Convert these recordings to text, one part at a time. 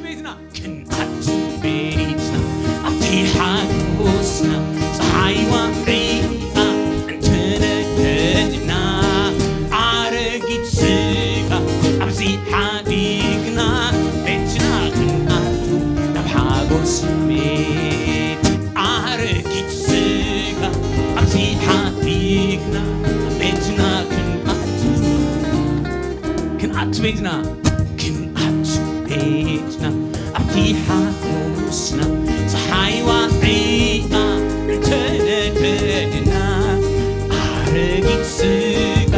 ቤትና ክንኣቱ ቤትና ኣብቲ ሓጎስና ፀሓይ ዋዒኣ እንተነደድና ኣረጊት ስጋ ኣብዚ ሓዲግና ቤትና ክንኣቱ ናብ ሓጎስ ቤት ኣረጊት ስጋ ኣብዚ ሓዲግና ቤትና ክንኣቱ ክንኣቱ ቤትና ክንኣቱ ቤትና ኣብቲ ሓጎስና ፀሓይ ዋዒኣ እንተነደድና ኣረጊት ስጋ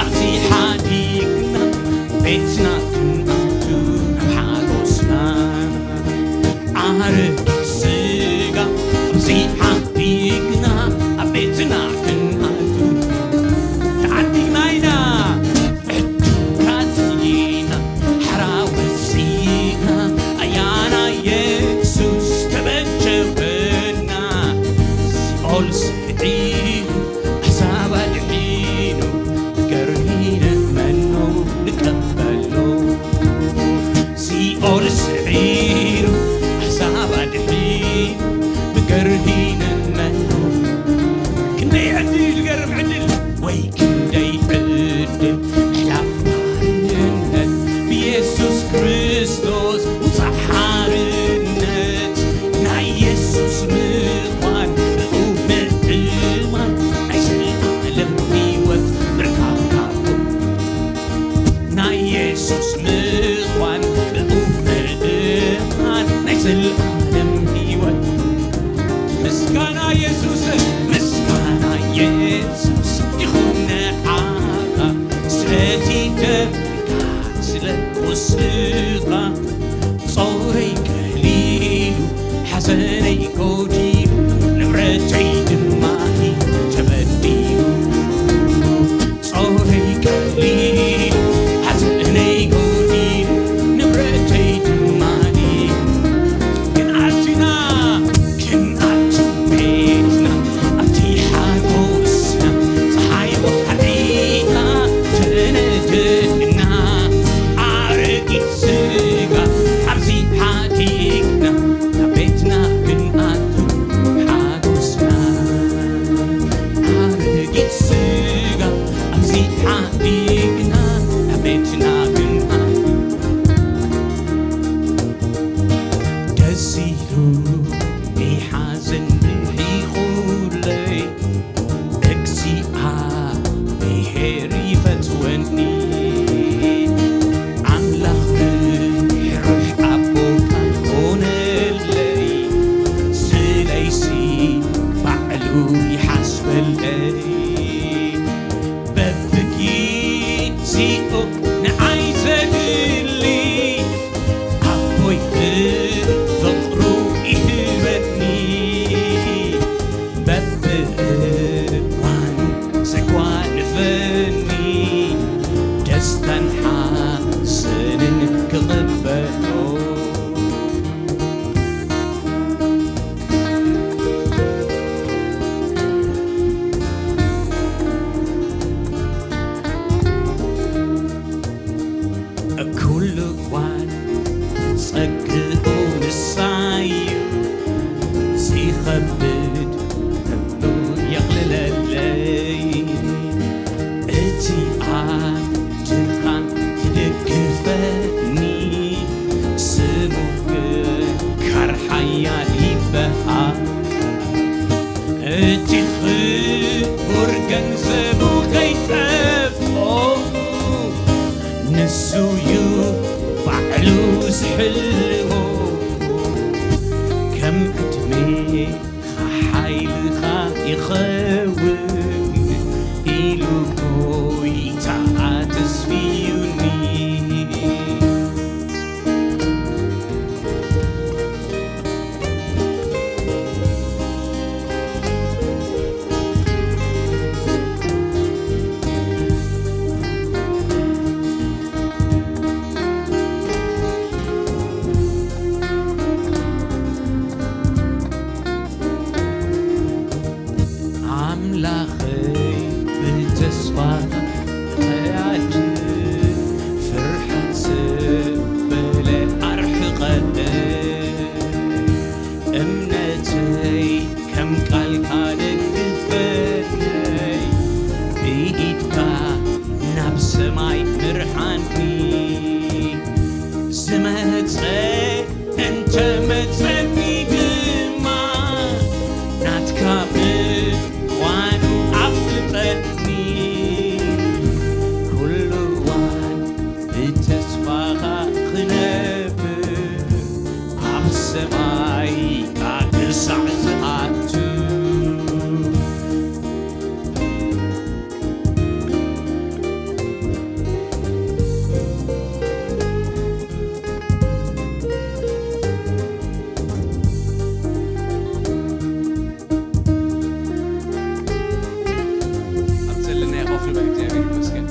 ኣብዚ ሓዲግና ቤትና ክንኣቱ ናብ ሓጎስና ኣረጊት ስጋ ኣብዚ ሓዲግና ኣብ ቤትና ክንኣቱ ተዓዲግና ኢና ዕቱባት ኢና ሓራ ወፂና ኣያና የሱስ ተበጀወና ሲኦል ስዒሩ ኣሕዛብ ኣድሒኑ ብገርሂ ንእመኖ ንቀበሎ ሲኦል ስዒሩ ኣሕዛብ ኣድሒኑ ብገርሂ ንእመኖ ክንደይ ዕድል ዝገርም ዕድል ወይ ክንደይ ዕድል ምሕላፍ ባርነት ብየሱስ ክርስቶስ ውፃእ ሓርነት ናይ የሱስ ምዃን ብኡ ምእማን ናይ ዘላለም ህይወት ምርካብ ካብኡ ናይ የሱስ ምዃን ብኡ ምእማን ናይ ዘላለም ህይወት ምስጋና የሱስ ምስጋና የሱስ ይኹን ንዓኻ ስለቲ ደምካ ስለ ቁስልኻ ጾረይ ቀሊሉ ሓዘነይ ጎዲሉ ንብረተይ ድማ ተበዲሉ ጾረይ ቀሊሉ ሓዘነይ ጎዲሉ ንብረተይ ድማ ግን ኣቲና ክንኣቱ ቤትና ኣብቲ ሓጎስና ፀሓይ ወሓጢታ ተነደድና ኣረጊት ስጋ ኣብዚ ሓዲግና ናብ ቤትና ክንኣቱ ሓጎስና ኣረጊት ስጋ ኣብዚ ሓዲግና ናብ ቤትና ክንኣቱ ደስ ኢሉ ብሓዘን ርሒቑለይ እግዚኣብሔር ይፈትወኒ ኣምላኽ ርሕሩሕ ኣቦታት ኾነለይ ስለይሲ ባዕሉ ይሓስበለይ በብጊዜኡ ንዓይ ዘድሊ ኣቦይ ፍቕሩ ይህበኒ በብእዋኑ ዘጓንፈኒ ደስታን ሓዘንን ክቕበሎ ኩሉ እዋን ጸግኡ ንሳዩ ዘይኸብድ እምኑ የቕልለለይ እቲ ኣብ ድኻም ትድግፈኒ ስሙ ግን ካር ሓያል ይበሃል እቲ ኽቡር ገንዘቡ ከይጠፍኦ ንሱ ዩ ባዕሉ ዝሕልዎ ከም ዕድሜኻ ሓይልኻ ይኸውን ኢሉ ጎይታ ኣተስፍዩኒ ኣምላኸይ ብተስፋ እያድር ፍርሓት ዘበለ ኣርሕቐለይ ኢድካ ናብ ሰማይ ምርሓኒ፣ ዝመጸ እንተ መጸኒ ድማ፣ ናትካ ምዃኑ ኣፍልጠኒ። ኩሉ እዋን ብተስፋኻ ክነብር፣ ኣብ ሰማይ ክሳዕ ዝኣቱ። ኣብ ዘለናዮ ኮፍ ንበል፣ እግዚኣብሔር ይመስገን።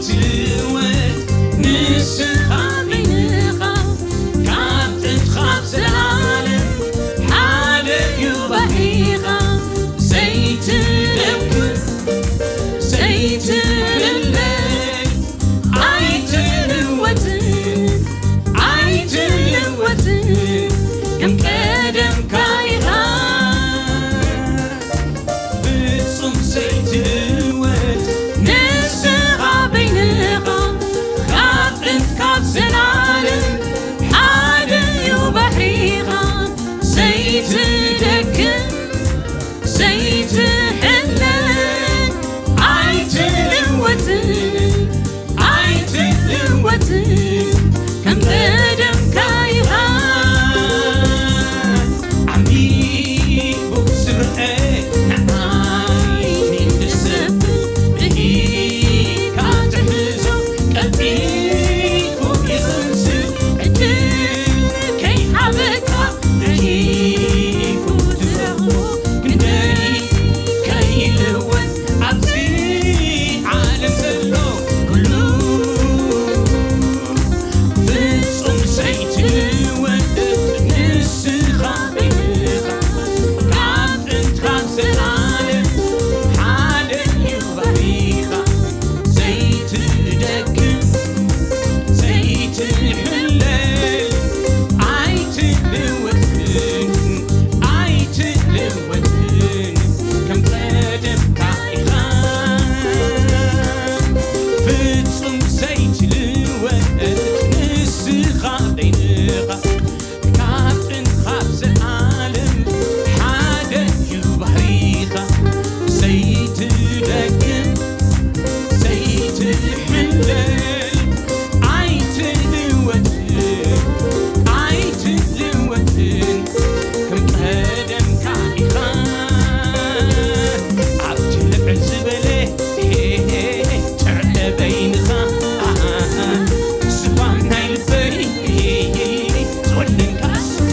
ትወት ንስኻ በይንኻ ካብ ጥንቲ ካብ ዘላለም ሓደ እዩ ባህሪኻ። ዘይትደክም ዘይትሕለል ኣይትልወጥን ኣይትልወጥን ከም ቀደምካ ኢኻ። ፍጹም ዘይትልወጥ ንስኻ በይንኻ ካብ ጥንቲ ካብ ዘላለም ሓደ እዩ ባህሪኻ። ዘይትደክም ዘይትሕለል ኣይትልወጥን ኣይትልወጥን ከም ቀደምካ ኢኻ። ዓሚቑ ዝርአ ንዓይኒ ዝሰብር ብሂካ ትሕዞ ቀልጢፉ ይቕንስር ዕድል ከይሃበካ ረኺቡ ትረኽቦ ክንደይ ከይልወጥ ኣብዚ ዓለም ዘሎ ኩሉ ፍጹም ዘይትልወጥ ንስኻ በይንኻ ካብ ጥንቲ ካብ ዘላለም ሓደ እዩ ባህሪኻ። ዘይትደክም ዘይትሕለል ኣይትልወጥን ኣይትልወጥን ከም ቀደምካ ኢኻ። ፍጹም ዘይትልወጥ ንስኻ በይንኻ ካብ ጥንቲ ካብ ዘላለም ሓደ እዩ ባህሪኻ። ዘይትደክም ዘይትሕለል ኣይትልወጥን ኣይትልወጥን ከም ቀደምካ ኢኻ። ኣብቲ ልዕል ዝበለ ጥርዐ በይንኻ ዝፋን ናይ ልበይ ዝወነንካ ንስኻ።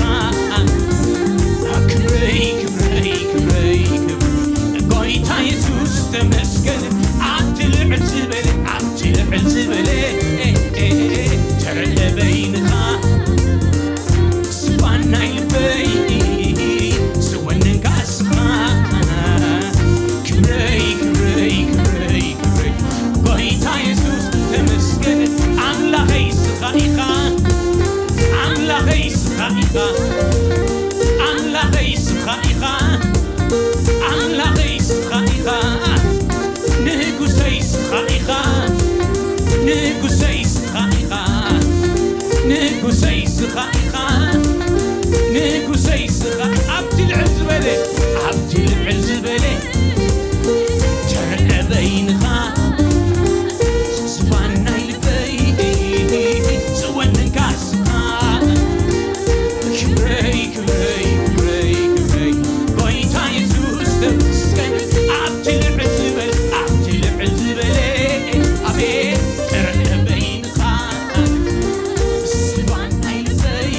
ክብረይ ክብረይ ክብረይ ክብረይ ጎይታ የሱስ ተመስገን። ኣብቲ ልዕል ዝበለ ኣብቲ ልዕል ዝበለ ተረለ በይንኻ ዝፋን ናይ ልበይ ዝወነንካ ንስኻ። ክብረይ ክብረይ ክብረይ ክብረይ ጎይታ የሱስ ተመስገን። ኣምላኸይ ንስኻ ኢኻ ኣምላኸይ ንስኻ ኢኻ ኣምላኸይ ንስኻ ኢኻ ኣምላኸይ ንስኻ ኢኻ ንጉሰይ ንስኻ ኢኻ ንጉሰይ ንስኻ ኢኻ ንጉሰይ ንስኻ ኢኻ ንጉሰይ ንስኻ። ኣብቲ ልዕል ዝበለ ኣብቲ ልዕል ዝበለ ተረአ በይንኻ ዝፋን ናይ ልበይ ዝወነንካ ንስኻ። ክብረይ ክብረይ ክብረይ ክብረይ ጎይታ የሱስ ተመስገን። ኣብቲ ልዕል ዝበለ ኣብቲ ልዕል ዝበለ ኣቤት ተረአ በይንኻ ዝፋን ናይ ልበይ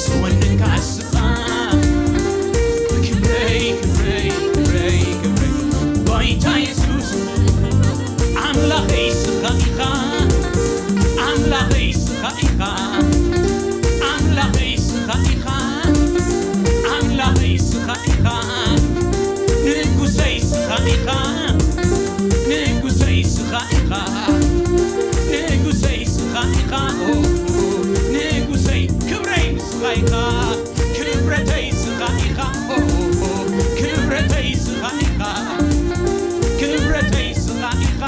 ዝወነንካ ንስኻ። ክብረይ ክብረይ ክብረይ ክብረይ ጎይታ የሱስ ኣምላኸይ ንስኻ ኢኻ ኣምላኸይ ንስኻ ኢኻ ኣምላኸይ ንስኻ ኢኻ ኣምላኸይ ንስኻ ኢኻ ንጉሰይ ንስኻ ኢኻ ንጉሰይ ንስኻ ኢኻ ንጉሰይ ንስኻ ኢኻ ንጉሰይ ክብረይ ንስኻ ኢኻ ክብረተይ ንስኻ ኢኻ ክብረተይ ንስኻ ኢኻ ክብረተይ ንስኻ ኢኻ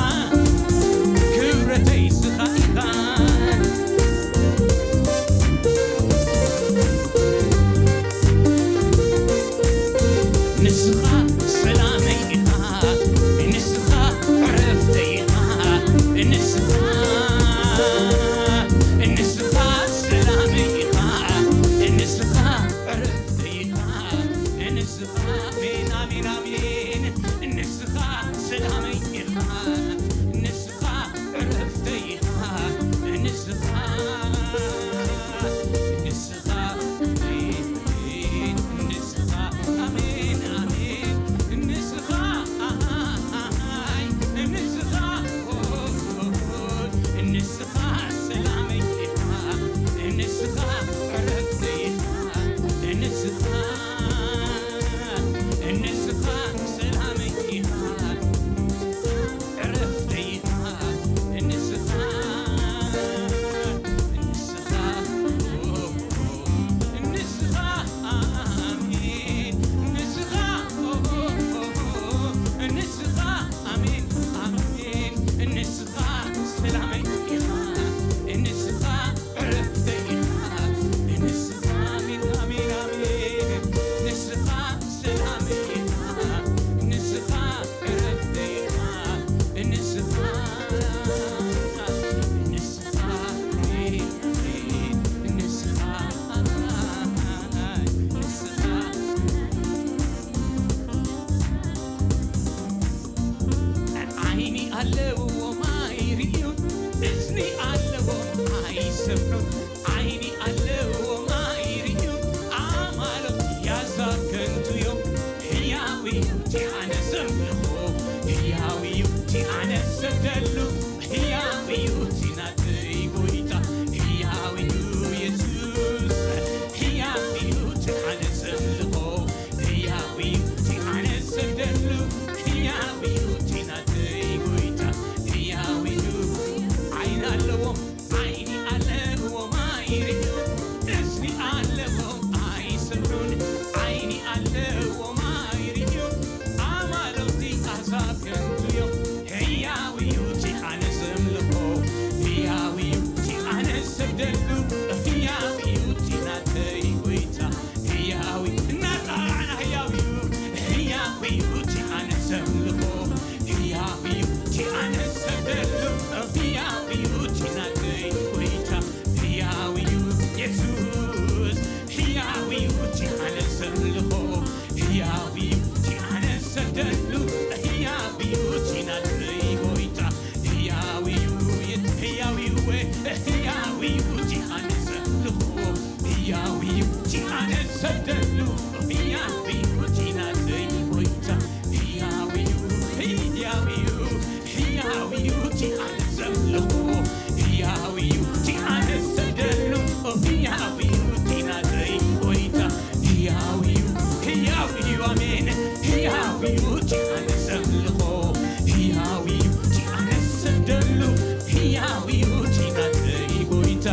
ሕያው እዩ እቲ ናተይ ጎይታ፣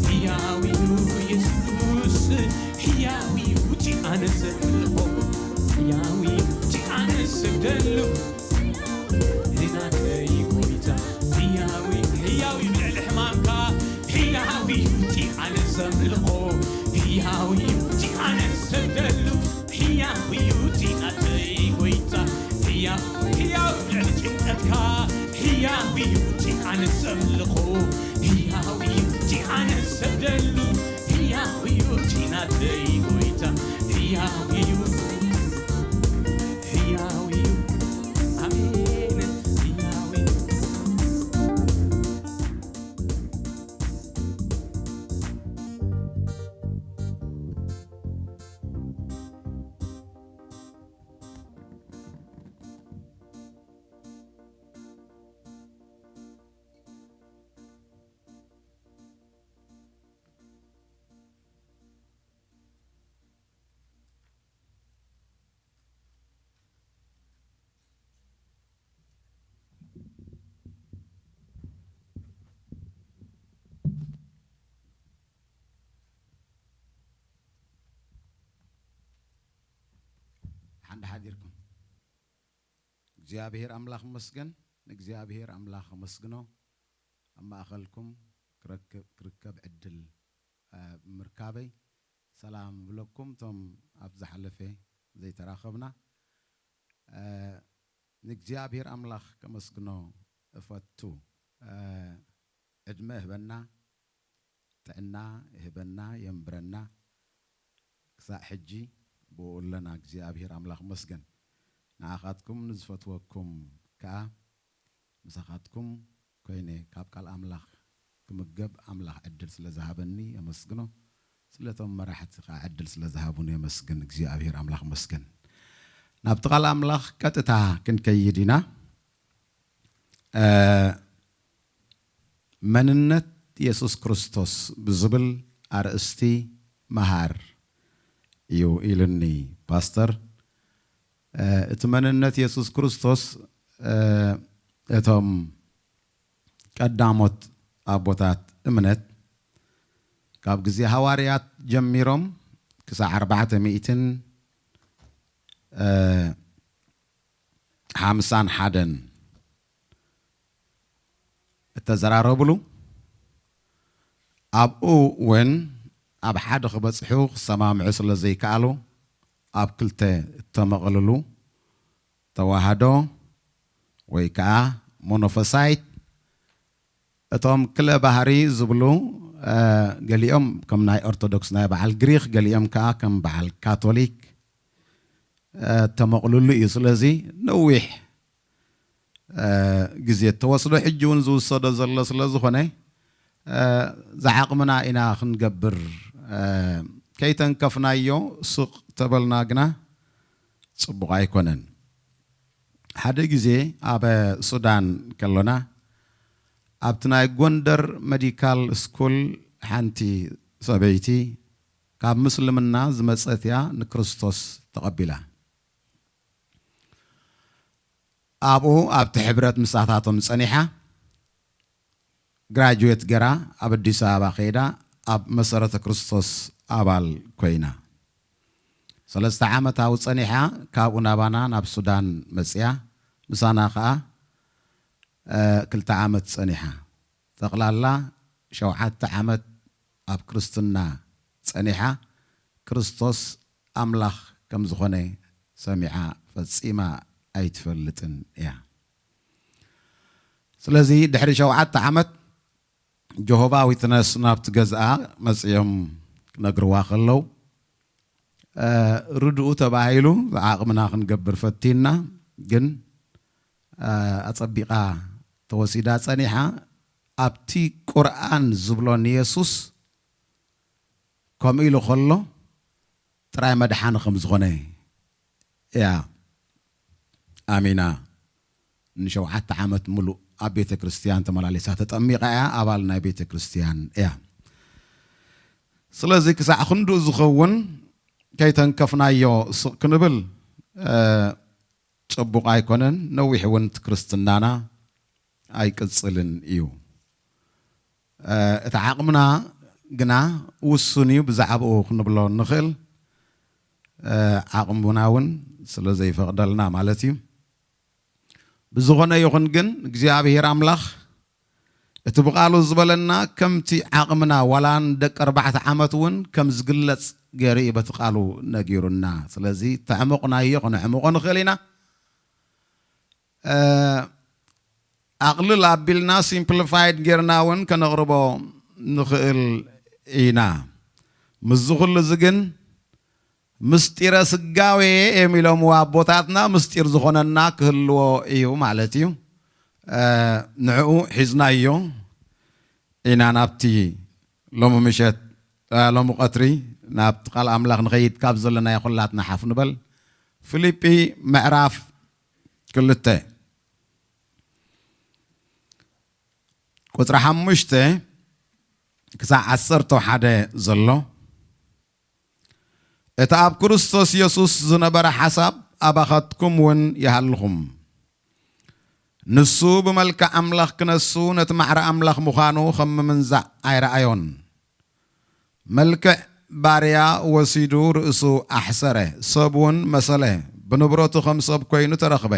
ሕያው እዩ የሱስ፣ ሕያው እዩ እቲ ኣነ ዘምልኾ፣ ሕያው እዩ እቲ ኣነ ዝሰግደሉ። ናተይ ጎይታ፣ ሕያው እዩ፣ ሕያው እዩ ልዕሊ ሕማምካ፣ ሕያው እዩ እቲ ኣነ ዘምልኾ፣ ሕያው እዩ እቲ ኣነ ዝሰግደሉ። ሕያው እዩ እቲ ናተይ ጎይታ፣ ሕያው፣ ሕያው እዩ ልዕሊ ጭንቀትካ፣ ሕያው እዩ እቲ ኣነ ዘምልኾ፣ ሕያው እዩ እቲ ኣነ ዝሰግደሉ። ሕያው እዩ እቲ ናተይ ጎይታ፣ ሕያው እዩ፣ ሕያው እዩ። ኣሜን። ሕያው እዩ። ሓንዳ ሓዲርኩም እግዚኣብሔር ኣምላኽ መስገን ንእግዚኣብሔር ኣምላኽ ኣመስግኖ። ኣብ ማእኸልኩም ክረክብ ዕድል ብምርካበይ ሰላም ብለኩም። እቶም ኣብ ዝሓለፈ ዘይተራኸብና ንእግዚኣብሔር ኣምላኽ ከመስግኖ እፈቱ። ዕድመ ህበና፣ ጥዕና ይህበና የንብረና። ክሳዕ ሕጂ ብኡ ኣለና እግዚኣብሔር ኣምላኽ መስገን። ንዓኻትኩም ንዝፈትወኩም ከኣ ምሳኻትኩም ኮይነ ካብ ቃል ኣምላኽ ክምገብ ኣምላኽ ዕድል ስለ ዝሃበኒ የመስግኖ። ስለቶም መራሕቲ ከኣ ዕድል ስለ ዝሃቡኒ የመስግን እግዚኣብሔር ኣምላኽ መስገን። ናብቲ ቃል ኣምላኽ ቀጥታ ክንከይድ ኢና። መንነት የሱስ ክርስቶስ ብዝብል ኣርእስቲ መሃር እዩ ኢሉኒ ፓስተር። እቲ መንነት የሱስ ክርስቶስ እቶም ቀዳሞት ኣቦታት እምነት ካብ ግዜ ሃዋርያት ጀሚሮም ክሳዕ ኣርባዕተ ሚእትን ሓምሳን ሓደን እተዘራረብሉ ኣብኡ እውን ኣብ ሓደ ክበጽሑ ክሰማምዑ ስለ ዘይከኣሉ ኣብ ክልተ እተመቕልሉ ተዋህዶ ወይ ከዓ ሞኖፎሳይት እቶም ክለ ባህሪ ዝብሉ ገሊኦም ከም ናይ ኦርቶዶክስ ናይ በዓል ግሪክ ገሊኦም ከዓ ከም በዓል ካቶሊክ ተመቕልሉ እዩ። ስለዚ ነዊሕ ግዜ እተወስዶ ሕጂ እውን ዝውሰዶ ዘሎ ስለ ዝኾነ ዝዓቕምና ኢና ክንገብር ከይተንከፍናዮ ስቕ ተበልና ግና ፅቡቕ ኣይኮነን። ሓደ ግዜ ኣብ ሱዳን ከሎና ኣብቲ ናይ ጎንደር መዲካል ስኩል ሓንቲ ሰበይቲ ካብ ምስልምና ዝመፀት እያ ንክርስቶስ ተቐቢላ። ኣብኡ ኣብቲ ሕብረት ምሳታቶም ፀኒሓ ግራጁዌት ገራ ኣብ ኣዲስ ኣበባ ከይዳ ኣብ መሰረተ ክርስቶስ ኣባል ኮይና ሰለስተ ዓመት ኣብኡ ፀኒሓ ካብኡ ናባና ናብ ሱዳን መፅያ ምሳና ከዓ ክልተ ዓመት ፀኒሓ ጠቕላላ ሸውዓተ ዓመት ኣብ ክርስትና ፀኒሓ ክርስቶስ ኣምላኽ ከም ዝኾነ ሰሚዓ ፈጺማ ኣይትፈልጥን እያ። ስለዚ ድሕሪ ሸውዓተ ዓመት ጀሆቫ ዊትነስ ናብቲ ገዝኣ መጺኦም ክነግርዋ ከለዉ ርድኡ ተባሂሉ ዓቕምና ክንገብር ፈቲና ግን ኣጸቢቓ ተወሲዳ ጸኒሓ ኣብቲ ቁርኣን ዝብሎ ንየሱስ ከምኡ ኢሉ ከሎ ጥራይ መድሓኒ ከም ዝኾነ እያ ኣሚና ንሸውዓተ ዓመት ሙሉእ ኣብ ቤተ ክርስትያን ተመላሊሳ ተጠሚቓ እያ ኣባል ናይ ቤተ ክርስትያን እያ ስለዚ ክሳዕ ክንድኡ ዝኸውን ከይተንከፍናዮ ስቕ ክንብል ፅቡቕ ኣይኮነን ነዊሕ እውን እቲ ክርስትናና ኣይቅፅልን እዩ እቲ ዓቕምና ግና ውሱን እዩ። ብዛዕባኡ ክንብሎ እንኽእል ዓቕምና እውን ስለ ዘይፈቕደልና ማለት እዩ። ብዝኾነ ይኹን ግን እግዚኣብሔር ኣምላኽ እቲ ብቓሉ ዝበለና ከምቲ ዓቕምና ዋላ ንደቂ ኣርባዕተ ዓመት እውን ከም ዝግለጽ ገይሩ እዩ በቲ ቃሉ ነጊሩና። ስለዚ ተዕሙቕናዮ ክነዕምቖ ንኽእል ኢና። ኣቕልል ኣቢልና ሲምፕሊፋይድ ጌርና እውን ከነቕርቦ ንኽእል ኢና። ምስዚ ኩሉ እዚ ግን ምስጢረ ስጋዌ እዮም ኢሎምዎ ኣቦታትና። ምስጢር ዝኾነና ክህልዎ እዩ ማለት እዩ። ንዕኡ ሒዝናዮ ኢና ናብቲ ሎሚ ምሸት ሎሚ ቀትሪ ናብቲ ቃል ኣምላኽ ንኸይድ ካብ ዘለናዮ ኩላትና ሓፍ ንበል። ፊልጲ ምዕራፍ ክልተ ቁጽሪ ሓሙሽተ ክሳዕ ዓሰርተ ሓደ ዘሎ። እቲ ኣብ ክርስቶስ የሱስ ዝነበረ ሓሳብ ኣባኻትኩም እውን ይሃልኹም። ንሱ ብመልክዕ ኣምላኽ ክነሱ ነቲ ማዕረ ኣምላኽ ምዃኑ ከም ምምንዛዕ ኣይረኣዮን። መልክዕ ባርያ ወሲዱ ርእሱ ኣሕሰረ፣ ሰብ እውን መሰለ፣ ብንብረቱ ከም ሰብ ኮይኑ ተረኽበ።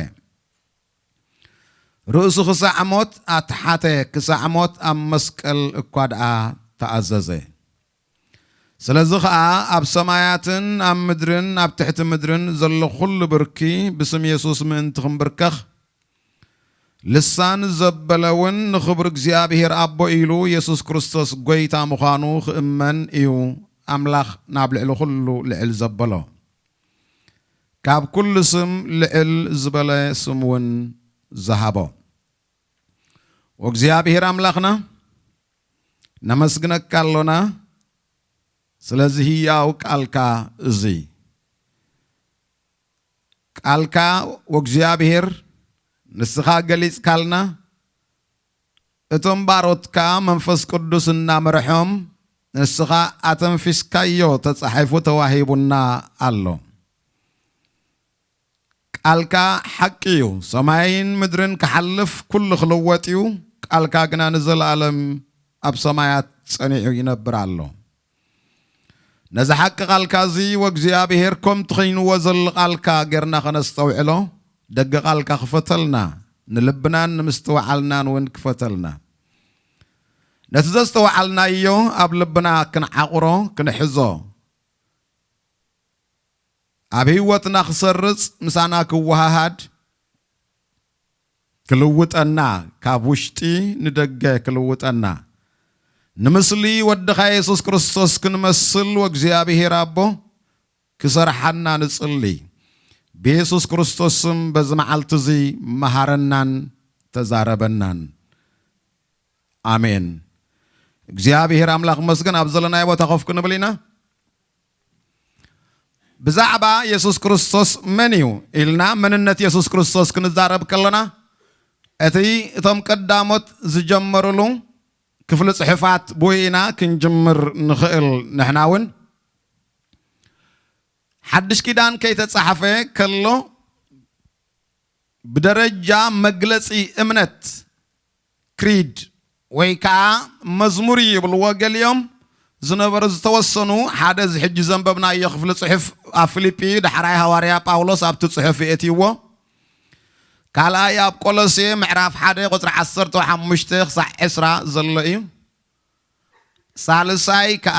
ርእሱ ክሳዕ ሞት ኣትሓተ፣ ክሳዕ ሞት ኣብ መስቀል እኳ ደኣ ተኣዘዘ። ስለዚ ኸኣ ኣብ ሰማያትን ኣብ ምድርን ኣብ ትሕቲ ምድርን ዘሎ ኹሉ ብርኪ ብስም የሱስ ምእንቲ ክንብርከኽ፣ ልሳን ዘበለ እውን ንኽብሪ እግዚኣብሔር ኣቦ ኢሉ የሱስ ክርስቶስ ጐይታ ምዃኑ ክእመን እዩ ኣምላኽ ናብ ልዕሊ ኹሉ ልዕል ዘበሎ። ካብ ኩሉ ስም ልዕል ዝበለ ስም እውን ዝሃቦ። ወእግዚኣብሔር ኣምላኽና ነመስግነካ ኣሎና ስለዚ ህያው ቃልካ እዚ። ቃልካ ወእግዚኣብሔር ንስኻ ገሊጽካልና፣ እቶም ባሮትካ መንፈስ ቅዱስ እናመርሖም ንስኻ ኣተንፊስካዮ ተጻሒፉ ተዋሂቡና ኣሎ። ቃልካ ሓቂ እዩ። ሰማይን ምድርን ክሓልፍ ኩሉ ክልወጥ እዩ። ቃልካ ግና ንዘለኣለም ኣብ ሰማያት ጸኒዑ ይነብር ኣሎ። ነዚ ሓቂ ቃልካ እዚ ወእግዚኣብሔር ከምቲ ኸይንዎ ዘሎ ቃልካ ጌርና ኸነስተውዕሎ ደገ ቃልካ ክፈተልና፣ ንልብናን ንምስትውዓልናን እውን ክፈተልና። ነቲ ዘስተውዓልናዮ ኣብ ልብና ክንዓቑሮ ክንሕዞ፣ ኣብ ህይወትና ክሰርጽ ምሳና ክወሃሃድ ክልውጠና፣ ካብ ውሽጢ ንደገ ክልውጠና፣ ንምስሊ ወድኻ የሱስ ክርስቶስ ክንመስል ወእግዚኣብሔር ኣቦ ክሰርሓና ንጽሊ። ብየሱስ ክርስቶስ ስም በዚ መዓልቲ እዚ መሃረናን ተዛረበናን። ኣሜን። እግዚኣብሔር ኣምላኽ መስገን። ኣብ ዘለናዮ ቦታ ኮፍ ክንብል ኢና። ብዛዕባ የሱስ ክርስቶስ መን እዩ ኢልና መንነት የሱስ ክርስቶስ ክንዛረብ ከለና እቲ እቶም ቀዳሞት ዝጀመሩሉ ክፍሊ ጽሑፋት ብኡ ኢና ክንጅምር ንኽእል። ንሕና እውን ሓድሽ ኪዳን ከይተጻሕፈ ከሎ ብደረጃ መግለጺ እምነት ክሪድ ወይ ከዓ መዝሙር ይብልዎ ገሊኦም ዝነበሩ ዝተወሰኑ ሓደ እዚ ሕጂ ዘንበብናዮ ክፍሊ ጽሑፍ ኣብ ፊልጲ ዳሕራይ ሃዋርያ ጳውሎስ ኣብቲ ጽሑፍ የእትይዎ። ካልኣይ ኣብ ቆሎሴ ምዕራፍ ሓደ ቁፅሪ ዓሰርተ ሓሙሽተ ክሳዕ ዕስራ ዘሎ እዩ። ሳልሳይ ከዓ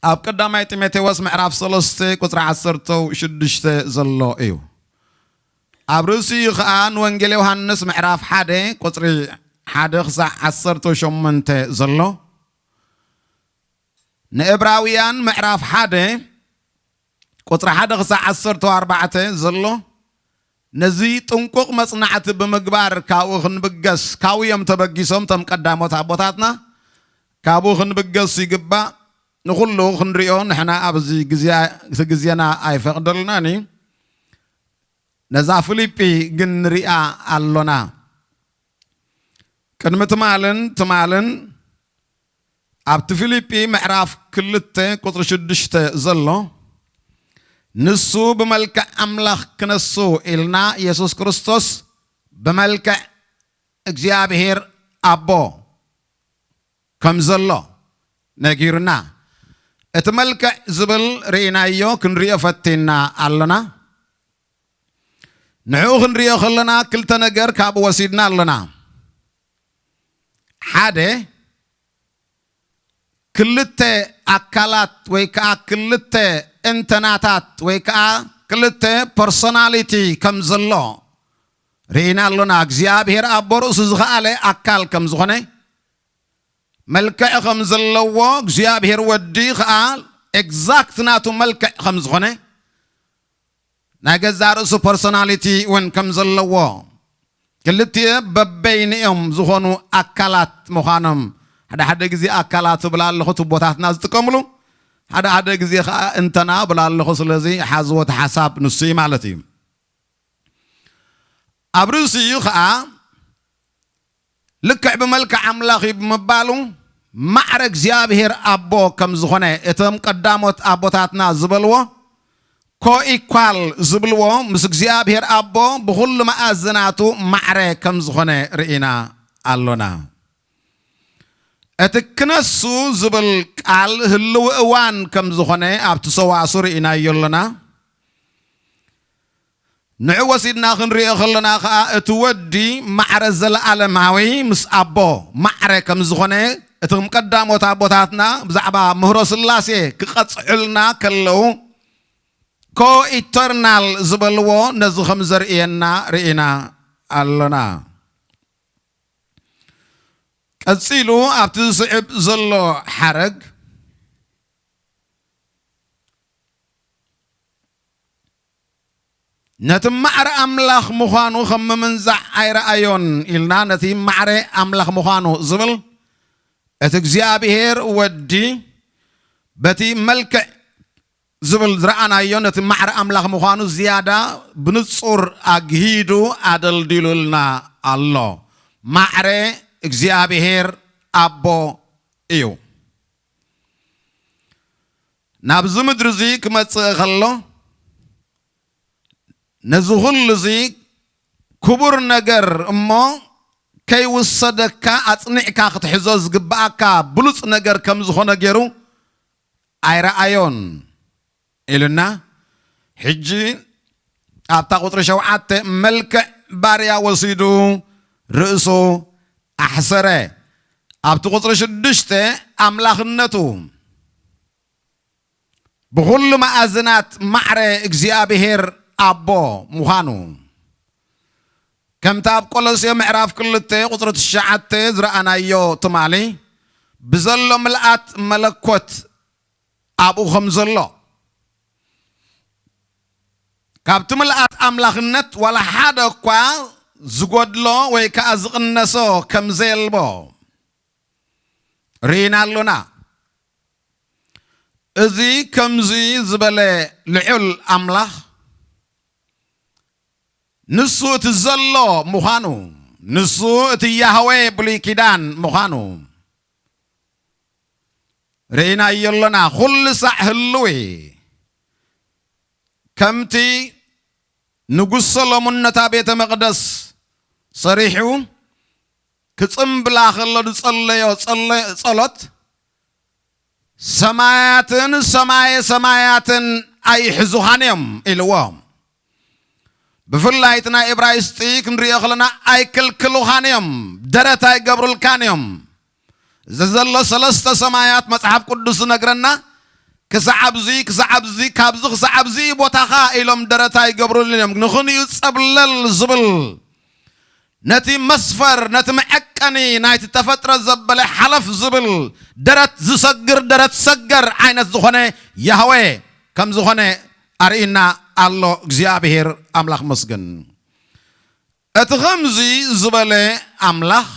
ኣብ ቀዳማይ ጢሞቴዎስ ምዕራፍ ሰለስተ ቁፅሪ ዓሰርተ ሽዱሽተ ዘሎ እዩ። ኣብ ርእሲኡ ከዓ ንወንጌል ዮሃንስ ምዕራፍ ሓደ ቁፅሪ ሓደ ክሳዕ ዓሰርተ ሸሞንተ ዘሎ፣ ንዕብራውያን ምዕራፍ ሓደ ቁፅሪ ሓደ ክሳዕ ዓሰርተ ኣርባዕተ ዘሎ፣ ነዚ ጥንቁቕ መጽናዕቲ ብምግባር ካብኡ ክንብገስ፣ ካብኡ እዮም ተበጊሶም እቶም ቀዳሞት ኣቦታትና። ካብኡ ክንብገስ ይግባእ። ንኹሉ ክንሪኦ ንሕና ኣብዚ ግዜ፣ እቲ ግዜና ኣይፈቕደልናን እዩ። ነዛ ፊልጲ ግን ንሪኣ ኣሎና። ቅድሚ ትማልን ትማልን ኣብቲ ፊልጲ ምዕራፍ ክልተ ቁፅሪ ሽዱሽተ ዘሎ፣ ንሱ ብመልክዕ ኣምላኽ ክነሱ ኢልና የሱስ ክርስቶስ ብመልክዕ እግዚኣብሔር ኣቦ ከም ዘሎ ነጊሩና። እቲ መልክዕ ዝብል ርኢናዮ፣ ክንሪኦ ፈቲና ኣሎና። ንዕኡ ክንሪኦ ከለና ክልተ ነገር ካብኡ ወሲድና ኣሎና። ሓደ፣ ክልተ ኣካላት ወይ ከኣ ክልተ እንተናታት ወይ ከኣ ክልተ ፐርሶናሊቲ ከም ዘሎ ርኢና ኣሎና። እግዚኣብሔር ኣቦ ርእሱ ዝኸኣለ ኣካል ከም ዝኾነ፣ መልክዕ ከም ዘለዎ፣ እግዚኣብሔር ወዲ ኸኣ ኤግዛክት ናቱ መልክዕ ከም ዝኾነ፣ ናይ ገዛእ ርእሱ ፐርሶናሊቲ እውን ከም ዘለዎ፣ ክልቲኡ በበይንኦም ዝኾኑ ኣካላት ምዃኖም፣ ሓደ ሓደ ግዜ ኣካላት እብል ኣለኹ፣ ቱቦታትና ዝጥቀምሉ፣ ሓደ ሓደ ግዜ ኸዓ እንተና እብል ኣለኹ። ስለዚ ሓዝዎ እቲ ሓሳብ ንሱ እዩ ማለት እዩ። ኣብ ርእሲኡ ኸዓ ልክዕ ብመልክዕ ኣምላኽ እዩ ብምባሉ፣ ማዕረ እግዚኣብሔር ኣቦ ከም ዝኾነ፣ እቶም ቀዳሞት ኣቦታትና ዝበልዎ፣ ኮኢኳል ዝብልዎ፣ ምስ እግዚኣብሔር ኣቦ ብኹሉ መኣዝናቱ ማዕረ ከም ዝኾነ ርኢና ኣሎና። እቲ ክነሱ ዝብል ቃል ህልዊ እዋን ከም ዝኾነ ኣብቲ ሰዋስው ርኢናዮ ኣሎና። ንዑ ወሲድና ክንሪኦ ከለና ኸዓ፣ እቲ ወዲ ማዕረ ዘለዓለማዊ ምስ ኣቦ ማዕረ ከም ዝኾነ፣ እቶም ቀዳሞት ኣቦታትና ብዛዕባ ምህሮ ስላሴ ክቐጽዑልና ከለዉ፣ ኮኢተርናል ዝበልዎ ነዚ ከም ዘርእየና ርኢና ኣሎና። ቀጺሉ ኣብቲ ዝስዕብ ዘሎ ሓረግ፣ ነቲ ማዕረ ኣምላኽ ምዃኑ ከም ምምንዛዕ ኣይረኣዮን ኢልና፣ ነቲ ማዕረ ኣምላኽ ምዃኑ ዝብል፣ እቲ እግዚኣብሔር ወዲ በቲ መልክዕ ዝብል ዝረኣናዮ፣ ነቲ ማዕረ ኣምላኽ ምዃኑ ዝያዳ ብንጹር ኣግሂዱ ኣደልዲሉልና ኣሎ። ማዕረ እግዚኣብሔር ኣቦ እዩ። ናብዚ ምድሪ እዚ ክመጽእ ከሎ፣ ነዚ ኹሉ እዚ ክቡር ነገር እሞ ከይውሰደካ ኣጽኒዕካ ክትሕዞ ዝግብኣካ ብሉጽ ነገር ከም ዝኾነ ገይሩ ኣይረኣዮን ኢሉና። ሕጂ ኣብታ ቁጽሪ ሸውዓተ፣ መልክዕ ባርያ ወሲዱ ርእሱ ኣሕሰረ። ኣብቲ ቁጽሪ ሽዱሽተ፣ ኣምላኽነቱ ብኹሉ መኣዝናት ማዕረ እግዚኣብሔር ኣቦ ምዃኑ፣ ከምቲ ኣብ ቆሎስዮ ምዕራፍ ክልተ ቁጽሪ ትሽዓተ ዝረኣናዮ ትማሊ፣ ብዘሎ ምልኣት መለኮት ኣብኡ ከም ዘሎ፣ ካብቲ ምልኣት ኣምላኽነት ዋላ ሓደ እኳ ዝጎድሎ ወይ ከኣ ዝቕነሶ ከም ዘየልቦ ርኢና ኣሎና። እዚ ከምዚ ዝበለ ልዑል ኣምላኽ፣ ንሱ እቲ ዘሎ ምዃኑ፣ ንሱ እቲ ያህዌ ብሉይ ኪዳን ምዃኑ ርኢናዮ ኣሎና። ኩሉ ሳዕ ህልው እዩ። ከምቲ ንጉስ ሰሎሞን ነታ ቤተ መቕደስ ሰሪሑ ክጽምብላ ከሎ ዝጸለዮ ጸለ-፣ ጸሎት፣ "ሰማያትን ሰማየ ሰማያትን ኣይሕዙኻን እዮም" ኢልዎ። ብፍላይ እቲ ናይ እብራይስጢ ክንሪኦ ከለና፣ "ኣይክልክሉኻን እዮም፣ ደረት ኣይገብሩልካን እዮም።" እዚ ዘሎ ሰለስተ ሰማያት መጽሓፍ ቅዱስ ዝነግረና፣ ክሳዕ ኣብዚ፣ ክሳዕ ኣብዚ፣ ካብዚ ክሳዕ ኣብዚ እዩ ቦታኻ ኢሎም ደረት ኣይገብሩልን እዮም። ንኽንዩ ጸብለል ዝብል፣ ነቲ መስፈር፣ ነቲ መዐቀኒ ናይቲ ተፈጥሮ ዘበለ ሓለፍ ዝብል፣ ደረት ዝሰግር፣ ደረት ሰገር ዓይነት ዝኾነ ያህዌ ከም ዝኾነ ኣርእዩና ኣሎ። እግዚኣብሔር ኣምላኽ መስገን። እቲ ኸምዚ ዝበለ ኣምላኽ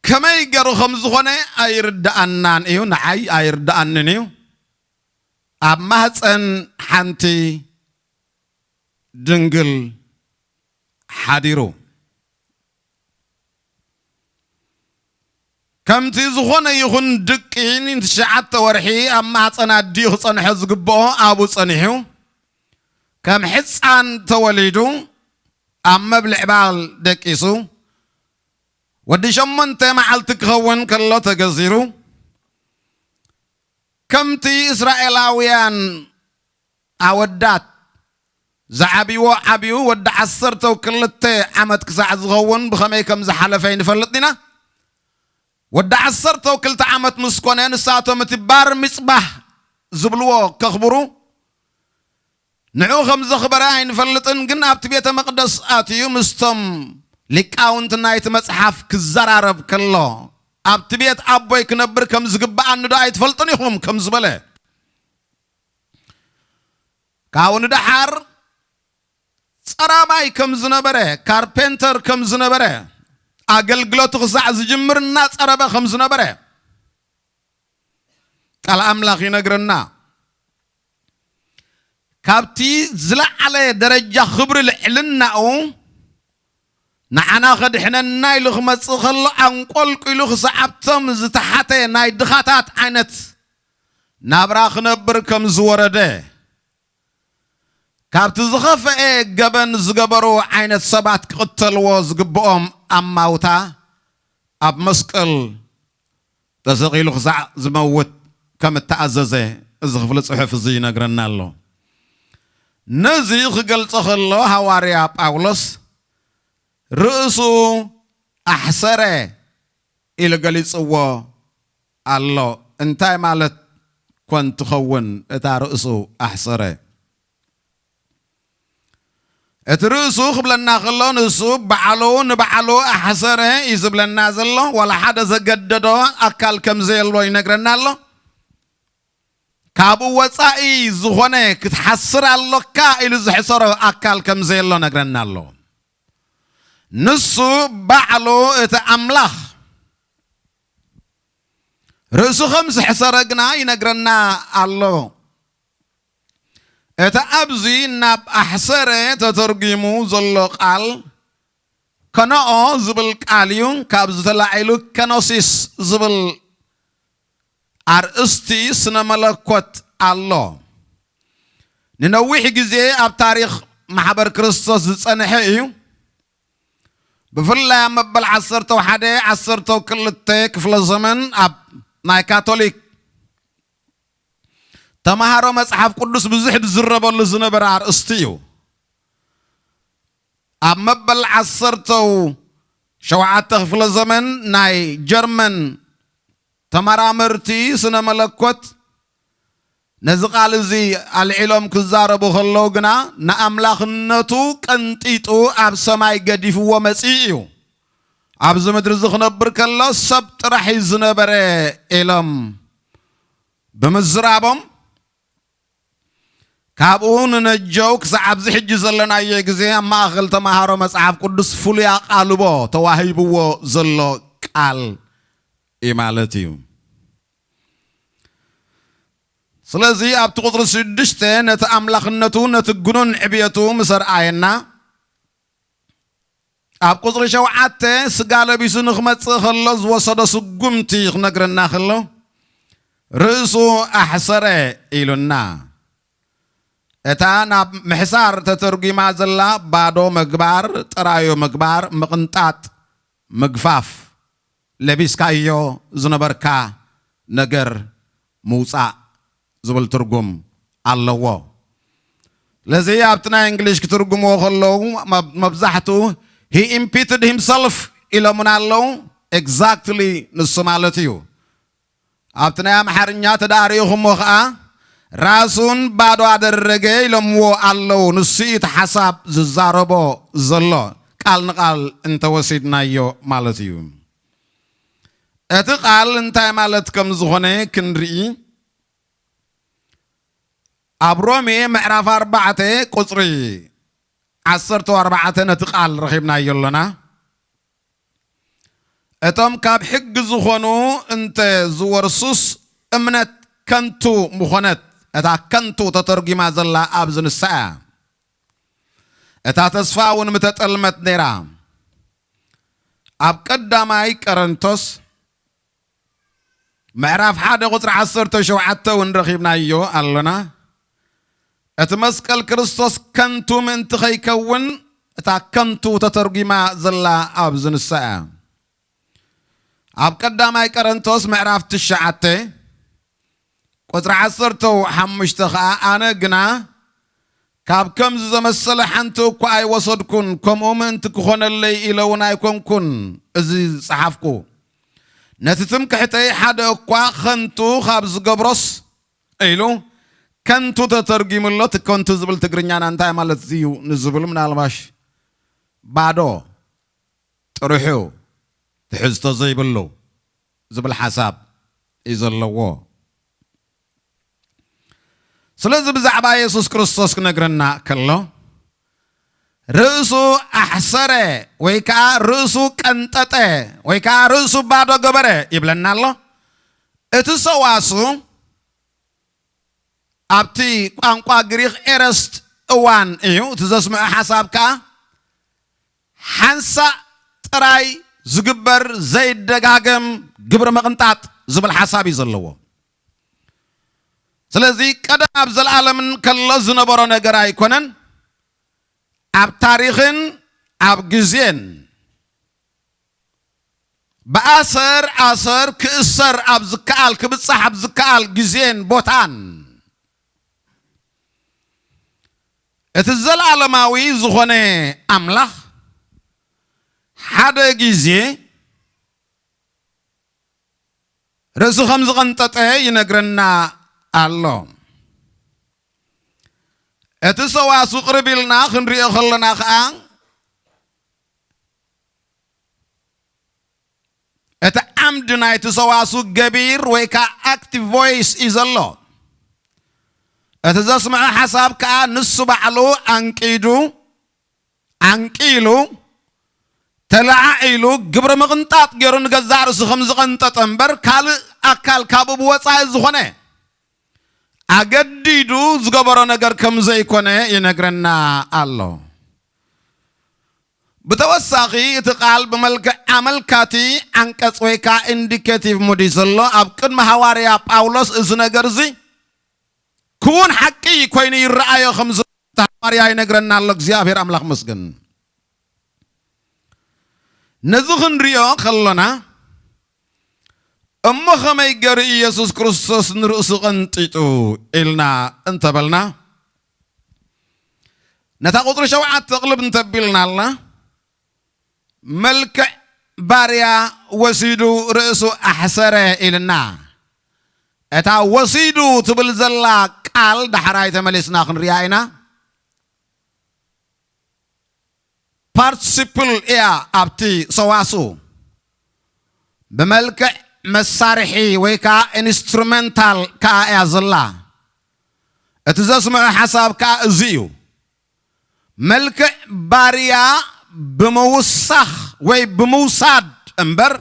ከመይ ገሩ ከም ዝኾነ ኣይርድኣናን እዩ፣ ንዓይ ኣይርድኣንን እዩ። ኣብ ማህፀን ሓንቲ ድንግል ሓዲሩ፣ ከምቲ ዝኾነ ይኹን ድቂ ንትሽዓተ ወርሒ ኣብ ማህፀን ኣዲኡ ክፀንሖ ዝግብኦ ኣብኡ ፀኒሑ፣ ከም ሕፃን ተወሊዱ፣ ኣብ መብልዕ ባል ደቂሱ፣ ወዲ ሸሞንተ መዓልቲ ክኸውን ከሎ ተገዚሩ፣ ከምቲ እስራኤላውያን ኣወዳት ዝዓብይዎ ዓብዩ ወዲ ዓሰርተው ክልተ ዓመት ክሳዕ ዝኸውን ብኸመይ ከም ዝሓለፈ ኣይንፈልጥ ኢና። ወዲ ዓሰርተው ክልተ ዓመት ምስ ኮነ ንሳቶም እቲ ባር ሚጽባህ ዝብልዎ ከኽብሩ ንዑ ከም ዘኽበረ ኣይንፈልጥን፣ ግን ኣብቲ ቤተ መቕደስ ኣትዩ ምስቶም ሊቃውንቲ ናይቲ መጽሓፍ ክዘራረብ ከሎ፣ ኣብቲ ቤት ኣቦይ ክነብር ከም ዝግብኣኒ ዶ ኣይትፈልጡን ኢኹም ከም ዝበለ፣ ካብኡ ንደሓር ጸራባይ ከም ዝነበረ፣ ካርፔንተር ከም ዝነበረ፣ ኣገልግሎቱ ክሳዕ ዝጅምር እናጸረበ ከም ዝነበረ ቃል ኣምላኽ ይነግረና። ካብቲ ዝለዓለ ደረጃ ክብሪ ልዕልናኡ ንዓና ከድሕነና ኢሉ ክመጽእ ከሎ፣ ኣንቆልቂሉ ክሳዕ ኣብቶም ዝተሓተ ናይ ድኻታት ዓይነት ናብራ ክነብር ከም ዝወረደ፣ ካብቲ ዝኸፍአ ገበን ዝገበሩ ዓይነት ሰባት ክቕተልዎ ዝግብኦም ኣማውታ ኣብ መስቀል ተሰቒሉ ክሳዕ ዝመውት ከም እተኣዘዘ እዚ ክፍሊ ጽሑፍ እዚ ይነግረና ኣሎ። ነዚ ክገልጾ ከሎ ሃዋርያ ጳውሎስ ርእሱ ኣሕሰረ ኢሉ ገሊጽዎ ኣሎ። እንታይ ማለት ኮን ትኸውን እታ ርእሱ ኣሕሰረ? እቲ ርእሱ ክብለና ከሎ ንሱ ባዕሉ ንባዕሉ ኣሕሰረ እዩ ዝብለና ዘሎ። ዋላ ሓደ ዘገደዶ ኣካል ከም ዘየሎ ይነግረና ኣሎ። ካብኡ ወጻኢ ዝኾነ ክትሓስር ኣሎካ ኢሉ ዝሕሰሮ ኣካል ከም ዘየሎ ነግረና ኣሎ። ንሱ ባዕሉ እቲ ኣምላኽ ርእሱ ከም ዝሕሰረ ግና ይነግረና ኣሎ። እቲ ኣብዚ ናብ ኣሕሰረ ተተርጒሙ ዘሎ ቃል ከነኦ ዝብል ቃል እዩ። ካብዚ ተላዒሉ ከኖሲስ ዝብል ኣርእስቲ ስነ መለኮት ኣሎ። ንነዊሕ ግዜ ኣብ ታሪኽ ማሕበር ክርስቶስ ዝጸንሐ እዩ። ብፍላይ ኣብ መበል ዓሰርተው ሓደ ዓሰርተው ክልተ ክፍለ ዘመን ኣብ ናይ ካቶሊክ ተማሃሮ መጽሓፍ ቅዱስ ብዙሕ ዝዝረበሉ ዝነበረ ኣርእስቲ እዩ። ኣብ መበል ዓሰርተው ሸውዓተ ክፍለ ዘመን ናይ ጀርመን ተመራመርቲ ስነ መለኮት ነዚ ቃል እዚ ኣልዒሎም ክዛረቡ ከለዉ ግና ንኣምላኽነቱ ቀንጢጡ ኣብ ሰማይ ገዲፍዎ መጺኡ እዩ። ኣብዚ ምድሪ እዚ ክነብር ከሎ ሰብ ጥራሕ እዩ ዝነበረ ኢሎም ብምዝራቦም ካብኡ ንነጀው ክሳዕ ኣብዚ ሕጂ ዘለናዮ ግዜ ኣብ ማእኸል ተምሃሮ መጽሓፍ ቅዱስ ፍሉይ ኣቓልቦ ተዋሂብዎ ዘሎ ቃል እዩ ማለት እዩ። ስለዚ ኣብቲ ቁጽሪ ሽዱሽተ ነቲ ኣምላኽነቱ ነቲ ግኑን ዕብየቱ ምስ ኣርኣየና፣ ኣብ ቁጽሪ ሸውዓተ ስጋ ለቢሱ ንኽመጽእ ከሎ ዝወሰዶ ስጉምቲ ክነግረና ከሎ፣ ርእሱ ኣሕሰረ ኢሉና። እታ ናብ ምሕሳር ተተርጒማ ዘላ ባዶ ምግባር፣ ጥራዩ ምግባር፣ ምቕንጣጥ፣ ምግፋፍ፣ ለቢስካዮ ዝነበርካ ነገር ምውጻእ ዝብል ትርጉም ኣለዎ። ስለዚ ኣብቲ ናይ እንግሊሽ ክትርጉምዎ ከለዉ መብ- መብዛሕትኡ he emptied himself ኢሎምና ኣለዉ። ኤግዛክትሊ ንሱ ማለት እዩ። ኣብቲ ናይ ኣምሓርኛ ተዳሪእኹሞ ኸዓ ራሱን ባዶ ኣደረገ ኢሎምዎ ኣለዉ። ንሱ እዩ እቲ ሓሳብ ዝዛረቦ ዘሎ ቃል ንቃል እንተወሲድናዮ ማለት እዩ። እቲ ቃል እንታይ ማለት ከም ዝኾነ ክንርኢ ኣብ ሮሜ ምዕራፍ ኣርባዕተ ቁጽሪ ዓሰርተ ኣርባዕተ ነቲ ቃል ረኺብናዮ ኣለና። እቶም ካብ ሕጊ ዝኾኑ እንተ ዝወርሱስ እምነት ከንቱ ምኾነት። እታ ከንቱ ተተርጒማ ዘላ ኣብዚ ንሳ እያ። እታ ተስፋ እውን ምተጠልመት ነይራ። ኣብ ቀዳማይ ቀረንቶስ ምዕራፍ ሓደ ቁጽሪ ዓሰርተ ሸውዓተ እውን ረኺብናዮ ኣሎና። እቲ መስቀል ክርስቶስ ከንቱ ምእንቲ ኸይከውን እታ ከንቱ ተተርጒማ ዘላ ኣብዚ ንሳ እያ። ኣብ ቀዳማይ ቀረንቶስ ምዕራፍ ትሽዓተ ቁጽሪ ዓሰርተ ሓሙሽተ ኸኣ፣ ኣነ ግና ካብ ከምዚ ዘመሰለ ሓንቲ እኳ ኣይወሰድኩን፣ ከምኡ ምእንቲ ክኾነለይ ኢለ እውን ኣይኮንኩን እዚ ዝጸሓፍኩ። ነቲ ትምክሕተይ ሓደ እኳ ኸንቱ ኻብ ዝገብሮስ ኢሉ፣ ከንቱ ተተርጒሙ ኣሎ። እቲ ከንቱ ዝብል ትግርኛና እንታይ ማለት እዩ ንዝብል፣ ምናልባሽ ባዶ፣ ጥርሑ፣ ትሕዝቶ ዘይብሉ ዝብል ሓሳብ እዩ ዘለዎ። ስለዚ ብዛዕባ የሱስ ክርስቶስ ክነግረና ከሎ፣ ርእሱ ኣሕሰረ ወይ ከኣ ርእሱ ቀንጠጠ ወይ ከኣ ርእሱ ባዶ ገበረ ይብለና ኣሎ። እቲ ሰዋሱ ኣብቲ ቋንቋ ግሪኽ ኤረስት እዋን እዩ። እቲ ዘስምዖ ሓሳብ ከኣ ሓንሳእ ጥራይ ዝግበር ዘይደጋገም ግብሪ ምቕንጣጥ ዝብል ሓሳብ እዩ ዘለዎ። ስለዚ ቀደም ኣብ ዘለኣለምን ከሎ ዝነበሮ ነገር ኣይኮነን። ኣብ ታሪኽን ኣብ ግዜን ብኣሰር ኣሰር ክእሰር ኣብ ዝከኣል፣ ክብጻሕ ኣብ ዝከኣል ግዜን ቦታን፣ እቲ ዘለኣለማዊ ዝኾነ ኣምላኽ ሓደ ግዜ ርእሱ ከም ዝቐንጠጠ ይነግረና ኣሎ። እቲ ሰዋሱ ቅርብ ኢልና ክንሪኦ ከለና ኸኣ፣ እቲ ዓምዲ ናይቲ ሰዋሱ ገቢር ወይ ከኣ ኣክቲቭ ቮይስ እዩ ዘሎ። እቲ ዘስምዖ ሓሳብ ከኣ ንሱ ባዕሉ ኣንቂዱ፣ ዓንቂሉ፣ ተለዓዒሉ፣ ግብሪ ምቕንጣጥ ገይሩ ንገዛእ ርእሱ ከም ዝቐንጠጠ እምበር፣ ካልእ ኣካል ካብኡ ብወጻኢ ዝኾነ ኣገዲዱ ዝገበሮ ነገር ከም ዘይኮነ ይነግረና ኣሎ። ብተወሳኺ፣ እቲ ቃል ብመልክዕ ኣመልካቲ ዓንቀጽ ወይ ከኣ ኢንዲኬቲቭ ሙድ እዩ ዘሎ። ኣብ ቅድሚ ሃዋርያ ጳውሎስ እዚ ነገር እዚ ክውን ሓቂ ኮይኑ ይረኣዮ ከም ዘሎ ሃዋርያ ይነግረና ኣሎ። እግዚኣብሔር ኣምላኽ መስገን። ነዚ ክንሪኦ ከሎና፣ እሞ ኸመይ ገይሩ ኢየሱስ ክርስቶስ ንርእሱ ቐንጢጡ ኢልና እንተበልና፣ ነታ ቁጽሪ ሸውዓተ ቅልብ እንተቢልናላ፣ መልክዕ ባርያ ወሲዱ ርእሱ ኣሕሰረ ኢልና። እታ ወሲዱ ትብል ዘላ ቃል ዳሕራይ ተመሊስና ክንሪኣ ኢና። ፓርቲሲፕል እያ ኣብቲ ሰዋሱ። ብመልክዕ መሳርሒ ወይ ከኣ ኢንስትሩመንታል ከኣ እያ ዘላ። እቲ ዘስምዖ ሓሳብ ከኣ እዚ እዩ። መልክዕ ባርያ ብምውሳኽ ወይ ብምውሳድ እምበር፣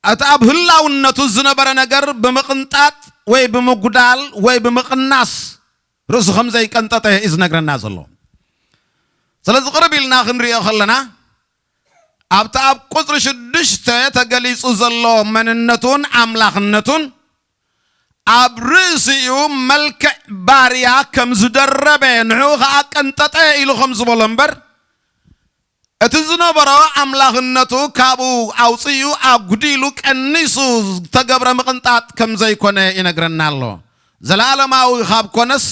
እቲ ኣብ ህላውነቱ ዝነበረ ነገር ብምቕንጣጥ ወይ ብምጉዳል ወይ ብምቕናስ ርእሱ ከም ዘይቀንጠጠ እዩ ዝነግረና ዘሎ። ስለዚ ቅርብ ኢልና ክንሪኦ ከለና፣ ኣብቲ ኣብ ቁጽሪ ሽዱሽተ ተገሊጹ ዘሎ መንነቱን ኣምላኽነቱን፣ ኣብ ርእሲኡ መልክዕ ባርያ ከም ዝደረበ፣ ንዕኡ ኸኣ ቀንጠጠ ኢሉ ከም ዝበሎ እምበር፣ እቲ ዝነበሮ ኣምላኽነቱ ካብኡ ኣውጺኡ፣ ኣጉዲሉ፣ ቀኒሱ ዝተገብረ ምቕንጣጥ ከም ዘይኮነ ይነግረና ኣሎ። ዘለኣለማዊ ካብ ኮነስ፣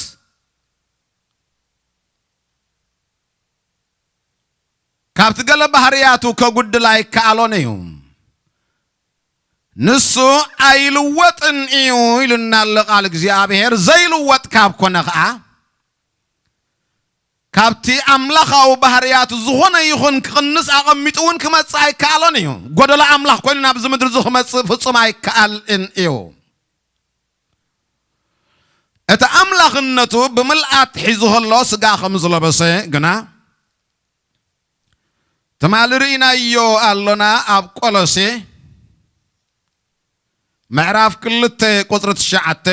ካብቲ ገለ ባህርያቱ ከጉድል ኣይከኣሎን እዩ። ንሱ ኣይልወጥን እዩ ኢሉና ኣሎ ቃል እግዚኣብሔር። ዘይልወጥ ካብ ኮነ ኸኣ፣ ካብቲ ኣምላኻዊ ባህርያቱ ዝኾነ ይኹን ክቕንስ ኣቐሚጡ እውን ክመጽእ ኣይከኣሎን እዩ። ጎደሎ ኣምላኽ ኮይኑ ናብዚ ምድሪ እዚ ክመጽእ ፍጹም ኣይከኣልን እዩ። እቲ ኣምላኽነቱ ብምልኣት ሒዙ ኸሎ ስጋ ከም ዝለበሰ ግና፣ ትማሊ ርኢናዮ ኣሎና ኣብ ቆሎሴ ምዕራፍ ክልተ ቁጽሪ ትሽዓተ፣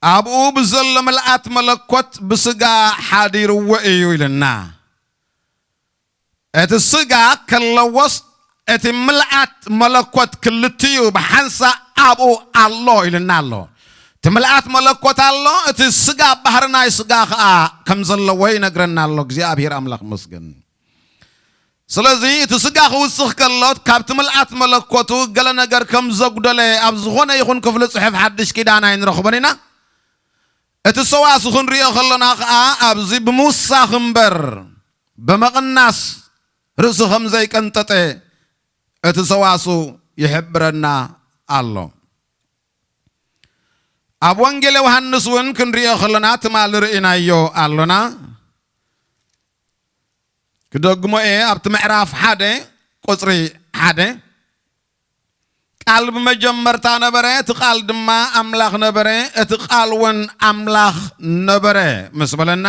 ኣብኡ ብዘሎ ምልኣት መለኮት ብስጋ ሓዲርዎ እዩ ኢልና። እቲ ስጋ ከለዎስ፣ እቲ ምልኣት መለኮት ክልቲኡ ብሓንሳእ ኣብኡ ኣሎ ኢልና ኣሎ። እቲ ምልኣት መለኮት ኣሎ፣ እቲ ስጋ፣ ባህሪ ናይ ስጋ ኸኣ ከም ዘለዎ ይነግረና ኣሎ። እግዚኣብሔር ኣምላኽ መስገን። ስለዚ እቲ ስጋ ክውስኽ ከሎ ካብቲ ምልኣት መለኮቱ ገለ ነገር ከም ዘጉደለ ኣብ ዝኾነ ይኹን ክፍሊ ጽሑፍ ሓድሽ ኪዳን ኣይንረኽቦን ኢና። እቲ ሰዋሱ ክንሪኦ ከሎና ኸኣ ኣብዚ ብምውሳኽ እምበር ብምቕናስ ርእሱ ከም ዘይቀንጠጠ እቲ ሰዋሱ ይሕብረና ኣሎ። ኣብ ወንጌል ዮሃንስ እውን ክንሪኦ ከለና ትማሊ ርኢናዮ ኣሎና። ክደግሞ እየ። ኣብቲ ምዕራፍ ሓደ ቁጽሪ ሓደ፣ ቃል ብመጀመርታ ነበረ፣ እቲ ቃል ድማ ኣምላኽ ነበረ፣ እቲ ቃል እውን ኣምላኽ ነበረ ምስ በለና፣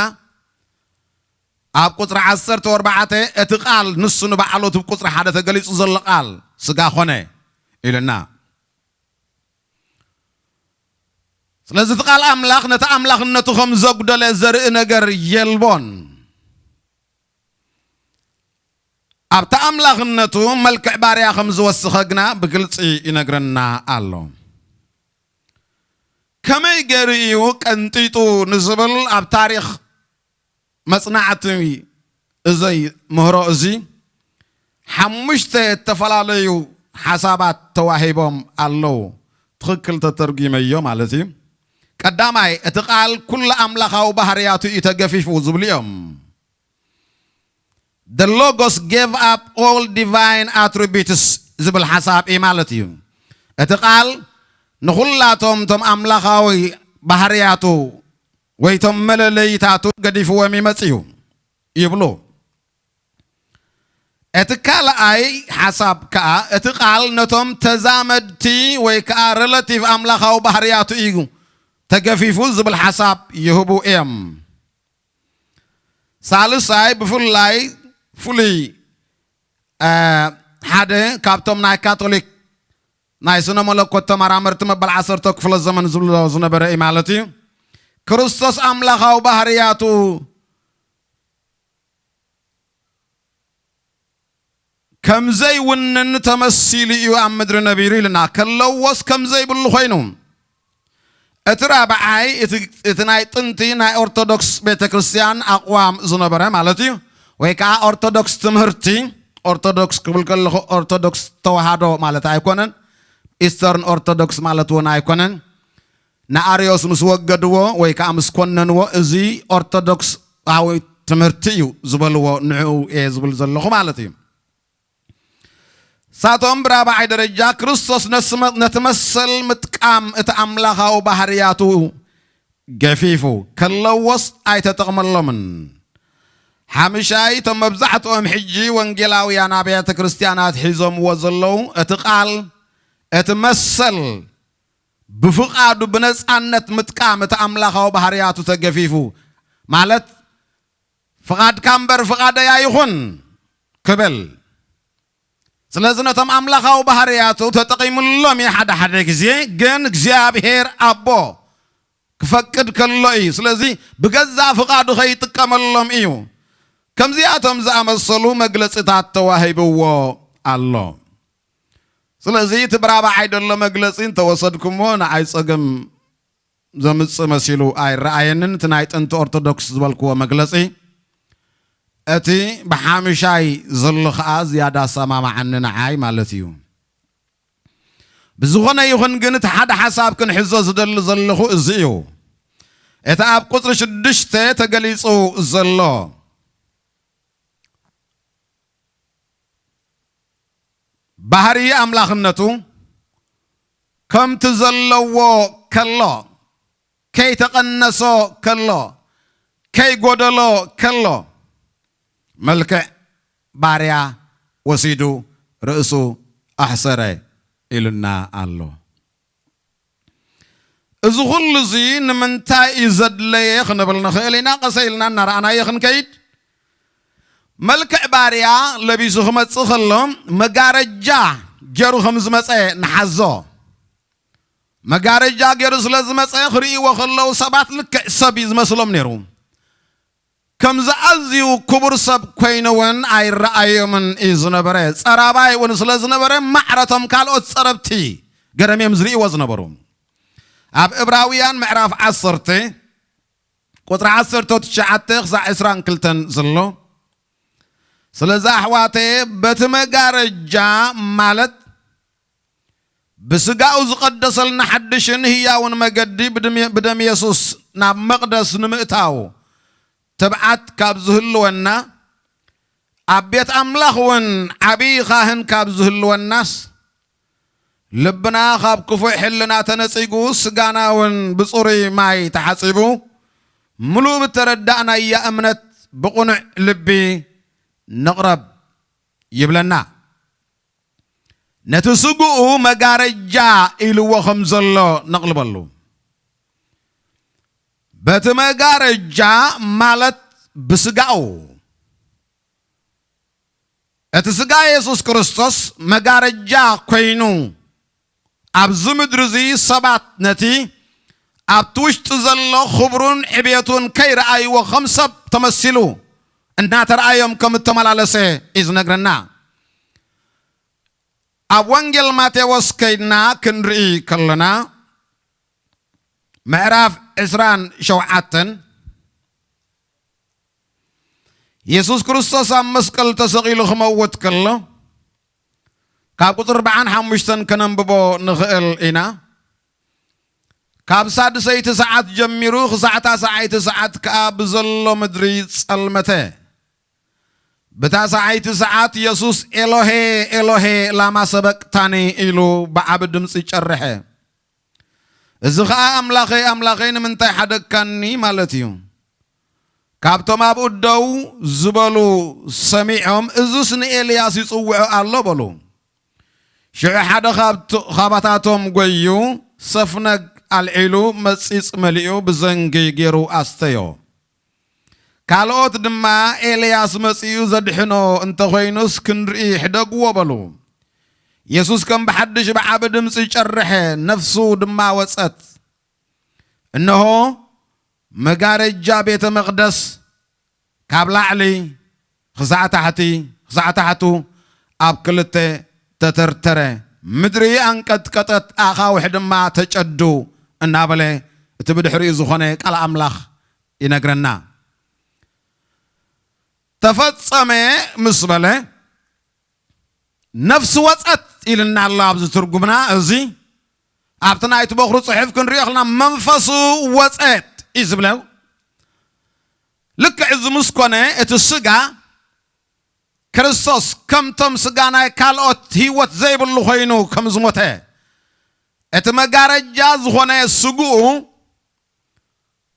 ኣብ ቁጽሪ ዓሰርተ ኣርባዕተ እቲ ቃል ንሱ ንባዕሉ እቲ ቁጽሪ ሓደ ተገሊጹ ዘሎ ቃል ስጋ ኾነ ኢልና። ስለዚ እቲ ቃል ኣምላኽ ነቲ ኣምላኽነቱ ከም ዘጉደለ ዘርኢ ነገር የልቦን። ኣብቲ ኣምላኽነቱ መልክዕ ባርያ ከም ዝወስኸ ግና ብግልጺ ይነግረና ኣሎ። ከመይ ገይሩ እዩ ቀንጢጡ ንዝብል ኣብ ታሪኽ መጽናዕቲ እዘይ ምህሮ እዚ ሓሙሽተ እተፈላለዩ ሓሳባት ተዋሂቦም ኣለዉ። ትኽክል ተተርጒመዮ ማለት እዩ። ቀዳማይ፣ እቲ ቃል ኩሉ ኣምላኻዊ ባህርያቱ እዩ ተገፊፉ ዝብሉ እዮም። The Logos gave up all divine attributes ዝብል ሓሳብ እዩ ማለት እዩ። እቲ ቃል ንኹላቶም እቶም ኣምላኻዊ ባህርያቱ ወይ እቶም መለለይታቱ ገዲፍዎም ይመጽእ እዩ ይብሉ። እቲ ካልኣይ ሓሳብ ከኣ እቲ ቃል ነቶም ተዛመድቲ ወይ ከኣ ረለቲቭ ኣምላኻዊ ባህርያቱ እዩ ተገፊፉ ዝብል ሓሳብ ይህቡ እዮም። ሳልሳይ ብፍላይ ፍሉይ ሓደ ካብቶም ናይ ካቶሊክ ናይ ስነ መለኮት ተመራመርቲ መበል ዓሰርተ ክፍለ ዘመን ዝብሎ ዝነበረ እዩ ማለት እዩ። ክርስቶስ ኣምላኻዊ ባህርያቱ ከም ዘይውንን ተመሲሉ እዩ ኣብ ምድሪ ነቢሩ ኢልና። ከለዎስ ከም ዘይብሉ ኮይኑ። እቲ ራብዓይ እቲ ናይ ጥንቲ ናይ ኦርቶዶክስ ቤተ ክርስቲያን ኣቕዋም ዝነበረ ማለት እዩ፣ ወይ ከዓ ኦርቶዶክስ ትምህርቲ። ኦርቶዶክስ ክብል ከለኹ ኦርቶዶክስ ተዋህዶ ማለት ኣይኮነን፣ ኢስተርን ኦርቶዶክስ ማለት እውን ኣይኮነን። ንኣርዮስ ምስ ወገድዎ ወይ ከዓ ምስ ኮነንዎ፣ እዚ ኦርቶዶክሳዊ ትምህርቲ እዩ ዝበልዎ፣ ንዕኡ እየ ዝብል ዘለኹ ማለት እዩ። ሳቶም ብራብዓይ ደረጃ ክርስቶስ ነቲ መሰል ምጥቃም እቲ ኣምላኻዊ ባህርያቱ ገፊፉ ከለዎስ ኣይተጠቕመሎምን። ሓምሻይ እቶም መብዛሕትኦም ሕጂ ወንጌላውያን ኣብያተ ክርስቲያናት ሒዞምዎ ዘለዉ እቲ ቃል እቲ መሰል ብፍቓዱ ብነጻነት ምጥቃም እቲ ኣምላኻዊ ባህርያቱ ተገፊፉ ማለት ፍቓድካ እምበር ፍቓደይ ኣይኹን ክብል። ስለዚ ነቶም ኣምላኻዊ ባህርያቱ ተጠቒምሎም እዩ ሓደ ሓደ ግዜ፣ ግን እግዚኣብሔር ኣቦ ክፈቅድ ከሎ እዩ። ስለዚ ብገዛእ ፍቓዱ ከይጥቀመሎም እዩ። ከምዚኣቶም ዝኣመሰሉ መግለጺታት ተዋሂብዎ ኣሎ። ስለዚ እቲ ብራብዓይ ዘሎ መግለጺ እንተወሰድኩሞ ንዓይ ጸገም ዘምጽእ መሲሉ ኣይረኣየንን። እቲ ናይ ጥንቲ ኦርቶዶክስ ዝበልክዎ መግለጺ እቲ ብሓምሻይ ዘሎ ኸኣ ዝያዳ ኣሰማማዓኒ ንዓይ ማለት እዩ። ብዝኾነ ይኹን ግን እቲ ሓደ ሓሳብ ክንሕዞ ዝደሊ ዘለኹ እዚ እዩ። እቲ ኣብ ቁጽሪ ሽዱሽተ ተገሊጹ ዘሎ ባህሪ ኣምላኽነቱ ከምቲ ዘለዎ ከሎ፣ ከይተቐነሶ ከሎ፣ ከይጎደሎ ከሎ፣ መልክዕ ባርያ ወሲዱ ርእሱ ኣሕሰረ ኢሉና ኣሎ። እዚ ኩሉ እዚ ንምንታይ እዩ ዘድለየ ክንብል ንኽእል ኢና። ቀሰ ኢልና እናረኣናዮ ክንከይድ፣ መልክዕ ባርያ ለቢሱ ክመጽእ ከሎ መጋረጃ ገይሩ ከም ዝመጸ ንሓዞ። መጋረጃ ገይሩ ስለ ዝመጸ ክርእይዎ ከለዉ ሰባት ልክዕ ሰብ እዩ ዝመስሎም ነይሩ። ከምዚ ኣዝዩ ክቡር ሰብ ኮይኑ እውን ኣይረኣዮምን እዩ ዝነበረ። ጸራባይ እውን ስለ ዝነበረ ማዕረቶም ካልኦት ጸረብቲ ገረም እዮም ዝርእይዎ ዝነበሩ። ኣብ ዕብራውያን ምዕራፍ ዓሰርተ ቁጽሪ ዓሰርተ ትሽዓተ ክሳዕ ዕስራን ክልተን ዘሎ ስለዚ ኣሕዋተየ፣ በቲ መጋረጃ ማለት ብስጋኡ ዝቐደሰልና ሓድሽን ህያውን መገዲ ብድም-፣ ብደም የሱስ ናብ መቕደስ ንምእታው ትብዓት ካብ ዝህልወና፣ ኣብ ቤት ኣምላኽ እውን ዓብዪ ካህን ካብ ዝህልወናስ፣ ልብና ካብ ክፉእ ሕልና ተነጺጉ፣ ስጋና እውን ብጽሩይ ማይ ተሓጺቡ፣ ምሉእ ብተረዳእናያ እምነት ብቕኑዕ ልቢ ንቕረብ ይብለና። ነቲ ስግኡ መጋረጃ ኢልዎ ከም ዘሎ ነቕልበሉ። በቲ መጋረጃ ማለት ብስጋኡ፣ እቲ ስጋ የሱስ ክርስቶስ መጋረጃ ኮይኑ፣ ኣብዚ ምድሪ እዚ ሰባት ነቲ ኣብቲ ውሽጢ ዘሎ ክብሩን ዕቤቱን ከይረኣይዎ ከም ሰብ ተመሲሉ እናተረኣዮም ከም እተመላለሰ እዩ ዝነግረና። ኣብ ወንጌል ማቴዎስ ከይድና ክንርኢ ከለና፣ ምዕራፍ ዕስራን ሸውዓተን፣ የሱስ ክርስቶስ ኣብ መስቀል ተሰቒሉ ክመውት ከሎ፣ ካብ ቁጽሪ ኣርባዓን ሓሙሽተን ከነንብቦ ንኽእል ኢና። ካብ ሳድሰይቲ ሰዓት ጀሚሩ ክሳዕ ታስዓይቲ ሰዓት ከኣ ብዘሎ ምድሪ ጸልመተ። ብታስዓይቲ ሰዓት የሱስ፣ "ኤሎሄ፣ ኤሎሄ፣ ላማ ሰበቅታኒ?" ኢሉ ብዓቢ ድምጺ ጨርሐ። እዚ ኸኣ፣ "ኣምላኸይ፣ ኣምላኸይ፣ ንምንታይ ሓደግካኒ?" ማለት እዩ። ካብቶም ኣብኡ ደው ዝበሉ ሰሚዖም፣ "እዝስ ንኤልያስ ይጽውዖ ኣሎ" በሉ። ሽዑ ሓደ ካብት-፣ ካባታቶም ጐይዩ፣ ሰፍነግ ኣልዒሉ፣ መጺጽ መሊኡ፣ ብዘንጊ ገይሩ ኣስተዮ። ካልኦት ድማ፣ "ኤልያስ መጺኡ ዘድሕኖ እንተኾይኑስ ክንርኢ ሕደግዎ" በሉ። የሱስ ከም ብሓድሽ ብዓቢ ድምጺ ጨርሐ፣ ነፍሱ ድማ ወጸት። እንሆ፣ መጋረጃ ቤተ መቕደስ ካብ ላዕሊ ክሳዕ ታሕቲ፣ ክሳዕ ታሕቱ ኣብ ክልተ ተተርተረ። ምድሪ ኣንቀጥቀጠት፣ ኣኻውሕ ድማ ተጨዱ እናበለ እቲ ብድሕሪኡ ዝኾነ ቃል ኣምላኽ ይነግረና። "ተፈጸመ" ምስ በለ፣ ነፍሱ ወጸት ኢልና ኣሎ ኣብዚ ትርጉምና። እዚ ኣብቲ ናይቲ በኹሪ ጽሑፍ ክንሪኦ ከለና መንፈሱ ወጸት እዩ ዝብለው። ልክዕ እዚ ምስ ኮነ፣ እቲ ስጋ ክርስቶስ ከምቶም ስጋ ናይ ካልኦት ህይወት ዘይብሉ ኮይኑ ከም ዝሞተ፣ እቲ መጋረጃ ዝኾነ ስግኡ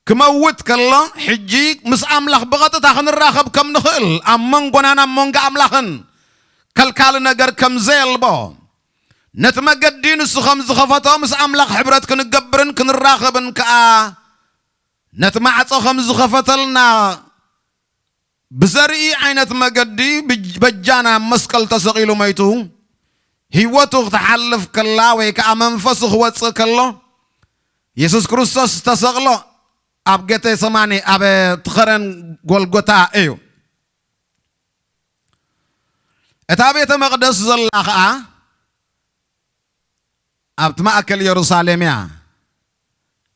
ክመውት ከሎ፣ ሕጂ ምስ ኣምላኽ ብቐጥታ ክንራኸብ ከም ንኽእል፣ ኣብ መንጎናን ኣብ መንጎ ኣምላኽን ከልካሊ ነገር ከም ዘየልቦ፣ ነቲ መገዲ ንሱ ከም ዝኸፈቶ፣ ምስ ኣምላኽ ሕብረት ክንገብርን ክንራኸብን ከኣ፣ ነቲ ማዕጾ ከም ዝኸፈተልና ብዘርኢ ዓይነት መገዲ ብጅ-፣ በጃና ኣብ መስቀል ተሰቒሉ መይቱ፣ ህይወቱ ክትሓልፍ ከላ ወይ ከኣ መንፈሱ ክወጽእ ከሎ፣ የሱስ ክርስቶስ ዝተሰቕሎ ኣብ ጌቴሰማኒ፣ ኣብ ትኸረን ጎልጎታ እዩ። እታ ቤተ መቕደስ ዘላ ኸኣ ኣብቲ ማእከል የሩሳሌም እያ።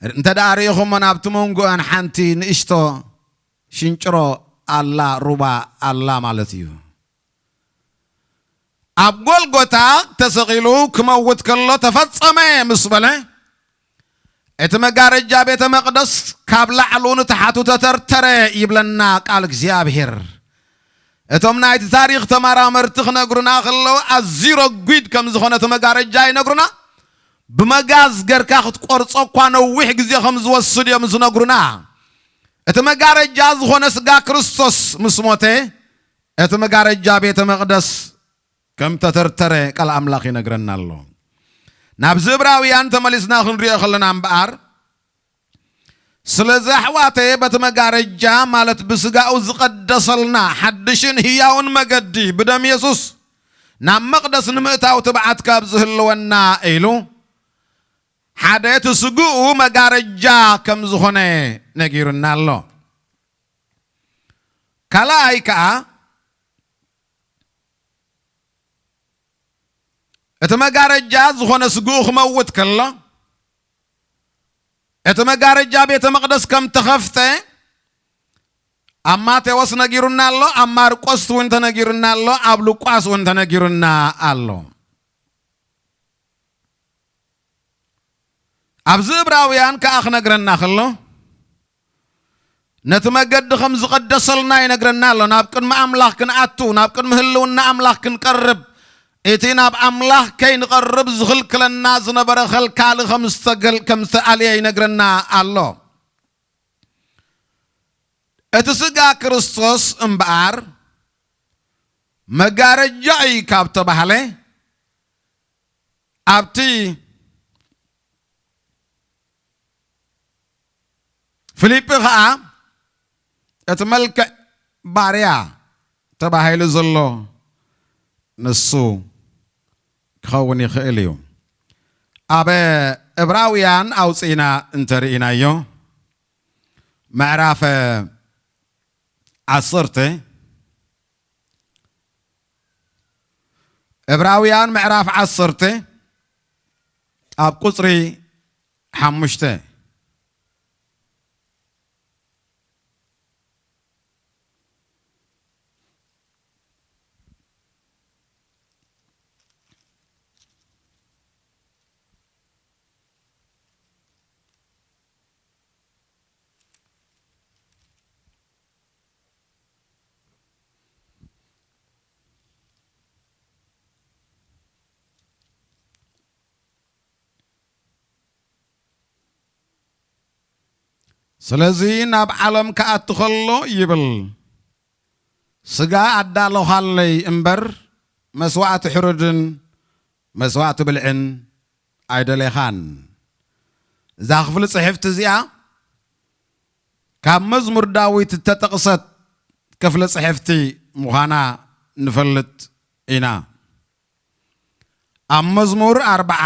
እንተ ደኣ ርኢኹሞ፣ ናብቲ መንጎኣን ሓንቲ ንእሽቶ ሽንጭሮ ኣላ፣ ሩባ ኣላ ማለት እዩ። ኣብ ጎልጎታ ተሰቒሉ ክመውት ከሎ፣ "ተፈጸመ" ምስ በለ፣ እቲ መጋረጃ ቤተ መቕደስ ካብ ላዕሉ ንታሕቱ ተተርተረ ይብለና ቃል እግዚኣብሔር። እቶም ናይቲ ታሪኽ ተመራመርቲ ክነግሩና ከለዉ፣ ኣዝዩ ረጒድ ከም ዝኾነ እቲ መጋረጃ ይነግሩና። ብመጋዝ ገርካ ክትቆርጾ እኳ ነዊሕ ግዜ ከም ዝወስድ እዮም ዝነግሩና። እቲ መጋረጃ ዝኾነ ስጋ ክርስቶስ ምስ ሞተ፣ እቲ መጋረጃ ቤተ መቕደስ ከም ተተርተረ ቃል ኣምላኽ ይነግረና ኣሎ። ናብዚ ዕብራውያን ተመሊስና ክንሪኦ ከለና እምበኣር፣ ስለዚ ኣሕዋተየ፣ በቲ መጋረጃ፣ ማለት ብስጋኡ ዝቐደሰልና ሓድሽን ህያውን መገዲ ብደም የሱስ ናብ መቕደስ ንምእታው ትብዓት ካብ ዝህልወና ኢሉ፣ ሓደ እቲ ስግኡ መጋረጃ ከም ዝኾነ ነጊሩና ኣሎ። ካልኣይ ከኣ፣ እቲ መጋረጃ ዝኾነ ስግኡ ክመውት ከሎ፣ እቲ መጋረጃ ቤተ መቕደስ ከም ተኸፍተ፣ ኣብ ማቴዎስ ነጊሩና ኣሎ፣ ኣብ ማርቆስ እውን ተነጊሩና ኣሎ፣ ኣብ ሉቃስ እውን ተነጊሩና ኣሎ። ኣብዚ ዕብራውያን ከኣ ክነግረና ከሎ፣ ነቲ መገዲ ከም ዝቐደሰልና ይነግረና ኣሎ። ናብ ቅድሚ ኣምላኽ ክንኣቱ፣ ናብ ቅድሚ ህልውና ኣምላኽ ክንቀርብ፣ እቲ ናብ ኣምላኽ ከይንቐርብ ዝኽልክለና ዝነበረ ኸልካሊ ከም ዝተገል-፣ ከም ዝተኣልየ ይነግረና ኣሎ። እቲ ስጋ ክርስቶስ እምበኣር መጋረጃ እዩ ካብ ተባህለ፣ ኣብቲ ፊልጲ ኸኣ እቲ መልክዕ ባርያ ተባሂሉ ዘሎ ንሱ ክኸውን ይኽእል እዩ። ኣብ ዕብራውያን ኣውፂእና እንተርኢናዮ፣ ምዕራፍ ዓሰርተ፣ ዕብራውያን ምዕራፍ ዓሰርተ ኣብ ቁጽሪ ሓሙሽተ። ስለዚ ናብ ዓለም ክኣቱ ኸሎ ይብል፣ ስጋ ኣዳለኻለይ እምበር፣ መስዋእቲ ሕሩድን መስዋእቲ ብልዕን ኣይደሌኻን። እዛ ክፍሊ ጽሕፍቲ እዚኣ ካብ መዝሙር ዳዊት እተጠቕሰት ክፍሊ ጽሕፍቲ ምዃና ንፈልጥ ኢና። ኣብ መዝሙር ኣርብዓ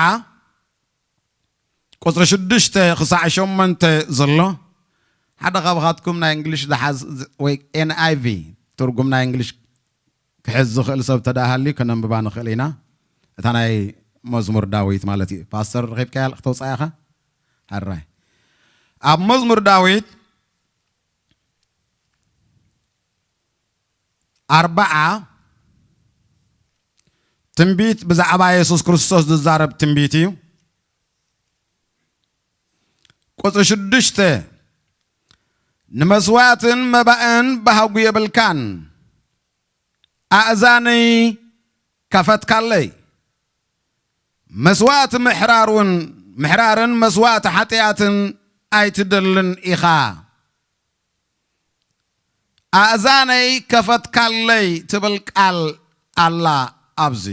ቁጽሪ ሽዱሽተ ክሳዕ ሸሞንተ ዘሎ፣ ሓደ ካብኻትኩም ናይ እንግሊሽ ዝሓዝ ወይ ኤን ኣይ ቪ ትርጉም ናይ እንግሊሽ ክሕዝ ዝኽእል ሰብ ተዳሃልዩ ከነንብባ ንኽእል ኢና። እታ ናይ መዝሙር ዳዊት ማለት እዩ። ፓስተር ረኺብካያ ክተውፅኣ ኢኻ? ሕራይ። ኣብ መዝሙር ዳዊት ኣርብዓ ትንቢት ብዛዕባ የሱስ ክርስቶስ ዝዛረብ ትንቢት እዩ። ቁጽሪ ሽዱሽተ፣ ንመስዋእትን መባእን ባህጉ የብልካን፣ ኣእዛነይ ከፈትካለይ። መስዋእቲ ምሕራር እውን፣ ምሕራርን መስዋእቲ ሓጢኣትን ኣይትደልን ኢኻ። ኣእዛነይ ከፈትካለይ ትብል ቃል ኣላ ኣብዚ፣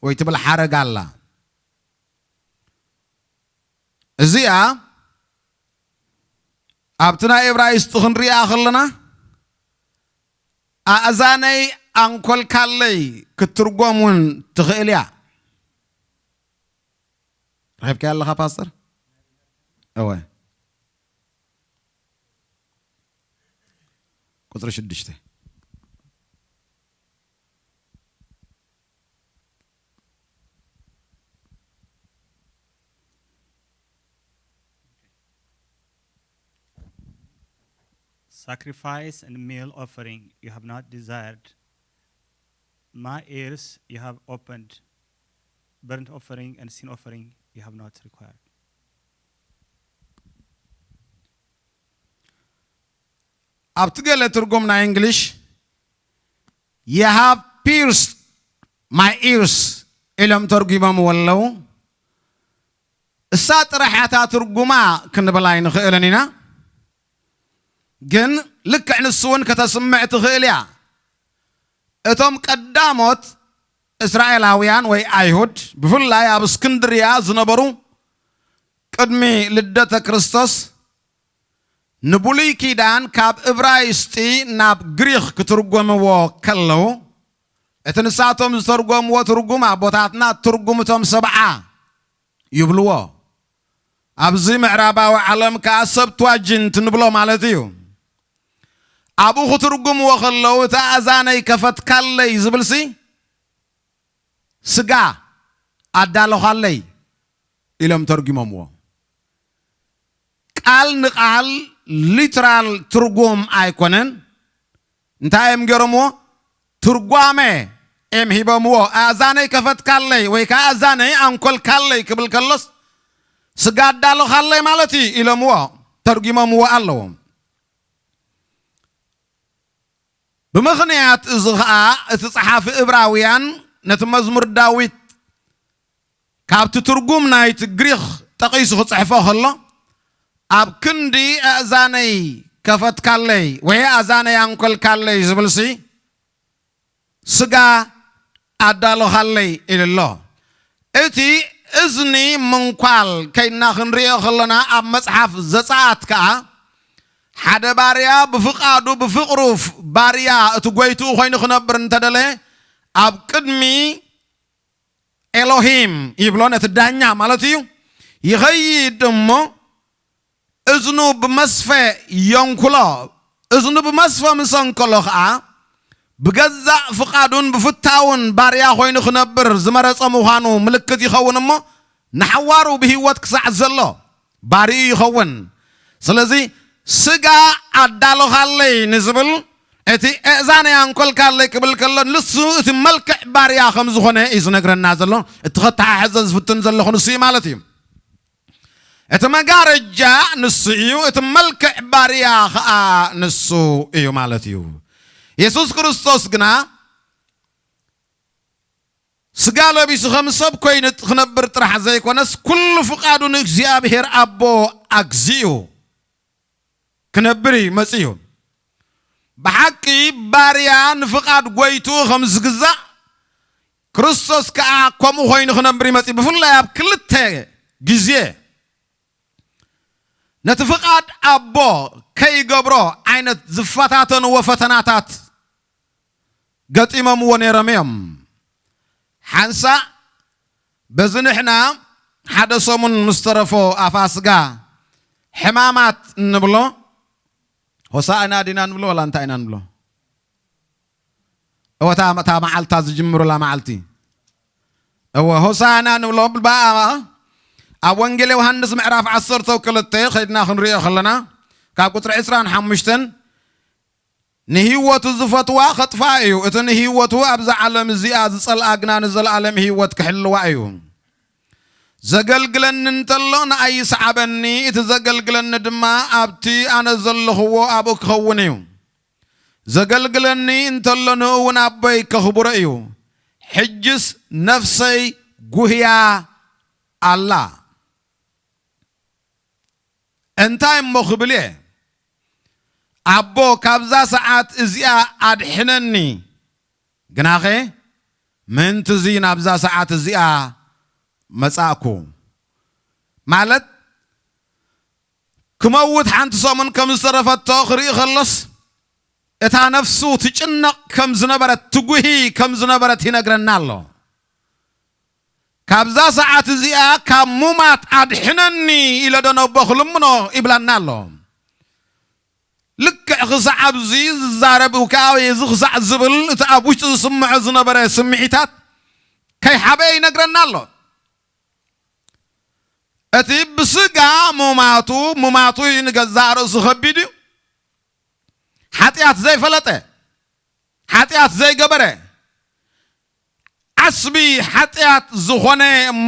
ወይ ትብል ሓረግ ኣላ። እዚኣ ኣብቲ ናይ እብራይስጢ ክንሪኣ ከለና፣ ኣእዛነይ ኣንኮልካለይ ክትትርጎም እውን ትኽእል እያ። ረኺብካያ ኣለኻ ፓስተር? እወ። ቁጽሪ ሽዱሽተ። Sacrifice and meal offering you have not desired. My ears you have opened. Burnt offering and sin offering you have not required. ኣብቲ ገለ ትርጉም ናይ እንግሊሽ you have pierced my ears ኢሎም ተርጉሞምዎ ኣለዉ። እሳ ጥራሕ እታ ትርጉማ ክንብል ኣይንኽእልን ኢና፣ ግን ልክዕ ንሱ እውን ከተስምዕ ትኽእል እያ። እቶም ቀዳሞት እስራኤላውያን ወይ ኣይሁድ፣ ብፍላይ ኣብ እስክንድርያ ዝነበሩ፣ ቅድሚ ልደተ ክርስቶስ ንብሉይ ኪዳን ካብ እብራይስጢ ናብ ግሪኽ ክትርጎምዎ ከለዉ፣ እቲ ንሳቶም ዝተርጎምዎ ትርጉም ኣቦታትና ትርጉም እቶም ሰብዓ ይብልዎ። ኣብዚ ምዕራባዊ ዓለም ከኣ ሰብትዋጅንት ንብሎ ማለት እዩ። ኣብኡ ክትርጉምዎ ከለዉ፣ እቲ ኣእዛነይ ከፈትካለይ ዝብልሲ፣ ስጋ ኣዳለኻለይ ኢሎም ተርጉሞምዎ። ቃል ንቃል ሊትራል ትርጉም ኣይኮነን፣ እንታይ እዮም ገይሮምዎ? ትርጓመ እዮም ሂቦምዎ። ኣእዛነይ ከፈትካለይ ወይ ከዓ ኣእዛነይ ኣንኮልካለይ ክብል ከሎስ ስጋ ኣዳለኻለይ ማለት እዩ ኢሎምዎ፣ ተርጉሞምዎ ኣለዎ። ብምኽንያት እዚ ኸዓ እቲ ጸሓፊ እብራውያን ነቲ መዝሙር ዳዊት ካብቲ ትርጉም ናይቲ ግሪኽ ጠቒሱ ክጽሕፎ ከሎ፣ ኣብ ክንዲ ኣእዛነይ ከፈትካለይ ወይ ኣእዛነይ ኣንኮልካለይ ዝብልሲ ስጋ ኣዳሎኻለይ ኢሉ ኣሎ። እቲ እዝኒ ምንኳል ከይድና ክንሪኦ ከለና ኣብ መጽሓፍ ዘጸኣት ከኣ ሓደ ባርያ ብፍቓዱ ብፍቕሩ ባርያ እቲ ጎይትኡ ኮይኑ ክነብር እንተደለ ኣብ ቅድሚ ኤሎሂም ይብሎ ነቲ ዳኛ ማለት እዩ። ይኸይድ እሞ እዝኑ ብመስፈ የንኩሎ። እዝኑ ብመስፈ ምስ ኣንከሎ ኸዓ ብገዛእ ፍቓዱን ብፍታውን ባርያ ኮይኑ ክነብር ዝመረጸ ምዃኑ ምልክት ይኸውን እሞ ንሓዋሩ ብህይወት ክሳዕ ዘሎ ባርዩ ይኸውን። ስለዚ ስጋ ኣዳሎኻለይ ንዝብል እቲ ኣእዛነይ ኣንኮልካለይ ክብል ከሎ ንሱ እቲ መልክዕ ባርያ ከም ዝኾነ እዩ ዝነግረና ዘሎ። እቲ ከተሓሕዘ ዝፍትን ዘለኹ ንሱ እዩ ማለት እዩ። እቲ መጋረጃ ንሱ እዩ፣ እቲ መልክዕ ባርያ ኸዓ ንሱ እዩ ማለት እዩ። የሱስ ክርስቶስ ግና ስጋ ለቢሱ ከም ሰብ ኮይኑ ክነብር ጥራሕ ዘይኮነስ ኩሉ ፍቓዱ ንእግዚኣብሔር ኣቦ ኣግዚኡ ክነብር እዩ መጺኡ። ብሓቂ ባርያ ንፍቓድ ጎይትኡ ከም ዝግዛእ ክርስቶስ ከኣ ከምኡ ኮይኑ ክነብር ይመጽእ። ብፍላይ ኣብ ክልተ ግዜ ነቲ ፍቓድ ኣቦ ከይገብሮ ዓይነት ዝፈታተንዎ ፈተናታት ገጢሞምዎ ነይሮም እዮም። ሓንሳእ በዚ ንሕና ሓደ ሰሙን ምስ ተረፎ ኣፋስጋ ሕማማት እንብሎ ሆሳእና ዲና ንብሎ ወላ እንታይ ኢና ንብሎ? እወ፣ እታ፣ እታ መዓልታ ዝጅምሩላ መዓልቲ። እወ፣ ሆሳና ንብሎ ብልባ ኣብ ወንጌል ዮሃንስ ምዕራፍ ዓሰርተ ክልተ ከይድና ክንሪኦ ከለና ካብ ቁፅሪ ዕስራን ሓሙሽተን ንህይወቱ ዝፈትዋ ከጥፍኣ እዩ፣ እቲ ንህይወቱ ኣብዛ ዓለም እዚኣ ዝጸልኣ ግና ንዘለኣለም ህይወት ክሕልዋ እዩ። ዘገልግለኒ እንተሎ ንኣይ ይስዓበኒ፣ እቲ ዘገልግለኒ ድማ ኣብቲ ኣነ ዘለኽዎ ኣብኡ ክኸውን እዩ። ዘገልግለኒ እንተሎ ንእኡ እውን ኣቦይ ከኽብሮ እዩ። ሕጅስ ነፍሰይ ጉህያ ኣላ። እንታይ እሞ ክብል እየ? ኣቦ ካብዛ ሰዓት እዚኣ ኣድሕነኒ። ግናኸ ምእንቲ እዚ ናብዛ ሰዓት እዚኣ መጻእኩ። ማለት ክመውት ሓንቲ ሰሙን ከም ዝተረፈቶ ክርኢ ከሎስ እታ ነፍሱ ትጭነቕ ከም ዝነበረት ትጉሂ ከም ዝነበረት ይነግረና ኣሎ። ካብዛ ሰዓት እዚኣ ካብ ሙማት ኣድሕነኒ ኢለ ዶ ነቦ ክልምኖ ይብለና ኣሎ። ልክዕ ክሳዕ ኣብዚ ዝዛረብ ከኣ እዚ ክሳዕ ዝብል እቲ ኣብ ውሽጢ ዝስምዖ ዝነበረ ስምዒታት ከይሓበየ ይነግረና ኣሎ። እቲ ብስጋ ሙማቱ ሙማቱ እዩ፣ ንገዛእ ርእሱ ከቢድ እዩ። ሓጢኣት ዘይፈለጠ፣ ሓጢኣት ዘይገበረ፣ ዓስቢ ሓጢኣት ዝኾነ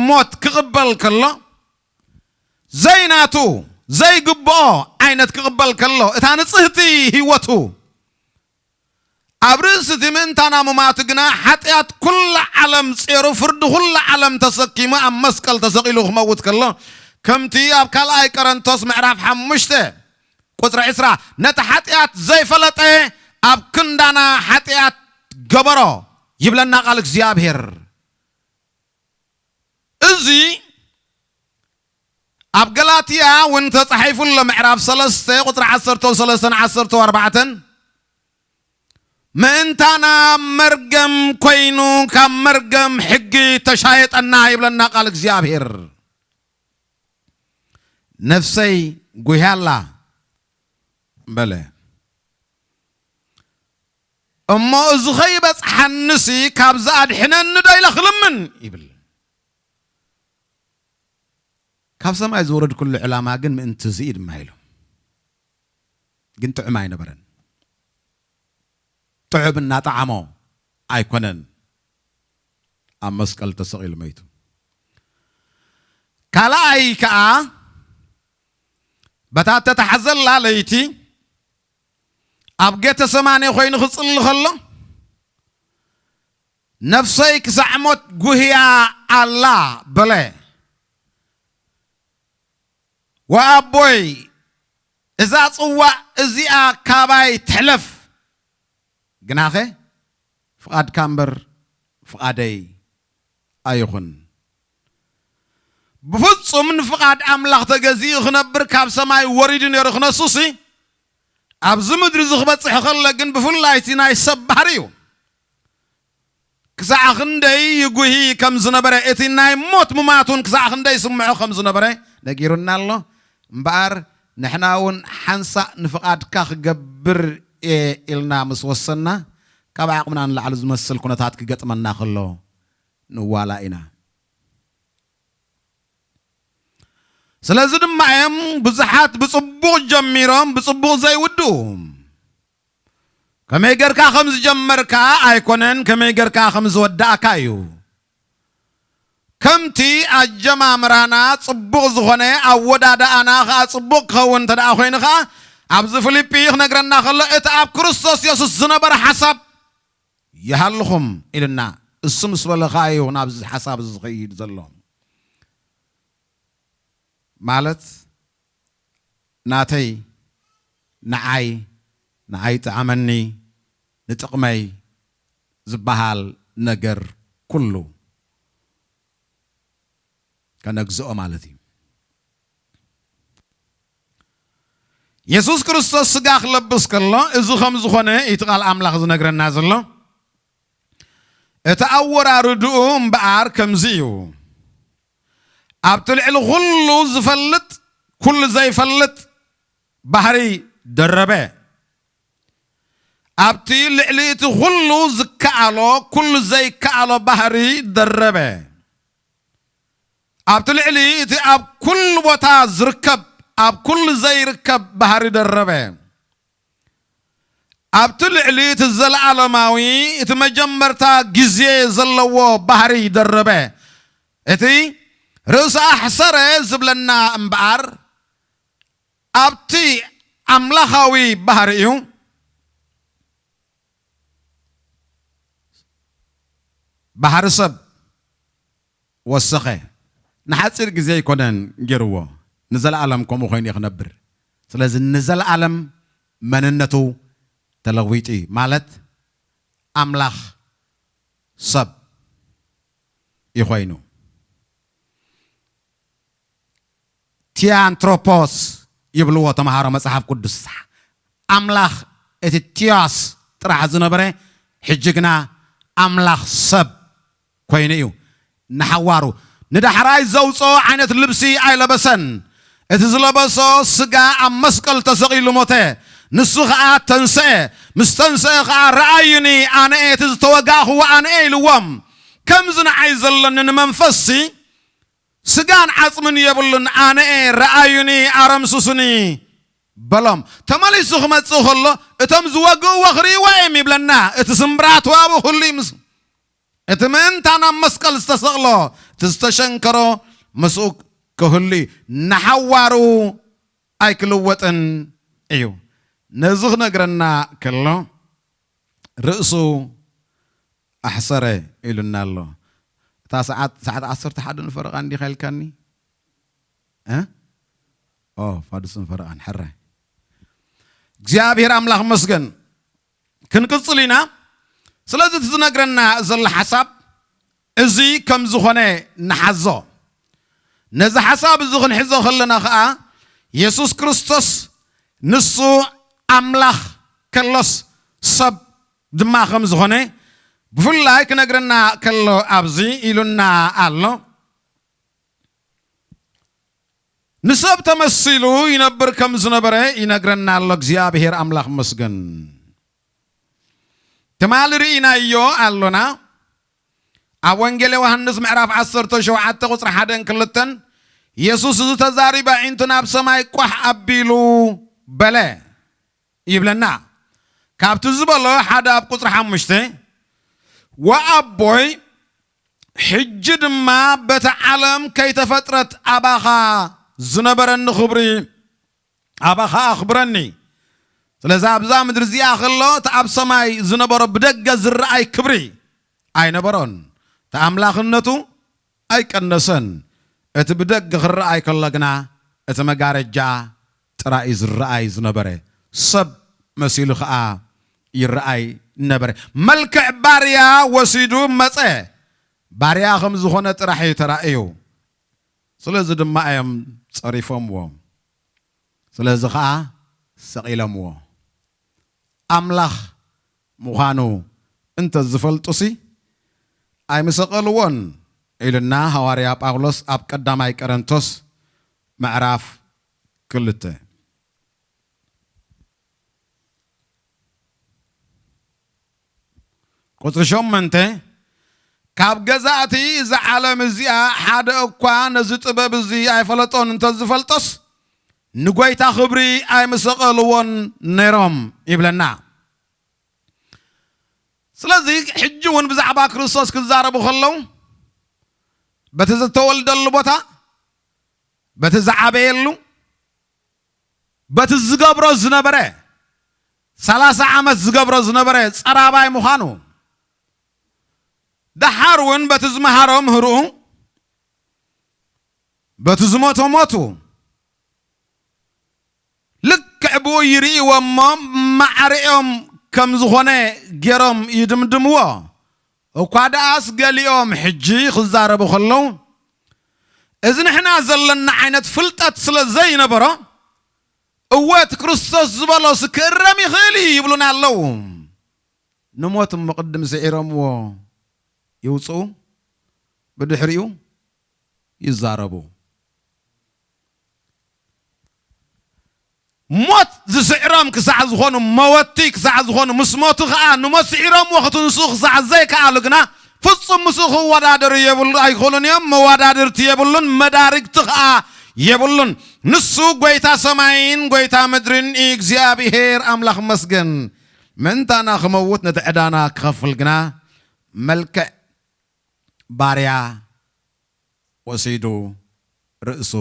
ሞት ክቕበል ከሎ ዘይናቱ ዘይግብኦ ዓይነት ክቕበል ከሎ እታ ንጽህቲ ህይወቱ ኣብ ርእሲ እቲ ምእንታና ምማቱ ግና ሓጢኣት ኩላ ዓለም ጼሩ ፍርዲ ኩላ ዓለም ተሰኪሙ ኣብ መስቀል ተሰቒሉ ክመውት ከሎ ከምቲ ኣብ ካልኣይ ቀረንቶስ ምዕራፍ ሓሙሽተ ቁፅሪ ዕስራ ነቲ ሓጢኣት ዘይፈለጠ ኣብ ክንዳና ሓጢኣት ገበሮ ይብለና ቃል እግዚኣብሔር። እዚ ኣብ ገላትያ እውን ተጻሒፉ ኣሎ ምዕራፍ ሰለስተ ቁፅሪ ዓሰርተ ሰለስተን ዓሰርተ ኣርባዕተን ምእንታና መርገም ኮይኑ ካብ መርገም ሕጊ ተሻየጠና ይብለና ቃል እግዚኣብሔር። ነፍሰይ ጉህያላ በለ። እሞ እዚ ኸይበጽሓንሲ ካብ ዝኣድሕነኒ ዶ ኢለ ክልምን ይብል። ካብ ሰማይ ዝወረድኩሉ ዕላማ ግን ምእንቲ እዚ እዩ ድማ ኢሉ። ግን ጥዑም ኣይነበረን። ጥዑም እናጠዓሞ ኣይኮነን ኣብ መስቀል ተሰቒሉ መይቱ። ካልኣይ ከኣ በታ እተታሕዘላ ለይቲ ኣብ ጌተሰማኔ ኮይኑ ክጽሊ ከሎ፣ "ነፍሰይ ክሳዕ ሞት ጉህያ ኣላ" በለ። "ወኣቦይ፣ እዛ ጽዋእ እዚኣ ካባይ ትሕለፍ፣ ግናኸ ፍቓድካ እምበር ፍቓደይ ኣይኹን።" ብፍጹም ንፍቓድ ኣምላኽ ተገዚኡ ክነብር ካብ ሰማይ ወሪዱ ነይሩ ክነሱሲ፣ ኣብዚ ምድሪ እዚ ክበጽሕ ከሎ ግን ብፍላይ እቲ ናይ ሰብ ባህሪ እዩ። ክሳዕ ክንደይ ይጉሂ ከም ዝነበረ፣ እቲ ናይ ሞት ምማቱን ክሳዕ ክንደይ ይስምዖ ከም ዝነበረ ነጊሩና ኣሎ። እምበኣር ንሕና እውን ሓንሳእ ንፍቓድካ ክገብር እየ ኢልና ምስ ወሰና፣ ካብ ዓቕምና ንላዕሊ ዝመስል ኩነታት ክገጥመና ከሎ ንዋላ ኢና። ስለዚ ድማ እዮም ብዙሓት ብጽቡቕ ጀሚሮም ብጽቡቕ ዘይውድኡ። ከመይ ጌርካ ከም ዝጀመርካ ኣይኮነን፣ ከመይ ጌርካ ከም ዝወዳእካ እዩ። ከምቲ ኣጀማምራና ጽቡቕ ዝኾነ፣ ኣወዳድኣና ኸኣ ጽቡቕ ክኸውን እንተ ደኣ ኮይኑ ኸኣ፣ ኣብዚ ፊልጲ ክነግረና ከሎ፣ እቲ ኣብ ክርስቶስ የሱስ ዝነበረ ሓሳብ ይሃልኹም ኢልና፣ እሱ ምስ በለ ኸኣ እዩ ናብዚ ሓሳብ እዚ ዝኸይድ ዘሎ። ማለት ናተይ፣ ንዓይ፣ ንዓይ ጥዓመኒ፣ ንጥቕመይ ዝበሃል ነገር ኩሉ ከነግዝኦ ማለት እዩ። የሱስ ክርስቶስ ስጋ ክለብስ ከሎ እዚ ከም ዝኾነ እቲ ቃል ኣምላኽ ዝነግረና ዘሎ። እቲ ኣወራርድኡ እምበኣር ከምዚ እዩ። ኣብቲ ልዕሊ ኩሉ ዝፈልጥ፣ ኩሉ ዘይፈልጥ ባህሪ ደረበ። ኣብቲ ልዕሊ እቲ ኩሉ ዝከኣሎ፣ ኩሉ ዘይከኣሎ ባህሪ ደረበ። ኣብቲ ልዕሊ እቲ ኣብ ኩሉ ቦታ ዝርከብ፣ ኣብ ኩሉ ዘይርከብ ባህሪ ደረበ። ኣብቲ ልዕሊ እቲ ዘለኣለማዊ፣ እቲ መጀመርታ ግዜ ዘለዎ ባህሪ ደረበ። እቲ ርእሰ ኣሕሰረ ዝብለና እምበኣር፣ ኣብቲ ኣምላኻዊ ባህሪ እዩ። ባህሪ ሰብ ወሰኸ። ንሓጺር ግዜ ኣይኮነን ገይርዎ፣ ንዘለኣለም ከምኡ ኮይኑ እዩ ክነብር። ስለዚ ንዘለኣለም መንነቱ ተለዊጡ እዩ፣ ማለት ኣምላኽ ሰብ እዩ ኮይኑ። ቲያንትሮፖስ ይብልዎ ተምሃሮ መጽሓፍ ቅዱስ። ኣምላኽ እቲ ቲዮስ ጥራሕ ዝነበረ፣ ሕጂ ግና ኣምላኽ ሰብ ኮይኑ እዩ። ንሓዋሩ ንዳሕራይ ዘውፅኦ ዓይነት ልብሲ ኣይለበሰን። እቲ ዝለበሶ ስጋ ኣብ መስቀል ተሰቒሉ ሞተ። ንሱ ኸዓ ተንስአ። ምስ ተንስአ ኸዓ "ረኣዩኒ፣ ኣነ እየ እቲ ዝተወጋእኽዎ ኣነ እየ" ኢልዎም። ከምዚ ንዓይ ዘለኒ ንመንፈስሲ ስጋን ዓጽምን የብሉን፣ ኣነ እየ፣ ረኣዩኒ፣ ኣረምስሱኒ በሎም። ተመሊሱ ክመጽእ ከሎ እቶም ዝወግእዎ ክርእይዎ እዮም ይብለና። እቲ ስምብራቱ ኣብኡ ክህሉ እዩ ምስ-፣ እቲ ምእንታን ኣብ መስቀል ዝተሰቕሎ፣ እቲ ዝተሸንከሮ ምስኡ ክህሉ እዩ። ንሓዋሩ ኣይክልወጥን እዩ። ነዚ ክነግረና ከሎ ርእሱ ኣሕሰረ ኢሉና ኣሎ። እታ ሰዓት፣ ሰዓት ዓሰርተ ሓደ ንፈረቓ እንዲኻ ኢልካኒ? እ? ኦ፣ ፋዱስን ፈረቓን፣ ሕራይ። እግዚኣብሔር ኣምላኽ መስገን። ክንቅጽል ኢና። ስለዚ እቲ ዝነግረና ዘሎ ሓሳብ እዚ ከም ዝኾነ ንሓዞ። ነዚ ሓሳብ እዚ ክንሕዞ ከለና ኸኣ፣ የሱስ ክርስቶስ ንሱ ኣምላኽ ከሎስ ሰብ ድማ ከም ዝኾነ ብፍላይ ክነግረና ከሎ ኣብዚ ኢሉና ኣሎ። ንሰብ ተመሲሉ ይነብር ከም ዝነበረ ይነግረና ኣሎ። እግዚኣብሔር ኣምላኽ መስገን። ትማሊ ርኢናዮ ኣሎና። ኣብ ወንጌል ዮሃንስ ምዕራፍ ዓሰርተ ሸውዓተ ቁጽሪ ሓደን ክልተን፣ የሱስ እዚ ተዛሪቡ ኣዒንቱ ናብ ሰማይ ቋሕ ኣቢሉ በለ ይብለና። ካብቲ ዝበሎ ሓደ ኣብ ቁፅሪ ሓሙሽተ፣ "ወኣቦይ፣ ሕጂ ድማ በቲ ዓለም ከይተፈጥረት ኣባኻ ዝነበረኒ ክብሪ ኣባኻ ኣኽብረኒ። ስለዚ ኣብዛ ምድሪ እዚኣ ከሎ እቲ ኣብ ሰማይ ዝነበሮ ብደገ ዝረኣይ ክብሪ ኣይነበሮን። እቲ ኣምላኽነቱ ኣይቀነሰን። እቲ ብደገ ክረኣይ ከሎ ግና እቲ መጋረጃ ጥራይ እዩ ዝረኣይ ዝነበረ። ሰብ መሲሉ ኸኣ ይረኣይ ነበረ። መልክዕ ባርያ ወሲዱ መጸ። ባርያ ከም ዝኾነ ጥራሕ እዩ ተራእዩ። ስለዚ ድማ እዮም ጸሪፎምዎ። ስለዚ ኸኣ ሰቒሎምዎ። ኣምላኽ ምዃኑ እንተ ዝፈልጡሲ ኣይምሰቐልዎን" ኢሉና ሃዋርያ ጳውሎስ ኣብ ቀዳማይ ቀረንቶስ ምዕራፍ ክልተ። ቁጽሪ ሸሞንተ፣ "ካብ ገዛእቲ እዛ ዓለም እዚኣ ሓደ እኳ ነዚ ጥበብ እዚ ኣይፈለጦን፣ እንተ ዝፈልጦስ ንጎይታ ክብሪ ኣይምሰቐልዎን ነይሮም" ይብለና። ስለዚ ሕጂ እውን ብዛዕባ ክርስቶስ ክዛረቡ ከለዉ በቲ ዝተወልደሉ ቦታ፣ በቲ ዝዓበየሉ፣ በቲ ዝገብሮ ዝነበረ፣ ሰላሳ ዓመት ዝገብሮ ዝነበረ ጸራባይ ምዃኑ፣ ደሓር እውን በቲ ዝመሃሮ ምህርኡ፣ በቲ ዝሞቶ ሞቱ፣ ልክዕ ብኡ ይርእይዎ እሞ ማዕሪኦም ከም ዝኾነ ገይሮም ይድምድምዎ። እኳ ደኣስ ገሊኦም ሕጂ ክዛረቡ ከለዉ፣ እዚ ንሕና ዘለና ዓይነት ፍልጠት ስለ ዘይነበሮ፣ "እወ፣ እቲ ክርስቶስ ዝበሎስ ክእረም ይኽእል እዩ" ይብሉና ኣለዉ። ንሞት እሞ ቅድም ስዒሮምዎ ይውፅኡ፣ ብድሕሪኡ ይዛረቡ። ሞት ዝስዕሮም ክሳዕ ዝኾኑ፣ መወቲ ክሳዕ ዝኾኑ፣ ምስ ሞቱ ኸዓ ንሞት ስዒሮምዎ ክትንስኡ ክሳዕ ዘይከኣሉ ግና፣ ፍጹም ምስኡ ክወዳደሩ የብሉ-፣ ኣይኽእሉን እዮም። መወዳድርቲ የብሉን፣ መዳርግቲ ኸዓ የብሉን። ንሱ ጐይታ ሰማይን ጐይታ ምድርን እዩ። እግዚኣብሔር ኣምላኽ ይመስገን። ምእንታና ክመውት፣ ነቲ ዕዳና ክኸፍል ግና መልክዕ ባርያ ወሲዱ ርእሱ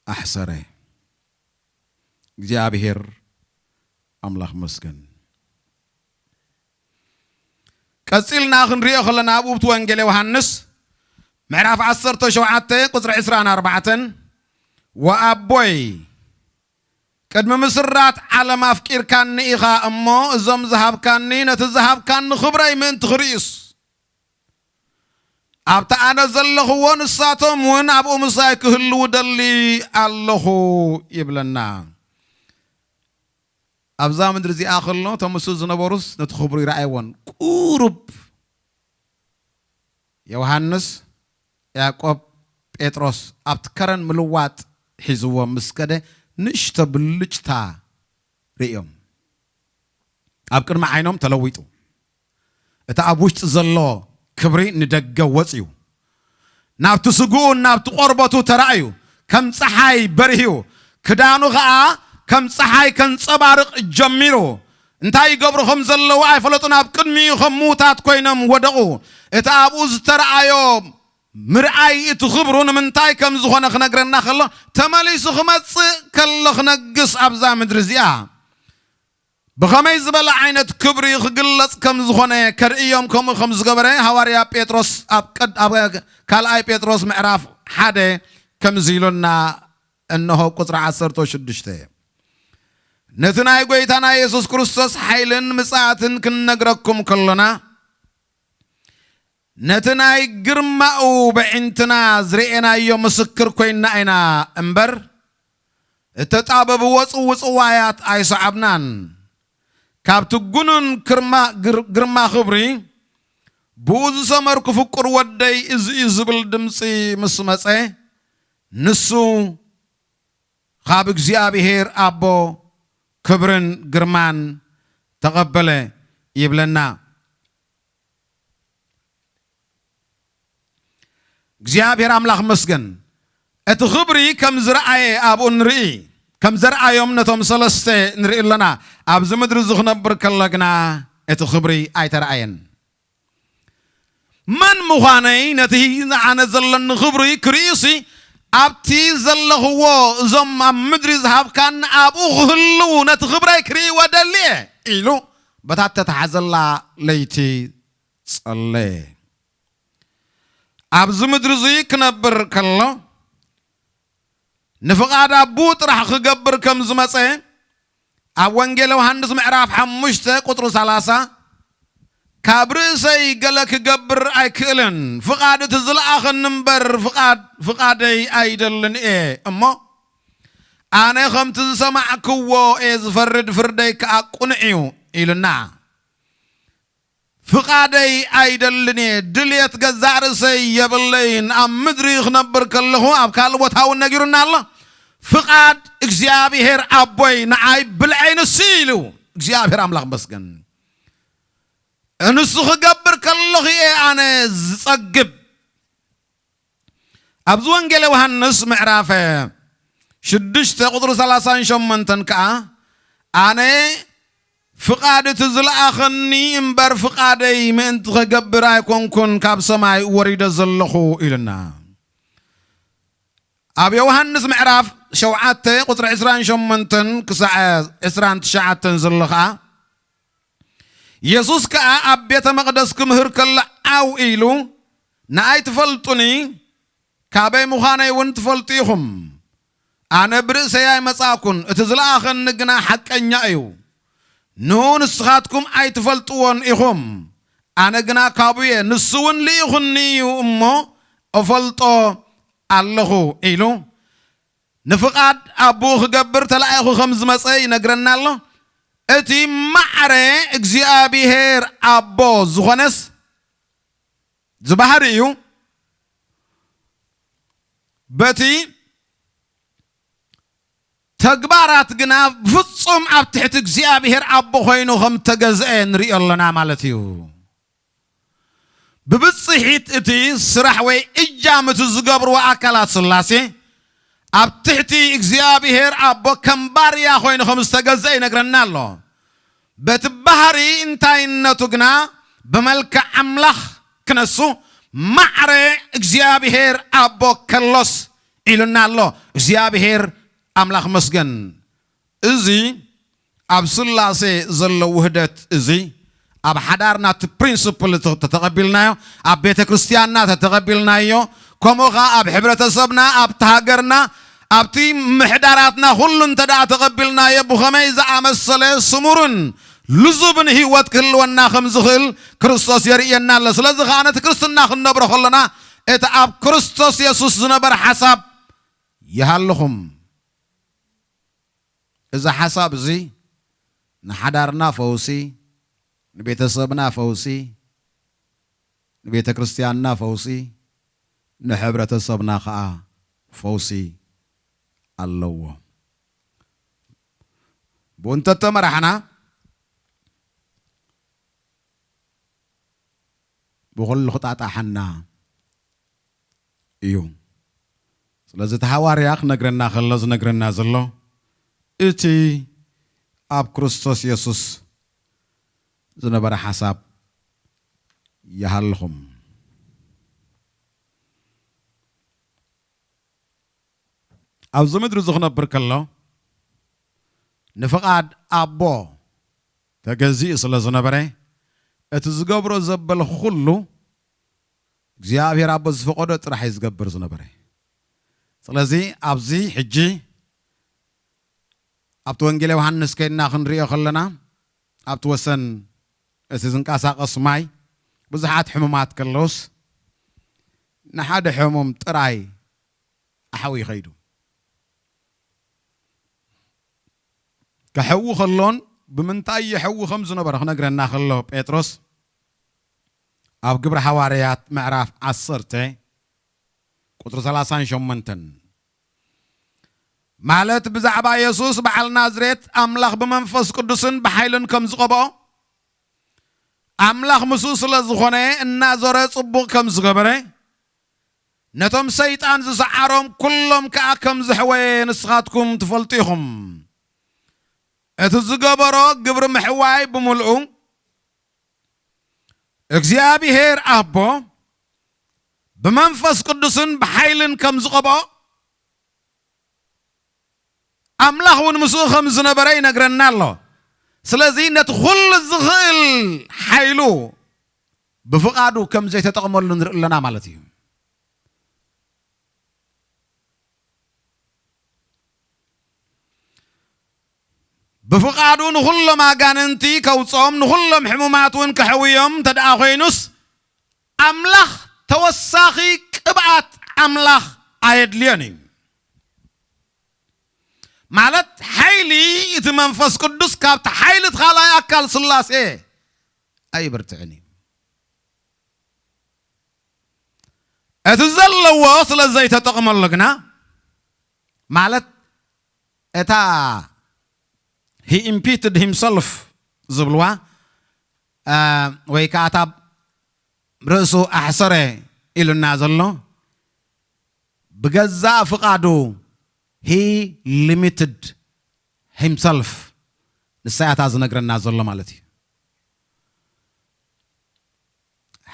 ኣሕሰረ። እግዚኣብሔር ኣምላኽ መስገን። ቀጺልና ክንሪኦ ከለና፣ ኣብኡ ብቲ ወንጌል ዮሃንስ ምዕራፍ ዓሰርተ ሸውዓተ ቁጽሪ ዕስራን ኣርባዕተን፣ "ወኣቦይ፣ ቅድሚ ምስራት ዓለም ኣፍቂርካኒ ኢኻ እሞ፣ እዞም ዝሃብካኒ፣ ነቲ ዝሃብካኒ ክብረይ ምእንቲ ክርእዩስ፣ ኣብቲ ኣነ ዘለኽዎ ንሳቶም እውን ኣብኡ ምሳይ ክህልዉ ደሊ ኣለኹ" ይብለና። ኣብዛ ምድሪ እዚኣ ከሎ፣ እቶም ምስኡ ዝነበሩስ ነቲ ክብሩ ይረኣይዎን። ቁሩብ ዮሃንስ፣ ያዕቆብ፣ ጴጥሮስ ኣብቲ ከረን ምልዋጥ ሒዝዎም ምስ ከደ፣ ንእሽቶ ብልጭታ ርእዮም። ኣብ ቅድሚ ዓይኖም ተለዊጡ። እቲ ኣብ ውሽጢ ዘሎ ክብሪ ንደገ ወጽዩ። ናብቲ ስግኡን ናብቲ ቆርበቱ ተራእዩ። ከም ጸሓይ በርህዩ። ክዳኑ ኸኣ ከም ጸሓይ ከንጸባርቕ ጀሚሩ። እንታይ ይገብሩ ከም ዘለዉ ኣይፈለጡን። ኣብ ቅድሚኡ ከም ምዉታት ኮይኖም ወደቑ። እቲ ኣብኡ ዝተረኣዮ ምርኣይ እቲ ክብሩ ንምንታይ ከም ዝኾነ ክነግረና ከሎ፣ ተመሊሱ ክመጽእ ከሎ ክነግስ ኣብዛ ምድሪ እዚኣ ብኸመይ ዝበለ ዓይነት ክብሪ ክግለጽ ከም ዝኾነ ከርእዮም፣ ከምኡ ከም ዝገበረ ሃዋርያ ጴጥሮስ ኣብ ቀድ-፣ ኣብ ካልኣይ ጴጥሮስ ምዕራፍ ሓደ ከምዚ ኢሉና፣ እንሆ ቁጽሪ ዓሰርተ ሽዱሽተ፣ "ነቲ ናይ ጐይታና የሱስ ክርስቶስ ሓይልን ምጽኣትን ክንነግረኩም ከሎና፣ ነቲ ናይ ግርማኡ በዒንትና ዝርኤናዮ ምስክር ኮይንና ኢና እምበር፣ እተጣበብዎ ጽውጽዋያት ኣይሰዓብናን። ካብቲ ጉኑን ክርማ-፣ ግር-፣ ግርማ ክብሪ፣ ብኡ ዝሰመርኩ ፍቁር ወደይ እዚ እዩ ዝብል ድምጺ ምስ መጸ፣ ንሱ ካብ እግዚኣብሔር ኣቦ ክብርን ግርማን ተቐበለ" ይብለና። እግዚኣብሔር ኣምላኽ መስገን። እቲ ክብሪ ከም ዝረኣየ ኣብኡ ንርኢ። ከም ዘርኣዮም ነቶም ሰለስተ ንርኢ ኣለና። ኣብዚ ምድሪ እዚ ክነብር ከሎ ግና እቲ ክብሪ ኣይተረኣየን። መን ምዃነይ ነቲ ኣነ ዘለኒ ክብሪ ክርእዩሲ ኣብቲ ዘለኽዎ እዞም ኣብ ምድሪ ዝሃብካኒ ኣብኡ ክህልዉ ነቲ ክብረይ ክርእይዎ ደልየ ኢሉ በታ እተተሓዘላ ለይቲ ጸለየ። ኣብዚ ምድሪ እዚ ክነብር ከሎ ንፍቓድ ኣቦኡ ጥራሕ ክገብር ከም ዝመጸ ኣብ ወንጌል ዮሃንስ ምዕራፍ ሓሙሽተ ቁጽሪ ሰላሳ ካብ ርእሰይ ገለ ክገብር ኣይክእልን፣ ፍቓድ እቲ ዝለኣኸኒ እምበር ፍቓድ ፍቓደይ ኣይደልን እየ እሞ ኣነ ከምቲ ዝሰማዕክዎ እየ ዝፈርድ፣ ፍርደይ ከኣ ቅኑዕ እዩ ኢሉና። ፍቓደይ ኣይደልን እየ፣ ድልየት ገዛእ ርእሰይ የብለይን። ኣብ ምድሪ ክነብር ከለኹ ኣብ ካልእ ቦታ እውን ነጊሩና ኣሎ። ፍቓድ እግዚኣብሔር ኣቦይ ንዓይ ብልዐይ ንሱ ኢሉ። እግዚኣብሔር ኣምላኽ መስገን። ንሱ ክገብር ከለኹ እየ ኣነ ዝጸግብ። ኣብዚ ወንጌል ዮሃንስ ምዕራፍ ሽዱሽተ ቁጽሪ ሰላሳን ሸሞንተን ከኣ ኣነ ፍቓድ እቲ ዝለኣኸኒ እምበር ፍቓደይ ምእንቲ ኸገብር ኣይኮንኩን ካብ ሰማይ ወሪደ ዘለኹ ኢልና። ኣብ ዮሃንስ ምዕራፍ ሸውዓተ ቁጽሪ ዕስራን ሸሞንተን ክሳዕ ዕስራን ትሽዓተን ዘሎ ኸኣ የሱስ ከኣ ኣብ ቤተ መቕደስ ክምህር ከሎ ዓው ኢሉ ንኣይ ትፈልጡኒ፣ ካበይ ምዃነይ እውን ትፈልጡ ኢኹም። ኣነ ብርእሰይ ኣይመጻእኩን፣ እቲ ዝለኣኸኒ ግና ሓቀኛ እዩ። ንኡ ንስኻትኩም ኣይትፈልጥዎን ኢኹም፣ ኣነ ግና ካብኡ እየ፣ ንሱ እውን ልኢኹኒ እዩ እሞ እፈልጦ ኣለኹ ኢሉ ንፍቓድ ኣቦኡ ክገብር ተላኢኹ ከም ዝመጸ ይነግረና ኣሎ። እቲ ማዕረ እግዚኣብሔር ኣቦ ዝኾነስ ዝበሃሪ እዩ። በቲ ተግባራት ግና ብፍጹም ኣብ ትሕቲ እግዚኣብሔር ኣቦ ኮይኑ ከም ተገዝአ ንሪኦ ኣለና ማለት እዩ። ብብጽሒት እቲ ስራሕ ወይ እጃም እቲ ዝገብርዎ ኣካላት ስላሴ ኣብ ትሕቲ እግዚኣብሔር ኣቦ ከም ባርያ ኮይኑ ከም ዝተገዝአ ይነግረና ኣሎ። በቲ ባህሪ እንታይነቱ ግና ብመልክዕ ኣምላኽ ክነሱ ማዕረ እግዚኣብሔር ኣቦ ከሎስ ኢሉና ኣሎ። እግዚኣብሔር ኣምላኽ መስገን። እዚ ኣብ ስላሴ ዘሎ ውህደት እዚ ኣብ ሓዳርና እቲ ፕሪንስፕል ተተቐቢልናዮ፣ ኣብ ቤተ ክርስቲያንና ተተቐቢልናዮ፣ ከምኡ ኸዓ ኣብ ሕብረተሰብና፣ ኣብቲ ሃገርና፣ ኣብቲ ምሕዳራትና ኩሉ እንተ ደኣ ተቐቢልናዮ ብኸመይ ዝኣመሰለ ስሙርን ልዙብን ህይወት ክህልወና ከም ዝኽእል ክርስቶስ የርእየና ኣሎ። ስለዚ ኸዓ ነቲ ክርስትና ክንነብሮ ከለና እቲ ኣብ ክርስቶስ የሱስ ዝነበረ ሓሳብ ይሃልኹም። እዚ ሓሳብ እዚ ንሓዳርና ፈውሲ፣ ንቤተሰብና ፈውሲ፣ ንቤተ ክርስቲያንና ፈውሲ፣ ንሕብረተሰብና ኸዓ ፈውሲ ኣለዎ። ብኡ እንተተመራሕና ብኹሉ ክጣጣሓና እዩ። ስለዚ እቲ ሃዋርያ ክነግረና ከሎ ዝነግረና ዘሎ እቲ ኣብ ክርስቶስ የሱስ ዝነበረ ሓሳብ ይሃልኹም። ኣብዚ ምድሪ እዚ ክነብር ከሎ ንፍቓድ ኣቦ ተገዚኡ ስለ ዝነበረ እቲ ዝገብሮ ዘበለ ኩሉ እግዚኣብሔር ኣቦ ዝፈቐዶ ጥራሕ እዩ ዝገብር ዝነበረ። ስለዚ ኣብዚ ሕጂ ኣብቲ ወንጌል ዮሃንስ ከይድና ክንሪኦ ከለና ኣብቲ ወሰን እቲ ዝንቀሳቐስ ማይ ብዙሓት ሕሙማት ከለውስ ንሓደ ሕሙም ጥራይ ኣሕዊ ይኸይዱ። ከሕዊ ከሎን ብምንታይ የሕዊ ከም ዝነበረ ክነግረና ከሎ ጴጥሮስ ኣብ ግብሪ ሃዋርያት ምዕራፍ ዓሰርተ ቁጽሪ ሰላሳን ሸሞንተን ማለት ብዛዕባ የሱስ በዓል ናዝሬት ኣምላኽ ብመንፈስ ቅዱስን ብሓይልን ከም ዝቐብኦ ኣምላኽ ምስኡ ስለ ዝኾነ እናዞረ ጽቡቕ ከም ዝገበረ ነቶም ሰይጣን ዝሰዓሮም ኩሎም ከኣ ከም ዘሕወየ ንስኻትኩም ትፈልጡ ኢኹም። እቲ ዝገበሮ ግብሪ ምሕዋይ ብምልኡ እግዚኣብሔር ኣቦ ብመንፈስ ቅዱስን ብሓይልን ከም ዝቐብኦ ኣምላኽ እውን ምስኡ ከም ዝነበረ ይነግረና ኣሎ። ስለዚ ነቲ ኩሉ ዝኽእል ሓይሉ ብፍቓዱ ከም ዘይተጠቕመሉ ንርኢ ኣለና ማለት እዩ። ብፍቓዱ ንኹሎም ኣጋንንቲ ከውፅኦም ንኹሎም ሕሙማት እውን ከሕውዮም እንተ ደኣ ኮይኑስ ኣምላኽ ተወሳኺ ቅብኣት ኣምላኽ ኣየድልዮን እዩ። ማለት ሓይሊ እቲ መንፈስ ቅዱስ ካብቲ ሓይሊ እቲ ካልኣይ ኣካል ስላሴ ኣይብርትዕን እዩ። እቲ ዘለዎ ስለ ዘይተጠቕመሉ ግና ማለት እታ he imputed himself ዝብልዋ ወይ ከዓ እታ ርእሱ ኣሕሰረ ኢሉና ዘሎ ብገዛእ ፍቓዱ he limited himself ንሳያታ ዝነግረና ዘሎ ማለት እዩ።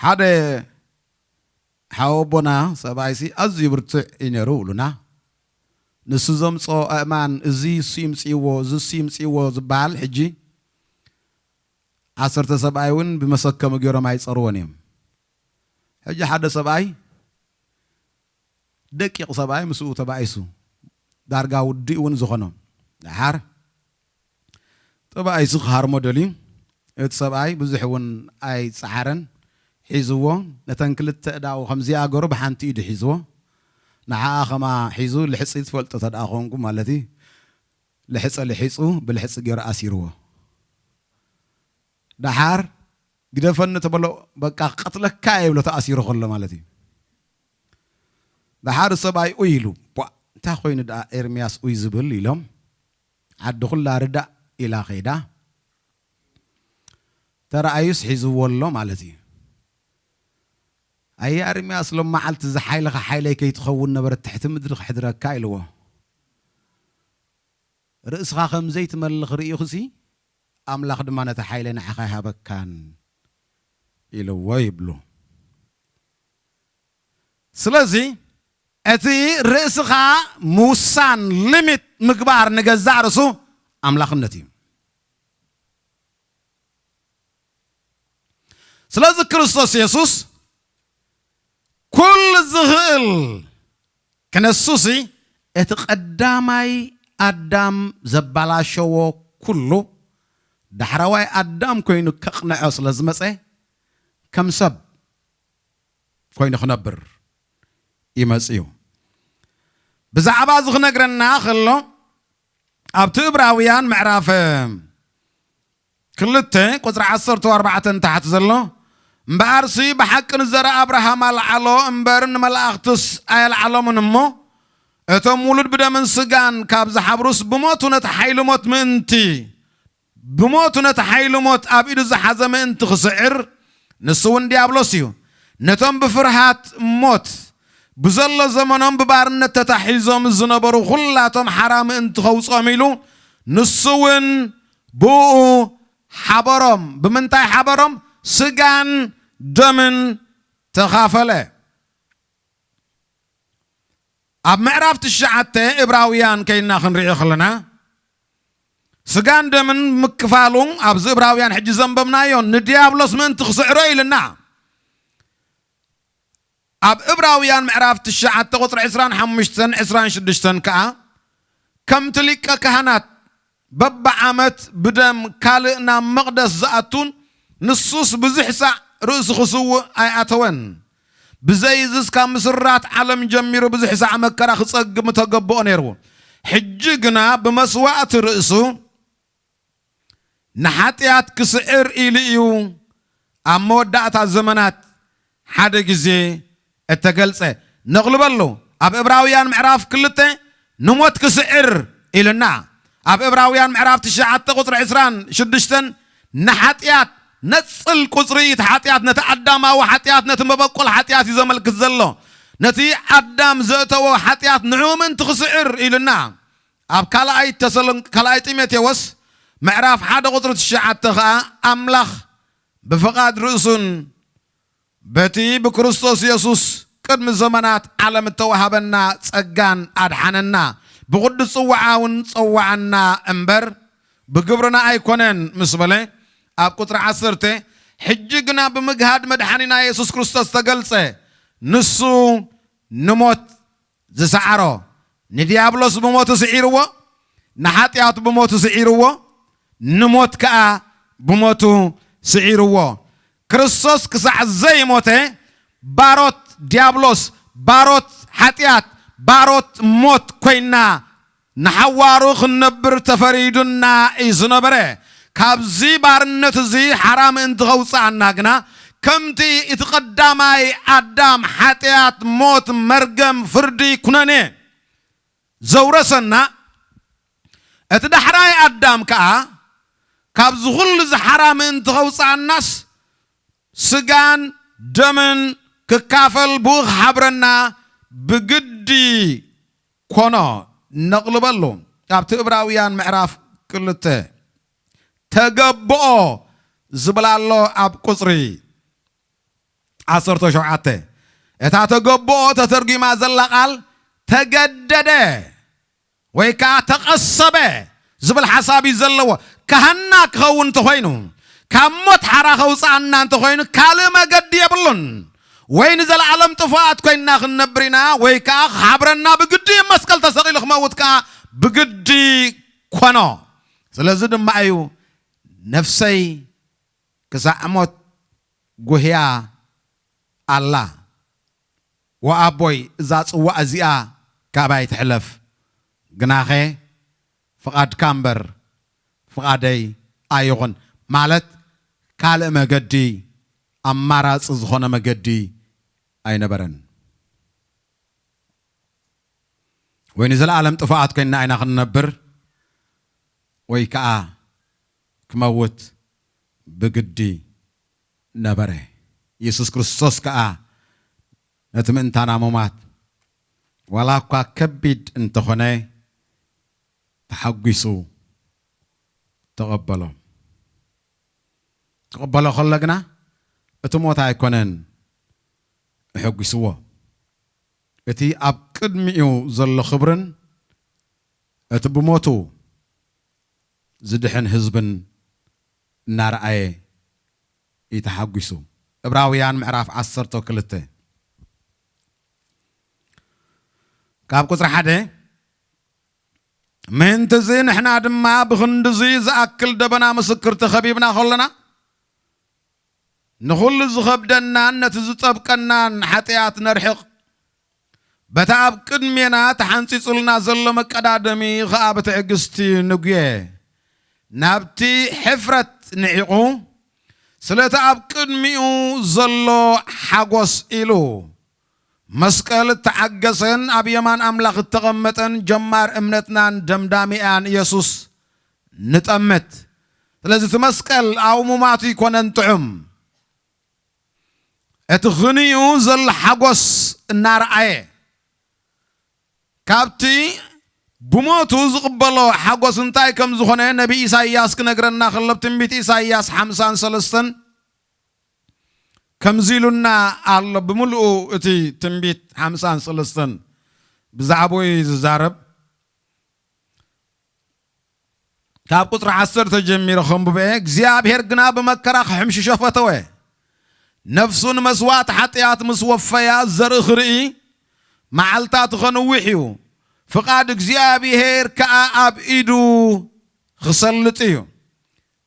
ሓደ ሓወቦና ሰብኣይሲ ኣዝዩ ብርቱዕ እዩ ነይሩ ብሉና። ንሱ ዘምፅኦ ኣእማን እዚ እሱ ይምፅእዎ እዚ እሱ ይምፅእዎ ዝበሃል ሕጂ ዓሰርተ ሰብኣይ እውን ብመሰከሚ ገይሮም ኣይፀርዎን እዮም። ሕጂ ሓደ ሰብኣይ ደቂቕ ሰብኣይ ምስኡ ተባኢሱ ዳርጋ ውዲእ እውን ዝኾኖ ደሓር ተባኢሱ ክሃርሞ ደልዩ። እቲ ሰብኣይ ብዙሕ እውን ኣይፀዓረን ሒዝዎ። ነተን ክልተ እዳኡ ከምዚኣ ገሩ ብሓንቲ ኢዱ ሒዝዎ። ንዓኣ ከማ ሒዙ ልሕፂ ትፈልጦ ተደኣ ኮንኩ ማለት እዩ። ልሕፀ ልሒፁ ብልሕፂ ገይሩ ኣሲርዎ። ደሓር ግደፈኒ ተበሎ በቃ ክቀትለካ እየ ይብሎ ተኣሲሩ ከሎ ማለት እዩ። ደሓር ሰብኣይ ኡይ ኢሉ ቧ እንታይ ኮይኑ ደኣ ኤርምያስ ኡይ ዝብል ኢሎም ዓዲ ኩላ ርዳእ ኢላ ከይዳ ተረኣዩስ ሒዝዎ ኣሎ ማለት እዩ። ኣየ ኣርምያስ ሎም መዓልቲ ዝሓይልኻ ሓይለይ ከይትኸውን ነበረት ትሕቲ ምድሪ ክሕድረካ ኢልዎ። ርእስኻ ከም ዘይትመልኽ ርእይኹሲ ኣምላኽ ድማ ነቲ ሓይለ ንዓኻ ኣይሃበካን ኢልዎ ይብሉ። ስለዚ እቲ ርእስኻ ምውሳን ሊሚት ምግባር ንገዛእ ርእሱ ኣምላኽነት እዩ። ስለዚ ክርስቶስ የሱስ ኩሉ ዝኽእል ክነሱሲ እቲ ቀዳማይ ኣዳም ዘባላሸዎ ኩሉ ዳሕረዋይ ኣዳም ኮይኑ ከቕንዖ ስለ ዝመፀ ከም ሰብ ኮይኑ ክነብር ይመፅእ እዩ። ብዛዕባ እዚ ክነግረና ከሎ ኣብቲ እብራውያን ምዕራፍ ክልተ ቁፅሪ ዓሰርተ ኣርባዕተ ንታሕቲ ዘሎ እምበኣርሲ ብሓቂ ንዘረ ኣብርሃም ኣልዓሎ እምበር ንመላእኽትስ ኣየልዓሎምን እሞ እቶም ውሉድ ብደምን ስጋን ካብ ዝሓብሩስ ብሞቱ ነቲ ሓይሊ ሞት ምእንቲ ብሞቱ ነቲ ሓይሊ ሞት ኣብ ኢዱ ዝሓዘ ምእንቲ ክስዕር ንሱ እውን ዲያብሎስ እዩ። ነቶም ብፍርሃት ሞት ብዘሎ ዘመኖም ብባርነት ተታሒዞም ዝነበሩ ኩላቶም ሓራ ምእንቲ ከውፅኦም ኢሉ ንሱ እውን ብኡ ሓበሮም። ብምንታይ ሓበሮም? ስጋን ደምን ተኻፈለ። ኣብ ምዕራፍ ትሽዓተ እብራውያን ከይድና ክንሪኦ ከለና ስጋን ደምን ምክፋሉ ኣብዚ እብራውያን ሕጂ ዘንበብናዮ ንዲያብሎስ ምእንቲ ክስዕሮ ኢልና። ኣብ እብራውያን ምዕራፍ ትሽዓተ ቁፅሪ ዕስራን ሓሙሽተን ዕስራን ሽዱሽተን ከዓ ከምቲ ሊቀ ካህናት በብዓመት ብደም ካልእ ናብ መቕደስ ዝኣቱን ንሱስ ብዙሕ ሳዕ ርእሱ ክስውእ ኣይኣተወን። ብዘይ እዝስ ካብ ምስራት ዓለም ጀሚሩ ብዙሕ ሳዕ መከራ ክጸግብ ምተገብኦ ነይርዎ። ሕጂ ግና ብመስዋእቲ ርእሱ ንሓጢኣት ክስዕር ኢሉ እዩ ኣብ መወዳእታ ዘመናት ሓደ ግዜ እተገልጸ። ነቕልበሉ ኣብ እብራውያን ምዕራፍ ክልተ ንሞት ክስዕር ኢልና ኣብ እብራውያን ምዕራፍ ትሽዓተ ቁፅሪ ዕስራን ሽዱሽተን ንሓጢኣት ነፅል ቁፅሪ እቲ ሓጢኣት ነቲ ኣዳማዊ ሓጢኣት ነቲ መበቆል ሓጢኣት እዩ ዘመልክት ዘሎ። ነቲ ኣዳም ዘእተዎ ሓጢኣት ንዕኡ ምእንቲ ክስዕር ኢሉና። ኣብ ካልኣይ ተሰሎን-፣ ካልኣይ ጢሞቴዎስ ምዕራፍ ሓደ ቁጽሪ ትሽዓተ ኸኣ ኣምላኽ ብፍቓድ ርእሱን በቲ ብክርስቶስ የሱስ ቅድሚ ዘመናት ዓለም እተዋህበና ጸጋን ኣድሓነና፣ ብቕዱስ ጽዋዓ እውን ጸዋዓና እምበር ብግብርና ኣይኮነን ምስ በለ፣ ኣብ ቁጽሪ ዓሰርተ፣ ሕጂ ግና ብምግሃድ መድሓኒና የሱስ ክርስቶስ ተገልጸ፣ ንሱ ንሞት ዝሰዓሮ፣ ንዲያብሎስ ብሞቱ ስዒርዎ፣ ንሓጢኣት ብሞቱ ስዒርዎ፣ ንሞት ከኣ ብሞቱ ስዒርዎ። ክርስቶስ ክሳዕ ዘይሞተ ባሮት ዲያብሎስ፣ ባሮት ሓጢኣት፣ ባሮት ሞት ኮይና ንሓዋሩ ክንነብር ተፈሪዱና እዩ ዝነበረ። ካብዚ ባርነት እዚ ሓራ ምእንቲ ኸውፅኣና ግና፣ ከምቲ እቲ ቀዳማይ ኣዳም ሓጢኣት፣ ሞት፣ መርገም፣ ፍርዲ፣ ኩነኔ ዘውረሰና፣ እቲ ዳሕራይ ኣዳም ከኣ ካብዚ ኹሉ እዚ ሓራ ምእንቲ ኸውፅኣናስ፣ ስጋን ደምን ክካፈል ብኡ ክሓብረና ብግዲ ኮኖ። ነቕልበሉ። ኣብቲ እብራውያን ምዕራፍ ክልተ፣ ተገብኦ ዝብል ኣሎ ኣብ ቁጽሪ ዓሰርተ ሸውዓተ። እታ ተገብኦ ተተርጒማ ዘላ ቃል ተገደደ ወይ ከኣ ተቐሰበ ዝብል ሓሳብ እዩ ዘለዎ። ካህና ክኸውን እንተኾይኑ፣ ካብ ሞት ሓራ ከውፅኣና እንተኾይኑ፣ ካልእ መገዲ የብሉን። ወይ ንዘለኣለም ጥፉኣት ኮይንና ክንነብር ኢና፣ ወይ ከኣ ክሓብረና ብግዲ እዩ። መስቀል ተሰቒሉ ክመውት ከኣ ብግዲ ኮኖ። ስለዚ ድማ እዩ፣ ነፍሰይ ክሳዕ ሞት ጉህያ ኣላ። ወኣቦይ፣ እዛ ጽዋእ እዚኣ ካባይ ትሕለፍ፣ ግናኸ ፍቓድካ እምበር ፍቓደይ ኣይኹን። ማለት፣ ካልእ መገዲ፣ ኣማራጺ ዝኾነ መገዲ ኣይነበረን። ወይ ንዘለኣለም ጥፉኣት ኮይንና ኢና ክንነብር፣ ወይ ከኣ ክመውት ብግዲ ነበረ። የሱስ ክርስቶስ ከኣ ነቲ ምእንታና ምሟት፣ ዋላ እኳ ከቢድ እንተኾነ፣ ተሓጒሱ ተቐበሎ። ክቕበሎ ከሎ ግና፣ እቲ ሞት ኣይኮነን ኣሐጒስዎ። እቲ ኣብ ቅድሚኡ ዘሎ ክብርን እቲ ብሞቱ ዝድሕን ህዝብን እናረኣየ እዩ ተሓጒሱ። ዕብራውያን ምዕራፍ ዓሰርተ ክልተ ካብ ቁጽሪ ሓደ፣ ምእንት'ዚ ንሕና ድማ ብኽንድ'ዚ ዝኣክል ደበና ምስክር ተኸቢብና ከሎና፣ ንኹሉ ዝኸብደናን ነቲ ዝጠብቀናን ሓጢኣት ነርሕቕ። በቲ ኣብ ቅድሜና ተሓንጺጹልና ዘሎ መቀዳደሚ ኸኣ ብትዕግስቲ ንጉየ። ናብቲ ሕፍረት ንዒቑ፣ ስለቲ ኣብ ቅድሚኡ ዘሎ ሓጎስ ኢሉ፣ መስቀል እተዓገሰን ኣብ የማን ኣምላኽ እተቐመጠን ጀማር እምነትናን ደምዳሚኣን የሱስ ንጠምት። ስለዚ እቲ መስቀል ኣብ ሙማቱ ኣይኮነን ጥዑም። እቲ ኽንኡ ዘሎ ሓጎስ እናረኣየ፣ ካብቲ ብሞቱ ዝቕበሎ ሓጎስ እንታይ ከም ዝኾነ ነቢ ኢሳይያስ ክነግረና ከሎ፣ ትንቢት ኢሳይያስ ሓምሳን ሰለስተን ከምዚ ኢሉና ኣሎ። ብምልኡ እቲ ትንቢት ሓምሳን ሰለስተን ብዛዕባኡ እዩ ዝዛረብ። ካብ ቁጽሪ ዓሰርተ ጀሚረ ከንብበ፣ እግዚኣብሔር ግና ብመከራ ክሕምሽሾ ፈተወ። ነፍሱ ንመስዋእቲ ሓጢኣት ምስ ወፈያ፣ ዘርኢ ክርኢ፣ መዓልታቱ ኸንውሕ እዩ። ፍቓድ እግዚኣብሔር ከኣ ኣብ ኢዱ ኽሰልጥ እዩ።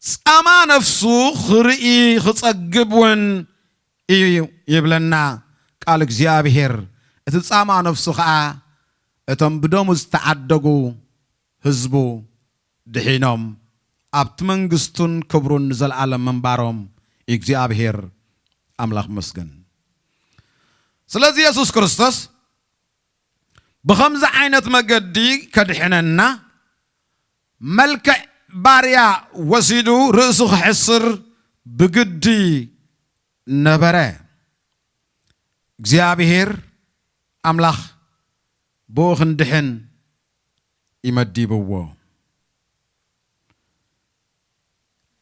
ጻማ ነፍሱ ኽርኢ ኽጸግብ እውን እዩ ይብለና ቃል እግዚኣብሔር። እቲ ጻማ ነፍሱ ኸኣ እቶም ብደሙ ዝተዓደጉ ህዝቡ ድሒኖም ኣብቲ መንግስቱን ክብሩን ንዘለኣለም ምንባሮም እግዚኣብሔር ኣምላኽ መስገን። ስለዚ የሱስ ክርስቶስ ብኸምዚ ዓይነት መገዲ ከድሕነና መልክዕ ባርያ ወሲዱ ርእሱ ክሕስር ብግዲ ነበረ። እግዚኣብሔር ኣምላኽ ብኡ ክንድሕን ይመዲብዎ።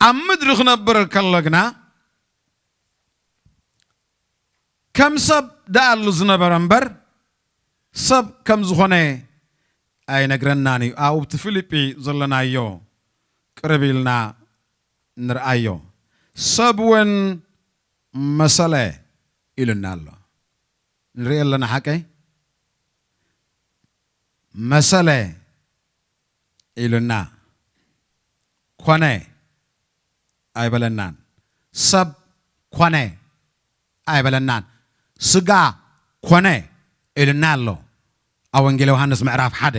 ኣብ ምድሪ ክነብር ከሎ ግና ከም ሰብ ደኣሉ ዝነበረ እምበር ሰብ ከም ዝኾነ ኣይነግረናን እዩ። ኣብኡ ኣብቲ ፊልጲ ዘለናዮ ቅርብ ኢልና ንርኣዮ። ሰብ እውን መሰለ ኢሉና ኣሎ። ንርኢ ኣለና ሓቀይ? መሰለ ኢሉና። ኮነ ኣይበለናን። ሰብ ኮነ ኣይበለናን። ስጋ ኮነ ኢሉና ኣሎ። ኣብ ወንጌል ዮሃንስ ምዕራፍ ሓደ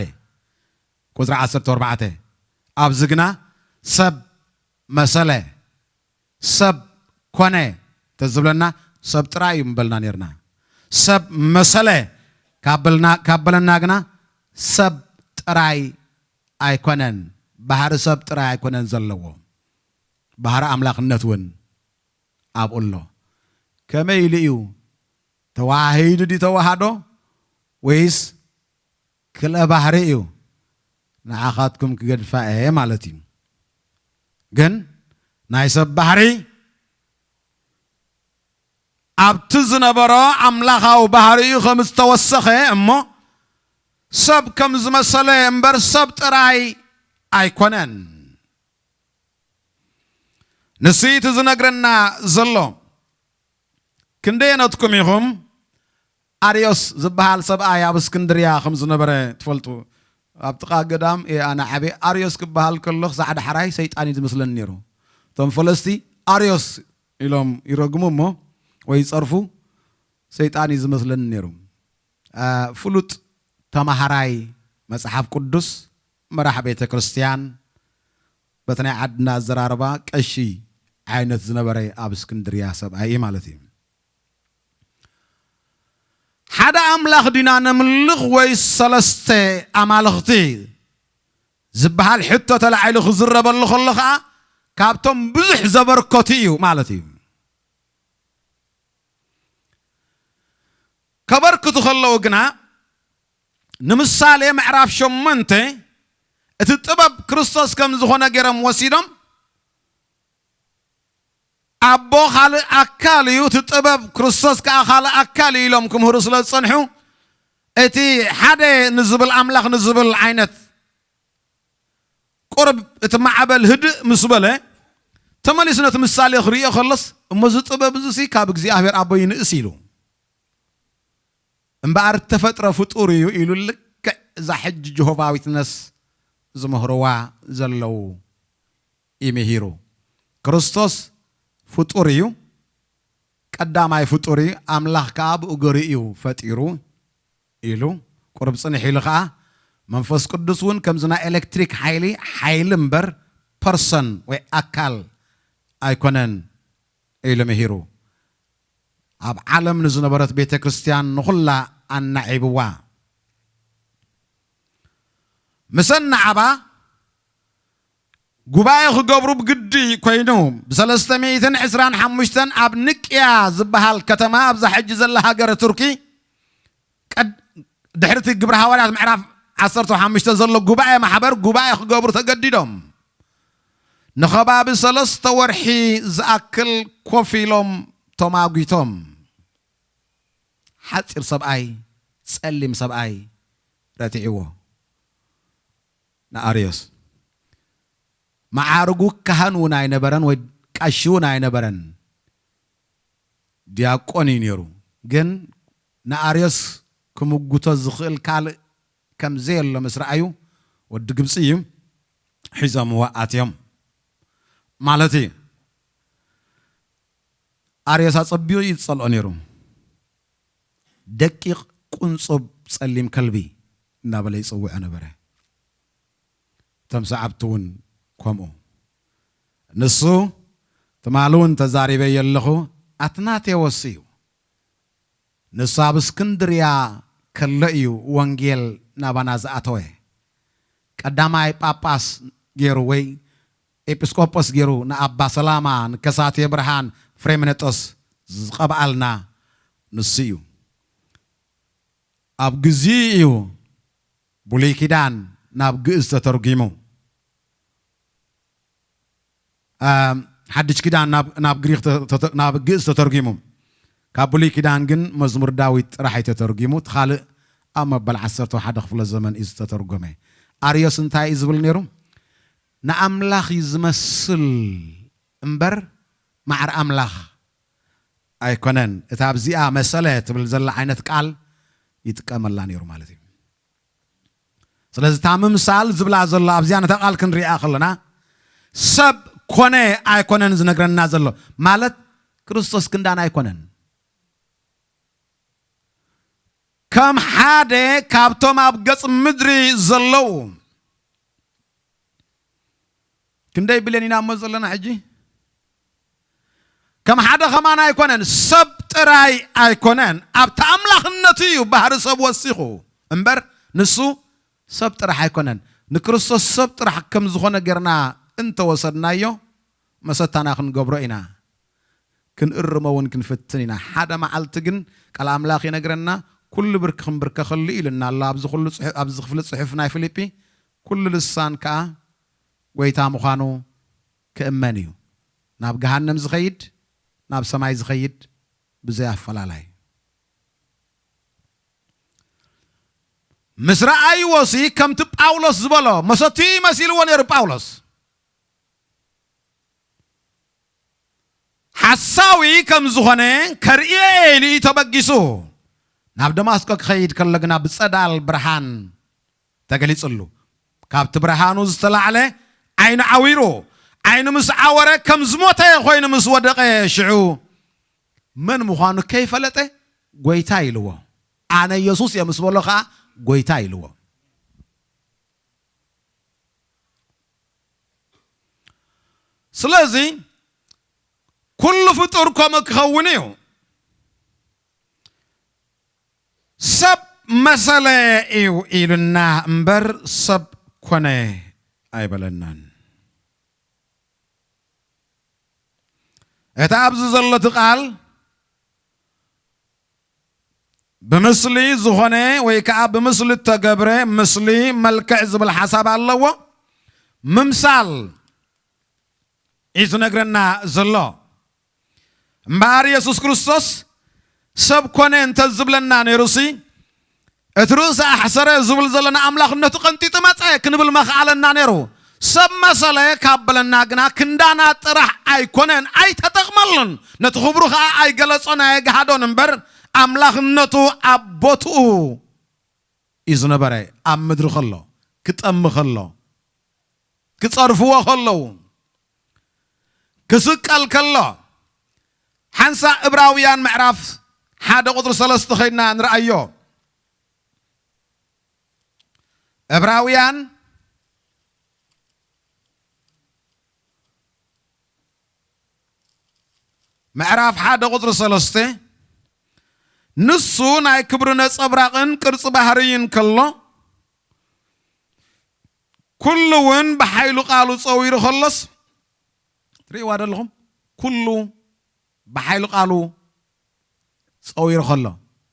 ቁጽሪ ዓሰርተ ኣርባዕተ። ኣብዚ ግና ሰብ መሰለ፣ ሰብ ኮነ ተዝብለና ሰብ ጥራይ እዩ ምበልና ነርና። ሰብ መሰለ ካብ በልና-፣ ካብ በለና ግና ሰብ ጥራይ ኣይኮነን። ባህሪ ሰብ ጥራይ ኣይኮነን ዘለዎ። ባህሪ ኣምላኽነት እውን ኣብኡ ኣሎ። ከመይ ኢሉ እዩ? ተዋሂዱ ድዩ ተዋሃዶ ወይስ ክልአ ባህሪ እዩ? ንዓኻትኩም ክገድፋ እየ ማለት እዩ። ግን ናይ ሰብ ባህሪ ኣብቲ ዝነበሮ ኣምላኻዊ ባህሪኡ ከም ዝተወሰኸ እሞ ሰብ ከም ዝመሰለ እምበር ሰብ ጥራይ ኣይኮነን። ንሱ እቲ ዝነግረና ዘሎ። ክንደየነትኩም ኢኹም ኣርዮስ ዝበሃል ሰብኣይ ኣብ እስክንድርያ ከም ዝነበረ ትፈልጡ? ኣብ ጥቓ ገዳም እየ ኣነ ዓብየ። ኣርዮስ ክበሃል ከሎ ክሳዕ ዳሕራይ ሰይጣን እዩ ዝመስለኒ ነይሩ። እቶም ፈለስቲ ኣርዮስ ኢሎም ይረግሙ እሞ ወይ ይጸርፉ፣ ሰይጣን እዩ ዝመስለኒ ነይሩ። አ፣ ፍሉጥ ተማሃራይ መጽሓፍ ቅዱስ፣ መራሕ ቤተ ክርስቲያን፣ በቲ ናይ ዓድና ኣዘራርባ ቀሺ ዓይነት ዝነበረ ኣብ እስክንድርያ ሰብኣይ እዩ ማለት እዩ። ሓደ ኣምላኽ ዲና ነምልኽ ወይስ ሰለስተ ኣማልኽቲ ዝበሃል ሕቶ ተላዒሉ ክዝረበሉ ከሎ ኸዓ ካብቶም ብዙሕ ዘበርከቱ እዩ ማለት እዩ። ከበርክቱ ከለዉ ግና ንምሳሌ ምዕራፍ ሸሞንተ እቲ ጥበብ ክርስቶስ ከም ዝኾነ ገይሮም ወሲዶም ኣቦ ካልእ ኣካል እዩ፣ እቲ ጥበብ ክርስቶስ ከኣ ካልእ ኣካል እዩ ኢሎም ክምህሩ ስለ ዝጸንሑ እቲ ሓደ ንዝብል ኣምላኽ ንዝብል ዓይነት ቁርብ እቲ ማዕበል ህድእ ምስ በለ ተመሊሱ ነቲ ምሳሌ ክርእዮ ከሎስ እሞ እዚ ጥበብ እዚሲ ካብ እግዚኣብሔር ኣቦ ይንእስ ኢሉ። እምበኣር እተፈጥረ ፍጡር እዩ ኢሉ ልክዕ እዛ ሕጂ ጀሆቫ ዊትነስ ዝምህርዋ ዘለዉ እዩ ምሂሩ። ክርስቶስ ፍጡር እዩ፣ ቀዳማይ ፍጡር እዩ፣ ኣምላኽ ከኣ ብኡ ገሩ እዩ ፈጢሩ ኢሉ ቁሩብ ጽንሕ ኢሉ ከኣ መንፈስ ቅዱስ እውን ከምዚ ናይ ኤሌክትሪክ ሓይሊ ሓይሊ እምበር ፐርሰን ወይ ኣካል ኣይኮነን ኢሉ ምሂሩ። ኣብ ዓለም ንዝነበረት ቤተ ክርስቲያን ንኹላ ኣናዒብዋ። ምስ ኣናዓባ ጉባኤ ክገብሩ ብግዲ ኮይኑ ብሰለስተ ሚእትን ዕስራን ሓሙሽተን ኣብ ንቅያ ዝበሃል ከተማ ኣብዛ ሕጂ ዘላ ሃገረ ቱርኪ ቀድ-፣ ድሕሪ እቲ ግብሪ ሃዋርያት ምዕራፍ ዓሰርተ ሓሙሽተ ዘሎ ጉባኤ ማሕበር ጉባኤ ክገብሩ ተገዲዶም። ንኸባቢ ሰለስተ ወርሒ ዝኣክል ኮፍ ኢሎም ተማጒቶም። ሓጺር ሰብኣይ፣ ጸሊም ሰብኣይ ረቲዕዎ ንኣርዮስ። መዓርጉ ካህን እውን ኣይነበረን ወይ ቀሺ እውን ኣይነበረን። ዲያቆን እዩ ነይሩ። ግን ንኣርዮስ ክምጉቶ ዝኽእል ካልእ ከም ዘየሎ ምስ ረኣዩ ወዲ ግብጺ እዩ ሒዞምዎ ኣትዮም ማለት እዩ። ኣርዮስ ኣጸቢቑ እዩ ዝጸልኦ ነይሩ። ደቂቕ ቁንጹብ ጸሊም ከልቢ እናበለ ይጽውዖ ነበረ። እቶም ሰዓብቲ እውን ከምኡ። ንሱ ትማሊ እውን ተዛሪበ የለኹ ኣትናቴዎስ እዩ። ንሱ ኣብ እስክንድርያ ከሎ እዩ ወንጌል ናባና ዝኣተወ። ቀዳማይ ጳጳስ ገይሩ ወይ ኤጲስቆጶስ ገይሩ ንኣባ ሰላማ ንከሳቴ ብርሃን ፍሬምነጦስ ዝቐብኣልና ንሱ እዩ። ኣብ ግዜኡ እዩ ብሉይ ኪዳን ናብ ግእዝ ተተርጒሙ። ኣም፣ ሓድሽ ኪዳን ናብ፣ ናብ ግሪክ ተ-፣ ተተ-፣ ናብ ግእዝ ተተርጒሙ። ካብ ብሉይ ኪዳን ግን መዝሙር ዳዊት ጥራሕ እዩ ተተርጒሙ። እቲ ካልእ ኣብ መበል ዓሰርተ ሓደ ክፍለ ዘመን እዩ ዝተተርጎመ። ኣርዮስ እንታይ እዩ ዝብል ነይሩ? ንኣምላኽ እዩ ዝመስል እምበር ማዕረ ኣምላኽ ኣይኮነን። እታ ኣብዚኣ መሰለ ትብል ዘላ ዓይነት ቃል ይጥቀመላ ነይሩ ማለት እዩ። ስለዚ እታ ምምሳል ዝብላ ዘሎ ኣብዚኣ ነታ ቃል ክንሪኣ ከለና ሰብ ኮነ ኣይኮነን ዝነግረና ዘሎ ማለት ክርስቶስ ክንዳና ኣይኮነን። ከም ሓደ ካብቶም ኣብ ገጽ ምድሪ ዘለዉ ክንደይ ቢልዮን ኢና እሞ ዘለና ሕጂ? ከም ሓደ ከማን ኣይኮነን፣ ሰብ ጥራይ ኣይኮነን። ኣብቲ ኣምላኽነቱ እዩ ባህሪ ሰብ ወሲኹ እምበር ንሱ ሰብ ጥራሕ ኣይኮነን። ንክርስቶስ ሰብ ጥራሕ ከም ዝኾነ ጌርና እንተወሰድናዮ መሰታና ክንገብሮ ኢና። ክንእርሞ እውን ክንፍትን ኢና። ሓደ መዓልቲ ግን ቃል ኣምላኽ ይነግረና፣ "ኩሉ ብርኪ ክንብርከኸሉ" ኢሉና ኣሎ። ኣብዚ ኩሉ ጽሑ-፣ ኣብዚ ክፍሊ ጽሑፍ ናይ ፊልጲ፣ "ኩሉ ልሳን ከኣ ጎይታ ምዃኑ ክእመን እዩ። ናብ ገሃነም ዝኸይድ፣ ናብ ሰማይ ዝኸይድ ብዘይ ኣፈላላይ." ምስ ረኣይዎሲ ከምቲ ጳውሎስ ዝበሎ መሰትዩ መሲልዎ ነይሩ ጳውሎስ። ሓሳዊ ከም ዝኾነ ከርእዮ እየ ኢሉ እዩ ተበጊሱ። ናብ ደማስቆ ክኸይድ ከሎ ግና ብጸዳል ብርሃን ተገሊጽሉ። ካብቲ ብርሃኑ ዝተላዕለ ዓይኑ ዓዊሩ፣ ዓይኑ ምስ ዓወረ ከም ዝሞተ ኮይኑ ምስ ወደቐ ሽዑ መን ምዃኑ ከይፈለጠ ጎይታ ኢልዎ። ኣነ ኢየሱስ እየ ምስ በሎ ኸዓ ጎይታ ኢልዎ። ስለዚ ኩሉ ፍጡር ከምኡ ክኸውን እዩ። ሰብ መሰለ እዩ ኢሉና እምበር ሰብ ኮነ ኣይበለናን። እታ ኣብዚ ዘሎ እቲ ቃል ብምስሊ ዝኾነ ወይ ከዓ ብምስሊ እተገብረ፣ ምስሊ መልክዕ ዝብል ሓሳብ ኣለዎ። ምምሳል እዩ ዝነግረና ዘሎ። እምበኣር የሱስ ክርስቶስ ሰብ ኮነ እንተ ዝብለና ነይሩሲ፣ እቲ ርእሲ ኣሕሰረ ዝብል ዘሎ ንኣምላኽነቱ ቀንጢጡ መጸ ክንብል መኽኣለና ነይሩ። ሰብ መሰለ ካብ በለና ግና ክንዳና ጥራሕ ኣይኮነን፣ ኣይተጠቕመሉን። ነቲ ክብሩ ኸኣ ኣይገለጾን ኣየግሃዶን እምበር፣ ኣምላኽነቱ ኣብ ቦትኡ እዩ ዝነበረ። ኣብ ምድሪ ከሎ፣ ክጠሚ ከሎ፣ ክጸርፍዎ ከለዉ፣ ክስቀል ከሎ፣ ሓንሳእ ዕብራውያን ምዕራፍ ሓደ ቁጽሪ ሰለስተ ኸይድና ንርኣዮ። ዕብራውያን ምዕራፍ ሓደ ቁጽሪ ሰለስተ፣ ንሱ ናይ ክብሪ ነጸብራቕን ቅርጺ ባህርይን ከሎ፣ ኩሉ እውን ብሓይሉ ቃሉ ጸዊሩ ከሎስ፣ ትርእይዋ ዶ ኣለኹም? ኩሉ ብሓይሉ ቃሉ ጸዊሩ ከሎ፣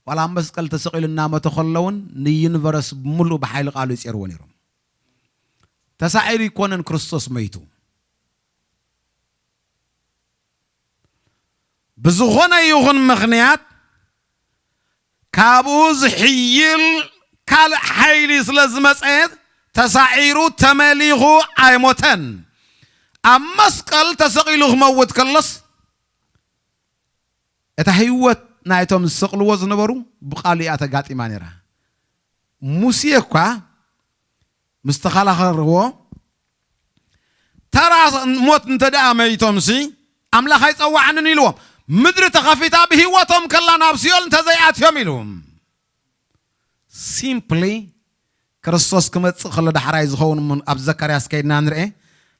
ዋላ ኣብ መስቀል ተሰቒሉ እናሞተ ከሎ እውን ንዩኒቨርስ ብምሉኡ ብሓይሉ ቃሉ ይጼርዎ ነይሩ። ተሳዒሩ ይኮነን ክርስቶስ መይቱ። ብዝኾነ ይኹን ምኽንያት ካብኡ ዝሕይል ካልእ ሓይሊ ስለ ዝመጸ ተሳዒሩ ተመሊኹ ኣይሞተን። ኣብ መስቀል ተሰቒሉ ክመውት ከሎስ እታ ህይወት ናይቶም ዝሰቕልዎ ዝነበሩ ብቓሉ እያ ተጋጢማ ነይራ። ሙሴ እኳ ምስ ተኸላኸልዎ ተራ ሞት እንተ ደኣ መይቶምሲ ኣምላኽ ኣይጸዋዓንን ኢልዎም። ምድሪ ተኸፊታ ብህይወቶም ከላ ናብ ሲኦል እንተ ዘይኣትዮም ኢሉ። ሲምፕሊ ክርስቶስ ክመጽእ ከሎ ዳሕራይ ዝኸውን እሞ ኣብ ዘካርያስ ከይድና ንርኤ።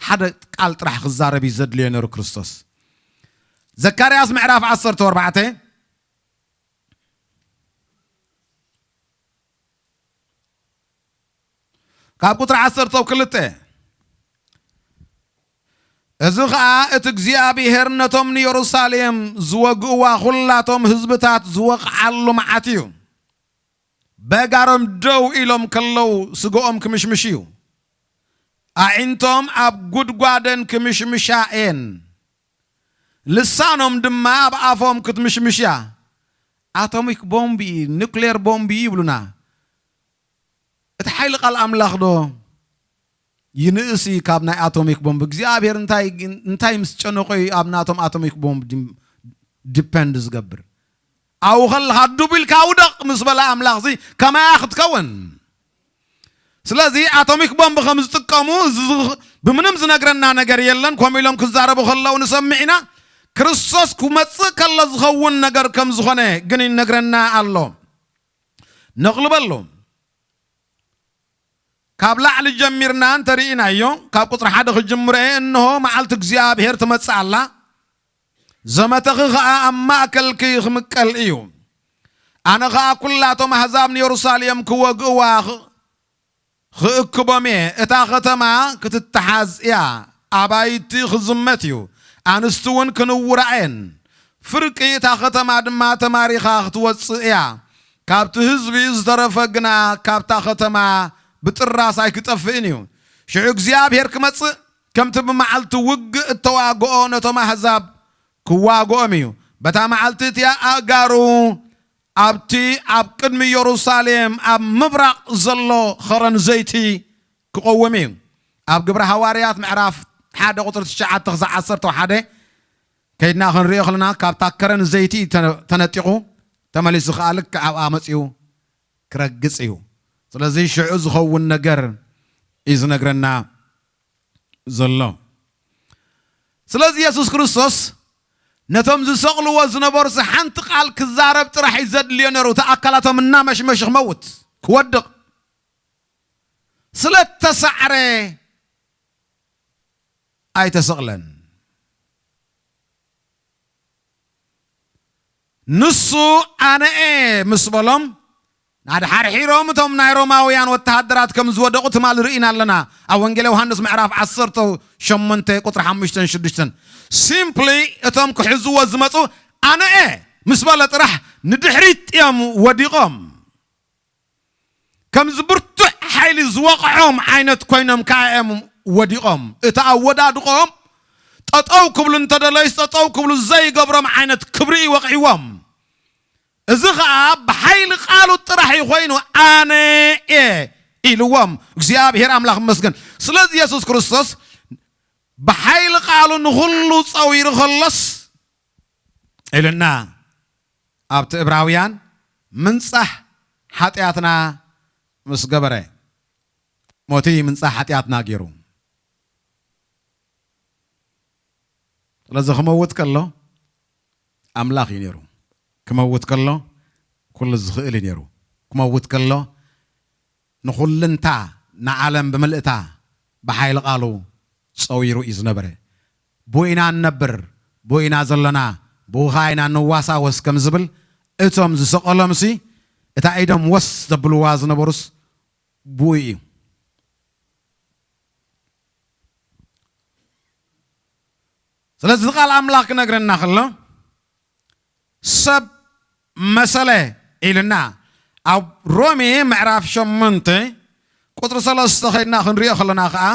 ሓደ ቃል ጥራሕ ክዛረብ እዩ ዘድልዮ ነይሩ ክርስቶስ። ዘካርያስ ምዕራፍ ዓሰርተ ኣርባዕተ ካብ ቁጽሪ ዓሰርተ ክልተ፣ እዚ ኸኣ እቲ እግዚኣብሄር ነቶም ንየሩሳሌም ዝወግእዋ ኹላቶም ህዝብታት ዝወቕዓሉ መዓት እዩ። በጋሮም ደው ኢሎም ከለዉ ስግኦም ክምሽምሽ እዩ። ኣዒንቶም ኣብ ጉድጓደን ክምሽምሻ እየን። ልሳኖም ድማ ኣብ ኣፎም ክትምሽምሽ እያ። ኣቶሚክ ቦምብ እዩ፣ ኑክሌር ቦምብ እዩ ይብሉና። እቲ ሓይሊ ቃል ኣምላኽ ዶ ይንእስ እዩ ካብ ናይ ኣቶሚክ ቦምብ? እግዚኣብሔር እንታይ፣ እንታይ ምስ ጨነቆ እዩ ኣብ ናቶም ኣቶሚክ ቦምብ ዲም-፣ ዲፐንድ ዝገብር? ኣብኡ ከለኻ ዱብ ኢልካ ውደቕ ምስ በለ ኣምላኽ እዚ ከማያ ክትከውን። ስለዚ ኣቶሚክ ቦምብ ከም ዝጥቀሙ እዚ ዝ-፣ ብምንም ዝነግረና ነገር የለን። ከምኡ ኢሎም ክዛረቡ ከለዉ ንሰምዕ ኢና። ክርስቶስ ክመጽእ ከሎ ዝኸውን ነገር ከም ዝኾነ ግን ይነግረና ኣሎ። ነቕልበሉ። ካብ ላዕሊ ጀሚርና እንተርኢናዮ፣ ካብ ቁጽሪ ሓደ ክጅምሮ እየ። እንሆ መዓልቲ እግዚኣብሔር ትመጽእ ኣላ፣ ዘመተኺ ኸኣ ኣብ ማእከልኪ ክምቀል እዩ። ኣነ ኸኣ ኩላቶም ኣሕዛብ ንየሩሳሌም ክወግእዋ ኽ-፣ ክእክቦም እየ። እታ ኸተማ ክትተሓዝ እያ፣ ኣባይቲ ክዝመት እዩ፣ ኣንስቲ እውን ክንውራ እየን። ፍርቂ እታ ኸተማ ድማ ተማሪኻ ክትወጽእ እያ። ካብቲ ህዝቢ ዝተረፈ ግና ካብታ ኸተማ ብጥራስ ኣይክጠፍእን እዩ። ሽዑ እግዚኣብሔር ክመጽእ፣ ከምቲ ብመዓልቲ ውግእ እተዋግኦ ነቶም ኣሕዛብ ክዋግኦም እዩ። በታ መዓልቲ እቲኣ ኣእጋሩ ኣብቲ ኣብ ቅድሚ የሩሳሌም ኣብ ምብራቕ ዘሎ ኸረን ዘይቲ ክቐውም እዩ። ኣብ ግብረ ሃዋርያት ምዕራፍ ሓደ ቁጽሪ ትሽዓተ ክሳዕ ዓሰርተ ሓደ ከይድና ክንሪኦ ከለና፣ ካብታ ከረን ዘይቲ እዩ ተነ-፣ ተነጢቑ፣ ተመሊሱ ከኣ ልክዕ ኣብኣ መጺኡ ክረግጽ እዩ። ስለዚ ሽዑ ዝኸውን ነገር እዩ ዝነግረና ዘሎ። ስለዚ የሱስ ክርስቶስ ነቶም ዝሰቕልዎ ዝነበሩስ ሓንቲ ቃል ክዛረብ ጥራሕ እዩ ዘድልዮ ነይሩ። እቲ ኣካላቶም እናመሽመሽ ክመውት፣ ክወድቕ፣ ስለ እተሳዕረ ኣይተሰቕለን። ንሱ ኣነ እየ ምስ በሎም፣ ናድሓርሒሮም እቶም ናይ ሮማውያን ወተሃደራት ከም ዝወደቑ ትማሊ ርኢና ኣለና። ኣብ ወንጌል ዮሃንስ ምዕራፍ ዓሰርተ ሸሞንተ ቁጽሪ ሓሙሽተን ሽዱሽተን። ሲምፕሊ እቶም ክሕዝዎ ዝመጹ ኣነ እየ ምስ በለ ጥራሕ ንድሕሪት እዮም ወዲቖም። ከምዚ ብርቱዕ ሓይሊ ዝወቕዖም ዓይነት ኮይኖም ከኣ እዮም ወዲቖም። እቲ ኣወዳድቖም ጠጠው ክብሉ እንተደለዩስ፣ ጠጠው ክብሉ ዘይገብሮም ዓይነት ክብሪ እዩ ወቒዕዎም። እዚ ኸኣ ብሓይሊ ቃሉ ጥራሕ እዩ ኮይኑ፣ ኣነ እየ ኢልዎም። እግዚኣብሔር ኣምላኽ ይመስገን። ስለዚ የሱስ ክርስቶስ ብሓይሊ ቃሉ ንኹሉ ጸዊሩ ከሎስ ኢልና ኣብቲ ዕብራውያን ምንጻሕ ሓጢኣትና ምስ ገበረ፣ ሞቲ ምንጻሕ ሓጢኣትና ገይሩ። ስለዚ ክመውት ከሎ ኣምላኽ እዩ ነይሩ። ክመውት ከሎ ኩሉ ዝኽእል እዩ ነይሩ። ክመውት ከሎ ንኹልንታ ንዓለም ብምልእታ ብሓይሊ ቃሉ ጸዊሩ እዩ ዝነበረ። ብኡ ኢና እንነብር፣ ብኡ ኢና ዘለና፣ ብኡ ኸኣ ኢና ንዋሳወስ ከም ዝብል እቶም ዝሰቐሎምሲ እታ ኢዶም ወስ ዘብልዋ ዝነበሩስ ብኡ እዩ። ስለዚ ቃል ኣምላኽ ክነግረና ከሎ ሰብ መሰለ ኢልና ኣብ ሮሜ ምዕራፍ ሸሞንተ ቁጽሪ ሰለስተ ኸይድና ክንሪኦ ከለና ኸኣ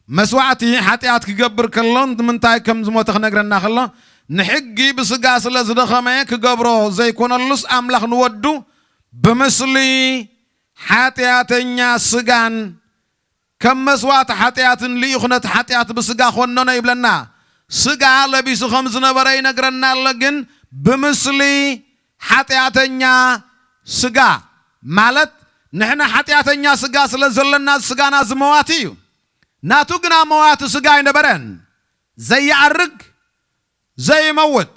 መስዋዕቲ ሓጢኣት ክገብር ከሎ ንምንታይ ከም ዝሞተ ክነግረና ከሎ ንሕጊ ብስጋ ስለ ዝደኸመ ክገብሮ ዘይኮነሉስ ኣምላኽ ንወዱ ብምስሊ ሓጢኣተኛ ስጋን ከም መስዋዕቲ ሓጢኣትን ልኢኹ ነቲ ሓጢኣት ብስጋ ኾነኖ ይብለና። ስጋ ለቢሱ ከም ዝነበረ ይነግረና ኣሎ። ግን ብምስሊ ሓጢኣተኛ ስጋ ማለት ንሕና ሓጢኣተኛ ስጋ ስለ ዘለና ስጋና ዝመዋቲ እዩ። ናቱ ግና መዋቲ ስጋ ኣይነበረን። ዘይኣርግ ዘይመውት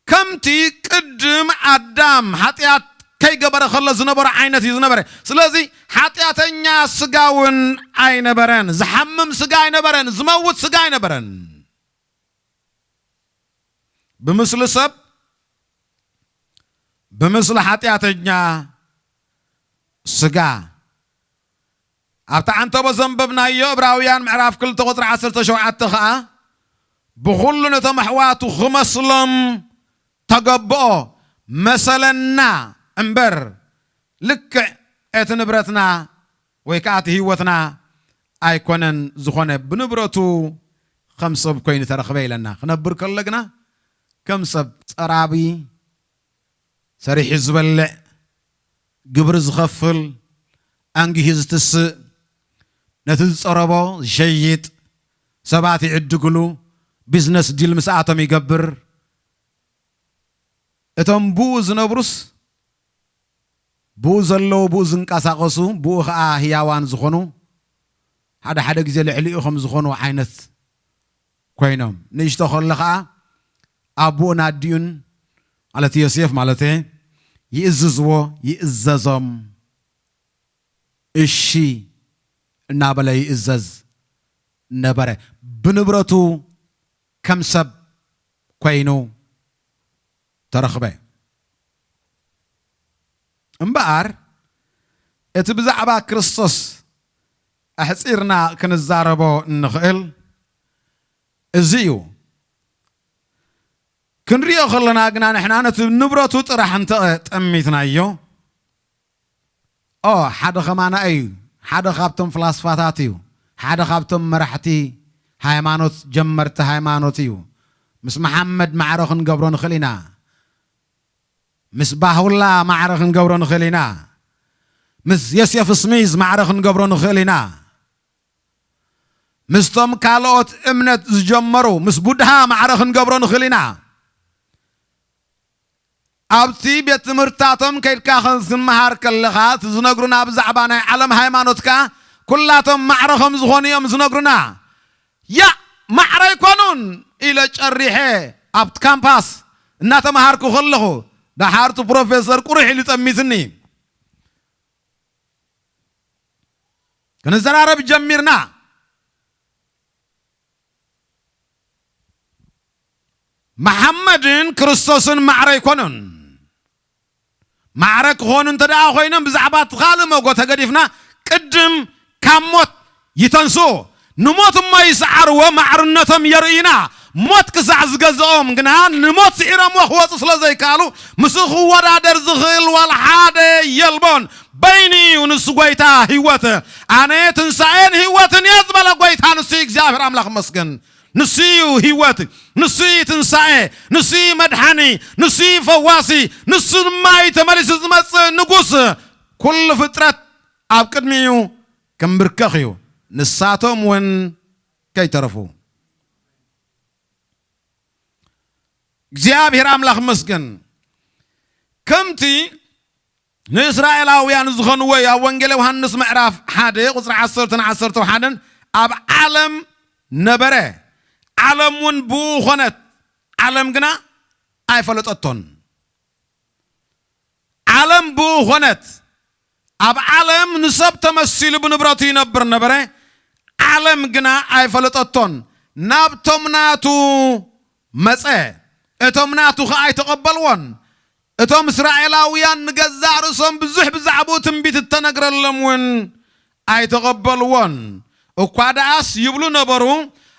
ከምቲ ቅድም ኣዳም ሓጢኣት ከይገበረ ከሎ ዝነበረ ዓይነት እዩ ዝነበረ። ስለዚ ሓጢኣተኛ ስጋ እውን ኣይነበረን፣ ዝሓምም ስጋ ኣይነበረን፣ ዝመውት ስጋ ኣይነበረን። ብምስሊ ሰብ፣ ብምስሊ ሓጢኣተኛ ስጋ ኣብቲ ዓንተቦ ዘንበብናዮ ዕብራውያን ምዕራፍ ክልተ ቁጽሪ ዓሰርተ ሸውዓተ ኸኣ ብኹሉ ነቶም ኣሕዋቱ ክመስሎም ተገብኦ መሰለና እምበር ልክዕ እቲ ንብረትና ወይ ከዓ እቲ ህይወትና ኣይኮነን ዝኾነ፣ ብንብረቱ ከም ሰብ ኮይኑ ተረኽበ ኢለና። ክነብር ከሎ ግና ከም ሰብ ጸራቢ፣ ሰሪሑ ዝበልዕ፣ ግብሪ ዝኸፍል፣ ኣንጊሁ ዝትስእ፣ ነቲ ዝጸረቦ ዝሸይጥ፣ ሰባት ይዕድግሉ፣ ቢዝነስ ዲል ምስኣቶም ይገብር። እቶም ብኡ ዝነብሩስ ብኡ ዘለዉ፣ ብኡ ዝንቀሳቐሱ፣ ብኡ ኸዓ ህያዋን ዝኾኑ፣ ሓደ ሓደ ግዜ ልዕሊኡ ከም ዝኾኑ ዓይነት ኮይኖም። ንእሽቶ ከሎ ኸዓ ኣቦኡን ኣዲኡን፣ ማለት ዮሴፍ ማለት እየ፣ ይእዝዝዎ፣ ይእዘዞም። እሺ እናበለ ይእዘዝ ነበረ። ብንብረቱ ከም ሰብ ኮይኑ ተረኽበ። እምበኣር እቲ ብዛዕባ ክርስቶስ ኣሕጺርና ክንዛረቦ እንኽእል እዚ እዩ። ክንሪኦ ከለና ግና ንሕና ነቲ ንብረቱ ጥራሕ እንተ ጠሚትናዮ፣ ኦ፣ ሓደ ኸማና እዩ፣ ሓደ ካብቶም ፍላስፋታት እዩ፣ ሓደ ካብቶም መራሕቲ ሃይማኖት፣ ጀመርቲ ሃይማኖት እዩ። ምስ መሓመድ ማዕረ ክንገብሮ ንኽእል ኢና። ምስ ባሁላ ማዕረ ክንገብሮ ንኽእል ኢና። ምስ ዮሴፍ ስሚዝ ማዕረ ክንገብሮ ንኽእል ኢና። ምስቶም ካልኦት እምነት ዝጀመሩ፣ ምስ ቡድሃ ማዕረ ክንገብሮ ንኽእል ኢና። ኣብቲ ቤት ትምህርትታቶም ከይድካ ክትመሃር ከለኻ፣ እቲ ዝነግሩና ብዛዕባ ናይ ዓለም ሃይማኖት ከኣ፣ ኩላቶም ማዕረ ከም ዝኾኑ እዮም ዝነግሩና። ያ፣ ማዕረ ኣይኮኑን ኢለ ጨሪሐ ኣብቲ ካምፓስ እናተምሃርኩ ከለኹ፣ ደሓር እቲ ፕሮፌሰር ቁሩሕ ኢሉ ጠሚትኒ። ክንዘራረብ ጀሚርና። መሓመድን ክርስቶስን ማዕረ ኣይኮኑን። ማዕረ ክኾኑ እንተ ደኣ ኮይኖም፣ ብዛዕባ እቲ ካልእ መጎ ተገዲፍና፣ ቅድም ካብ ሞት ይተንስኡ። ንሞት እሞ ይስዓርዎ፣ ማዕርነቶም የርእዩና። ሞት ክሳዕ ዝገዝኦም ግና፣ ንሞት ስዒሮምዎ ክወፁ ስለ ዘይከኣሉ፣ ምስኡ ክወዳደር ዝኽእል ዋላ ሓደ የልቦን። በይኑ እዩ ንሱ ጐይታ ህይወት። ኣነ ትንሳኤን ህይወትን እየ ዝበለ ጐይታ ንሱ እዩ። እግዚኣብሔር ኣምላኽ ይመስገን። ንሱ እዩ ህይወት፣ ንሱ እዩ ትንሳኤ፣ ንሱ እዩ መድሓኒ፣ ንሱ እዩ ፈዋሲ፣ ንሱ ድማ እዩ ተመሊሱ ዝመጽእ ንጉስ። ኩሉ ፍጥረት ኣብ ቅድሚኡ ክምብርከኽ እዩ፣ ንሳቶም እውን ከይተረፉ። እግዚኣብሔር ኣምላኽ ይመስገን። ከምቲ ንእስራኤላውያን ዝኾንዎ እዩ። ኣብ ወንጌል ዮሃንስ ምዕራፍ ሓደ ቁጽሪ ዓሰርተን ዓሰርተ ሓደን ኣብ ዓለም ነበረ፣ ዓለም እውን ብኡ ኾነት፣ ዓለም ግና ኣይፈለጠቶን። ዓለም ብኡ ኾነት። ኣብ ዓለም ንሰብ ተመሲሉ ብንብረቱ ይነብር ነበረ። ዓለም ግና ኣይፈለጠቶን። ናብቶም ናቱ መጸ፣ እቶም ናቱ ኸኣ ኣይተቐበልዎን። እቶም እስራኤላውያን ንገዛእ ርእሶም ብዙሕ ብዛዕባኡ ትንቢት እተነግረሎም እውን ኣይተቐበልዎን። እኳ ደኣስ ይብሉ ነበሩ።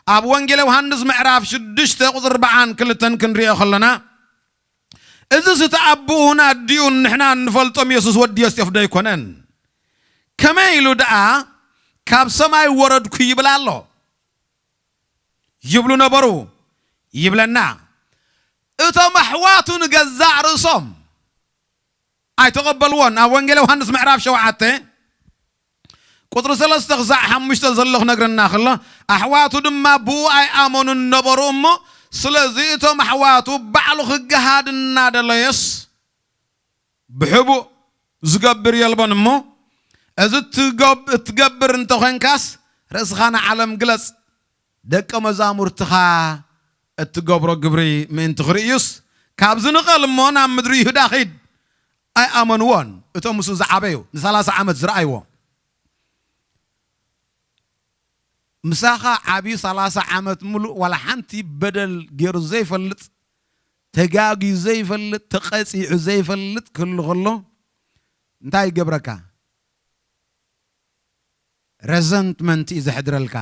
ኣብ ወንጌል ዮሃንስ ምዕራፍ ሽዱሽተ ቁጽሪ ኣርብዓን ክልተን ክንሪኦ ከለና፣ እዝስ እቲ ኣቦኡን ኣዲኡን ንሕና እንፈልጦም የሱስ ወዲ ዮሴፍ ዶ ኣይኮነን? ከመይ ኢሉ ደኣ ካብ ሰማይ ወረድኩ ይብል ኣሎ? ይብሉ ነበሩ ይብለና። እቶም ኣሕዋቱ ንገዛእ ርእሶም ኣይተቐበልዎን። ኣብ ወንጌል ዮሃንስ ምዕራፍ ሸውዓተ ቁጽሪ ሰለስተ ክሳዕ ሓሙሽተ ዘሎ ክነግረና ከሎ፣ ኣሕዋቱ ድማ ብኡ ኣይኣመኑን ነበሩ እሞ፣ ስለዚ እቶም ኣሕዋቱ ባዕሉ ክገሃድ እናደለየስ ብሕቡእ ዝገብር የልቦን እሞ፣ እዚ እትገብ-፣ እትገብር እንተኾንካስ ርእስኻ ንዓለም ግለጽ፣ ደቀ መዛሙርትኻ እትገብሮ ግብሪ ምእንቲ ክርእዩስ፣ ካብዚ ንቐል እሞ ናብ ምድሪ ይሁዳ ኺድ። ኣይኣመንዎን። እቶም ምስኡ ዝዓበዩ፣ ንሰላሳ ዓመት ዝረኣይዎ። ምሳኻ ዓብዩ ሰላሳ ዓመት ሙሉእ ዋላ ሓንቲ በደል ገይሩ ዘይፈልጥ፣ ተጋግዩ ዘይፈልጥ፣ ተቐጺዑ ዘይፈልጥ ክህሉ ከሎ እንታይ ይገብረካ? ረዘንትመንት እዩ ዘሕድረልካ።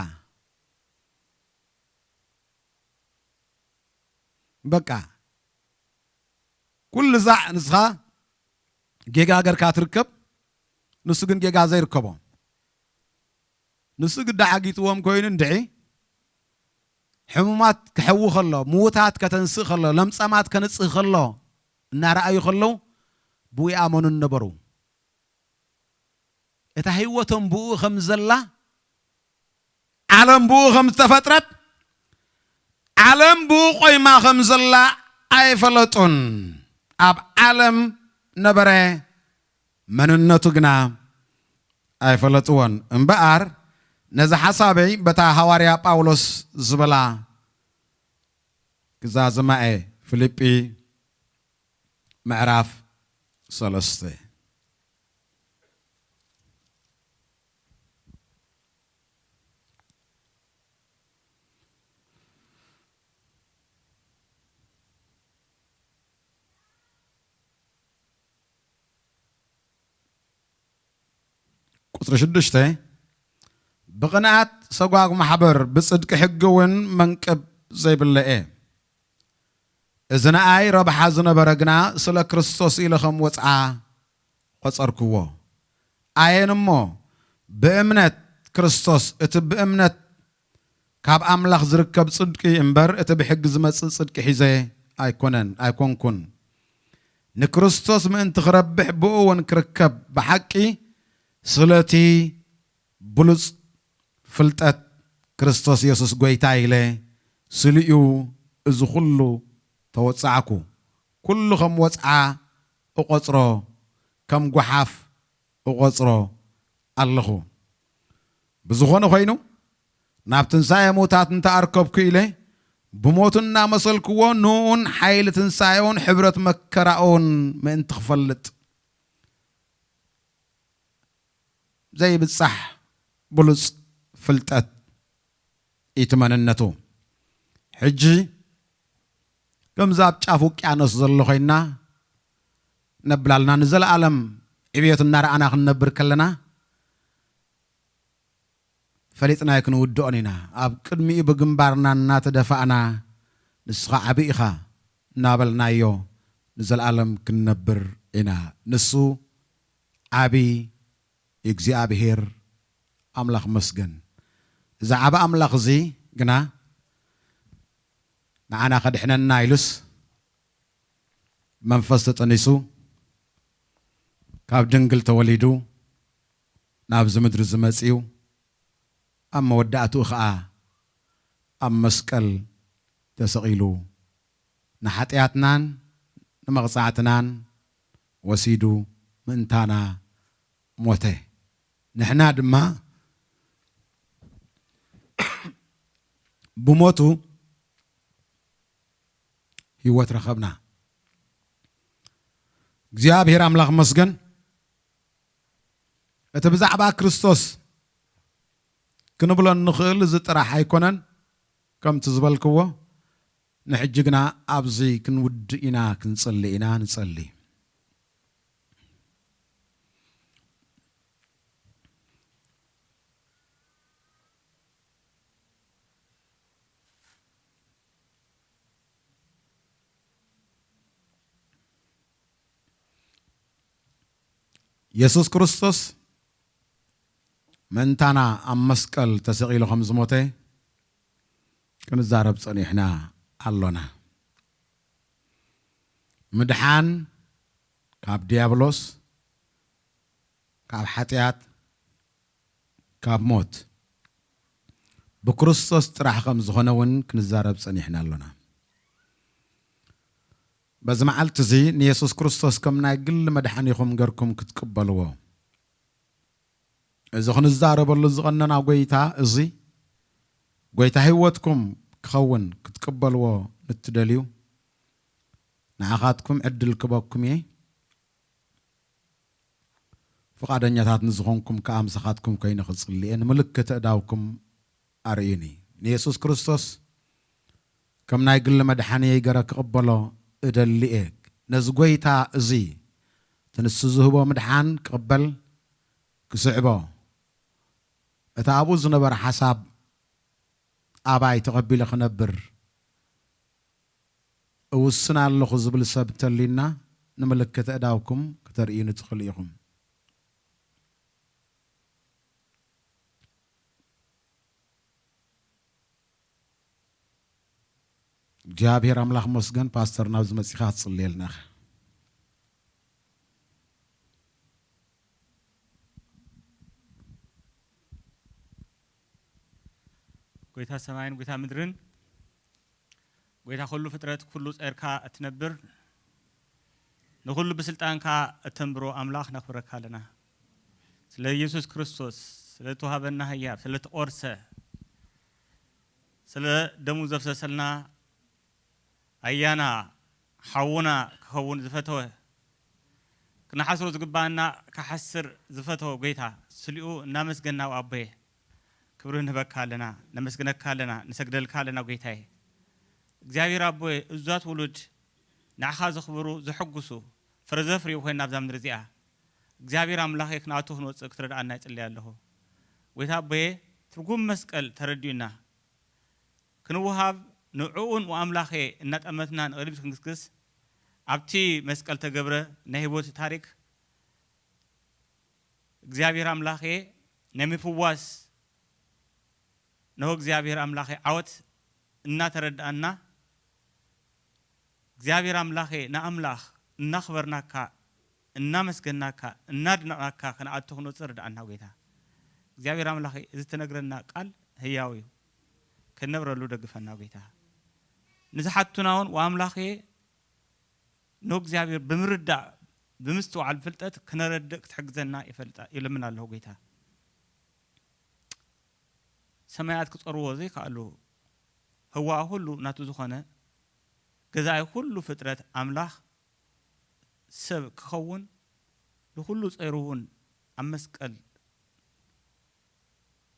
በቃ ኩሉ ዛዕ ንስኻ ጌጋ ገርካ ትርከብ፣ ንሱ ግን ጌጋ ዘይርከቦ። ንሱ ግዳ ዓጊትዎም ኮይኑ እንድዒ፣ ሕሙማት ክሕዊ ከሎ፣ ምዉታት ከተንስእ ከሎ፣ ለምጻማት ከነጽህ ከሎ እናረኣዩ ከለዉ፣ ብኡ ይኣመኑ ነበሩ። እታ ህይወቶም ብኡ ከም ዘላ፣ ዓለም ብኡ ከም ዝተፈጥረት፣ ዓለም ብኡ ቆይማ ከም ዘላ ኣይፈለጡን። ኣብ ዓለም ነበረ፣ መንነቱ ግና ኣይፈለጥዎን። እምበኣር ነዚ ሓሳበይ በታ ሃዋርያ ጳውሎስ ዝበላ ክዛዝማ እየ። ፊልጲ ምዕራፍ ሰለስተ። ቁጽሪ ሽዱሽተ፣ ብቕንኣት ሰጓግ ማሕበር፣ ብጽድቂ ሕጊ እውን መንቅብ ዘይብለ እየ። እዚ ንኣይ ረብሓ ዝነበረ ግና ስለ ክርስቶስ ኢለ ከም ወጽዓ ቖጸርክዎ። ኣየን እሞ ብእምነት ክርስቶስ፣ እቲ ብእምነት ካብ ኣምላኽ ዝርከብ ጽድቂ እምበር፣ እቲ ብሕጊ ዝመጽእ ጽድቂ ሒዘ ኣይኮነን፣ ኣይኮንኩን። ንክርስቶስ ምእንቲ ክረብሕ፣ ብኡ እውን ክርከብ፣ ብሓቂ ስለቲ ብሉጽ ፍልጠት ክርስቶስ የሱስ ጐይታ ኢለ፣ ስሊኡ እዚ ኹሉ ተወጻዕኩ። ኩሉ ከም ወጽዓ እቖጽሮ፣ ከም ጓሓፍ እቖጽሮ ኣለኹ። ብዝኾነ ኾይኑ፣ ናብ ትንሳኤ ምዉታት እንተ ኣርከብኩ ኢለ፣ ብሞቱ እናመሰልክዎ፣ ንእኡን ሓይሊ ትንሳኤኡን ሕብረት መከራኡን ምእንቲ ክፈልጥ፣ ዘይብጻሕ ብሉጽ ፍልጠት እቲ መንነቱ። ሕጂ ከምዚ ኣብ ጫፍ ውቅያኖስ ዘሎ ኮይንና ነብል ኣለና። ንዘለኣለም ዕብየቱ እናረኣና ክንነብር ከለና ፈሊጥናዮ ክንውድኦን ኢና። ኣብ ቅድሚኡ ብግንባርና እናተደፋእና፣ "ንስኻ ዓቢ ኢኻ" እናበልናዮ ንዘለኣለም ክንነብር ኢና። ንሱ ዓቢ እግዚኣብሔር ኣምላኽ መስገን። እዚ ዓቢ ኣምላኽ እዚ ግና ንዓና ከድሕነና ኢሉስ መንፈስ ተጠኒሱ፣ ካብ ድንግል ተወሊዱ፣ ናብዚ ምድሪ እዚ መጺኡ፣ ኣብ መወዳእትኡ ኸኣ ኣብ መስቀል ተሰቒሉ፣ ንሓጢኣትናን ንመቕጻዕትናን ወሲዱ ምእንታና ሞተ። ንሕና ድማ ብሞቱ ህይወት ረኸብና። እግዚኣብሔር ኣምላኽ መስገን። እቲ ብዛዕባ ክርስቶስ ክንብሎ እንኽእል እዚ ጥራሕ ኣይኮነን፣ ከምቲ ዝበልክዎ፣ ንሕጂ ግና ኣብዚ ክንውድእ ኢና፣ ክንጽሊ ኢና፣ ንጸሊ። የሱስ ክርስቶስ ምእንታና ኣብ መስቀል ተሰቒሉ ከም ዝሞተ ክንዛረብ ጸኒሕና ኣሎና። ምድሓን ካብ ዲያብሎስ፣ ካብ ሓጢኣት፣ ካብ ሞት ብክርስቶስ ጥራሕ ከም ዝኾነ እውን ክንዛረብ ጸኒሕና ኣሎና። በዚ መዓልቲ እዚ ንየሱስ ክርስቶስ ከም ናይ ግሊ መድሓኒኹም ገርኩም ክትቅበልዎ፣ እዚ ክንዛረበሉ ዝቐነና ጐይታ እዚ፣ ጐይታ ህይወትኩም ክኸውን ክትቅበልዎ ንትደልዩ፣ ንዓኻትኩም ዕድል ክበኩም እየ። ፍቓደኛታት ንዝኾንኩም ከኣ ምሳኻትኩም ኮይነ ክጽሊ እየ። ንምልክት ኣእዳውኩም ኣርእዩኒ። ንየሱስ ክርስቶስ ከም ናይ ግሊ መድሓኒየይ ገረ ክቕበሎ እደሊ እየ። ነዚ ጐይታ እዚ፣ እቲ ንሱ ዝህቦ ምድሓን ክቕበል፣ ክስዕቦ፣ እቲ ኣብኡ ዝነበረ ሓሳብ ኣባይ ተቐቢለ ክነብር እውስን ኣለኹ ዝብል ሰብ እንተልዩና፣ ንምልክት ኣእዳውኩም ክተርእዩኒ ትኽእሉ ኢኹም። እግዚኣብሔር ኣምላኽ መስገን። ፓስተር፣ ናብዚ መጺኻ ክትጽልየልና ኢኻ። ጎይታ ሰማይን ጎይታ ምድርን፣ ጎይታ ኩሉ ፍጥረት፣ ኩሉ ጸርካ እትነብር፣ ንኹሉ ብስልጣንካ እተንብሮ ኣምላኽ ነኽብረካ ኣለና። ስለ ኢየሱስ ክርስቶስ፣ ስለ እተዋህበና ህያብ፣ ስለ እተቖርሰ፣ ስለ ደሙ ዘፍሰሰልና ኣያና ሓውና ክኸውን ዝፈተወ፣ ክነሓስሮ ዝግባኣና ክሓስር ዝፈተወ ጎይታ፣ ስሊኡ እናመስገና ኣቦየ ክብሪ ንህበካ ኣለና፣ ነመስግነካ ኣለና፣ ንሰግደልካ ኣለና ጎይታየ። እግዚኣብሔር ኣቦየ፣ እዙዛት ውሉድ ንዓኻ ዘኽብሩ፣ ዘሐጉሱ፣ ፍረ ዘፍርዩ ኮይና ኣብዛ ምድሪ እዚኣ እግዚኣብሔር ኣምላኸ ክንኣቱ ክንወፅእ ክትረድኣና ይጽልይ ኣለኹ። ጎይታ ኣቦየ፣ ትርጉም መስቀል ተረዲኡና ክንወሃብ ንዕኡን ወኣምላኸ እናጠመትና ንቕድሚት ክንግስግስ ኣብቲ መስቀል ተገብረ ናይ ህይወት ታሪክ እግዚኣብሔር ኣምላኸ ናይ ምፍዋስ ነሆ እግዚኣብሔር ኣምላኸ ዓወት እናተረድኣና እግዚኣብሔር ኣምላኸ ንኣምላኽ እናኽበርናካ እናመስገናካ እናድነቕናካ ክንኣቱ ክንወፅእ ርድኣና ጎይታ እግዚኣብሔር ኣምላኸ። እዚ ትነግረና ቃል ህያው እዩ፣ ክንነብረሉ ደግፈና ጎይታ። ንዝሓቱና እውን ወኣምላኸ ንእግዚኣብሔር ብምርዳእ ብምስትውዓል ፍልጠት ክነረድእ ክትሕግዘና ይፈልጣ ይልምን ኣለኹ ጎይታ። ሰማያት ክጸርዎ ዘይከኣሉ ህዋ ኩሉ ናቱ ዝኾነ ገዛኢ ኩሉ ፍጥረት ኣምላኽ ሰብ ክኸውን ንኹሉ ጸይሩ እውን ኣብ መስቀል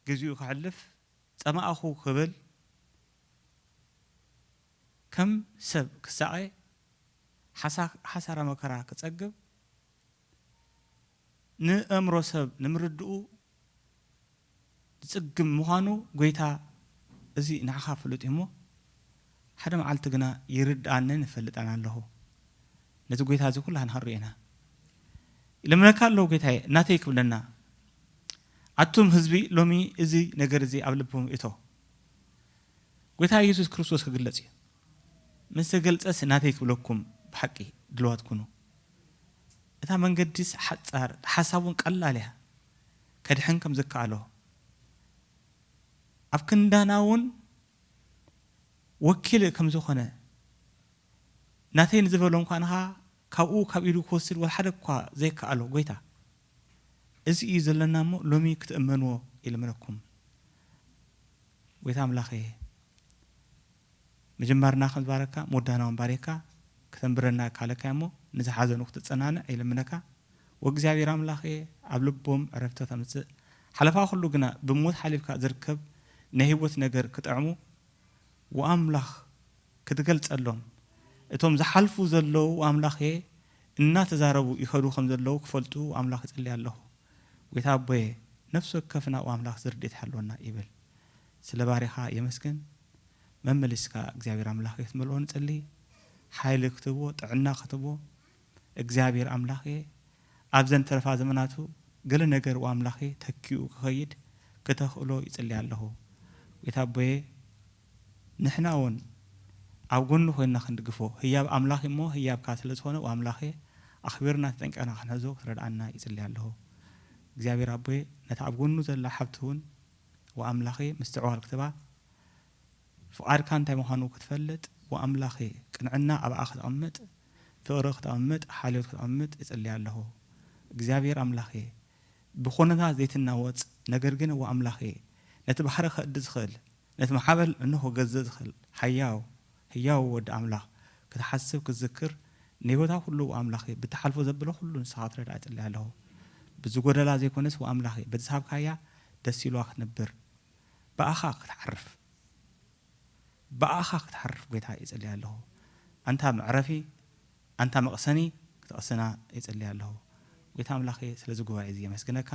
ግዚኡ ከሕልፍ ጸማእኹ ክብል ከም ሰብ ክሳቐ ሓሳ- ሓሳረ መከራ ክጸግብ ንእምሮ ሰብ ንምርድኡ ዝጽግም ምዃኑ ጎይታ እዚ ንዓኻ ፍሉጥ እዩ እሞ ሓደ መዓልቲ ግና ይርድኣንን ይፈልጠን ኣለኹ። ነዚ ጎይታ እዚ ኩላህና ክንሪኦ ኢና። ይልምነካ ኣለኹ ጎይታየ፣ ናተይ ክብለና። ኣቱም ህዝቢ ሎሚ እዚ ነገር እዚ ኣብ ልብኹም እቶ። ጎይታ ኢየሱስ ክርስቶስ ክግለጽ እዩ። ምስ ተገልጸስ ናተይ ክብለኩም ብሓቂ ድልዋት ኩኑ። እታ መንገዲስ ሓጻር፣ ሓሳብ እውን ቀላል እያ። ከድሕን ከም ዝከኣሎ ኣብ ክንዳና እውን ወኪል ከም ዝኾነ ናተይ ንዝበሎ እንኳ ንኻ ካብኡ ካብ ኢዱ ክወስድ ወላ ሓደ እኳ ዘይከኣሎ ጎይታ እዚ እዩ ዘለና እሞ ሎሚ ክትእመንዎ ይልምነኩም። ጎይታ ኣምላኸ ምጅማርና ከም ዝባረካ ምወዳና እውን ባሪካ ክተንብረና ካለካ እሞ ንዝሓዘኑ ክትጸናንዕ ይልምነካ። ወእግዚኣብሔር ኣምላኸ ኣብ ልቦም ዕረፍቲ ተምጽእ ሓለፋ ኩሉ ግና ብሞት ሓሊፍካ ዝርከብ ናይ ህይወት ነገር ክጥዕሙ ወኣምላኽ ክትገልጸሎም እቶም ዝሓልፉ ዘለዉ ኣምላኸ እናተዛረቡ ይኸዱ ከም ዘለዉ ክፈልጡ ኣምላኽ እጽሊ ኣለኹ። ጎይታ ኣቦየ ነፍሲ ወከፍና ኣምላኽ ዝርድእት ሓልወና ይብል። ስለ ባሪኻ የመስግን። መመሊስካ እግዚኣብሔር ኣምላኽ ክትመልኦ ንጽሊ። ሓይሊ ክትቦ ጥዕና ክትቦ እግዚኣብሔር ኣምላኸ ኣብዘን ተረፋ ዘመናቱ ገለ ነገር ኣምላኸ ተኪኡ ክኸይድ ክተኽእሎ ይጽሊ ኣለኹ። ጎይታ ኣቦየ ንሕና እውን ኣብ ጎኑ ኮይንና ክንድግፎ ህያብ ኣምላኽ እሞ ህያብካ ስለ ዝኾነ ኣምላኸ ኣኽቢርና ተጠንቀና ክንሕዞ ክትረድኣና ይጽሊ ኣለኹ። እግዚኣብሔር ኣቦየ ነታ ኣብ ጎኑ ዘላ ሓብቲ እውን ወኣምላኸ ምስትዕዋል ክትባ ፍቓድካ እንታይ ምዃኑ ክትፈልጥ ወኣምላኸ ቅንዕና ኣብኣ ክተቐምጥ ፍቕሪ ክተቐምጥ ሓልዮት ክተቐምጥ እጽሊ ኣለኹ። እግዚኣብሔር ኣምላኸ ብኾነታት ዘይትናወጽ ነገር ግን ወኣምላኸ ነቲ ባሕሪ ከእዲ ዝኽእል ነቲ ማዕበል እንሆ ገዘ ዝኽእል ሓያው ህያው ወዲ ኣምላኽ ክትሓስብ ክትዝክር ንህይወታ ኩሉ ኣምላኸ ብትሓልፎ ዘብሎ ኩሉ ንስኻ ክትረድኣ እጽሊ ኣለኹ። ብዝጎደላ ዘይኮነስ ወኣምላኸ በቲ ዝሃብካያ ደስ ኢልዋ ክትነብር ብኣኻ ክትዓርፍ ብኣኻ ክትዓርፍ ጎይታ ይጽሊ ኣለኹ። ኣንታ መዕረፊ ኣንታ መቕሰኒ ክትቐስና ይጽሊ ኣለኹ። ጎይታ ኣምላኸ ስለዚ ጉባኤ እዚ የመስግነካ።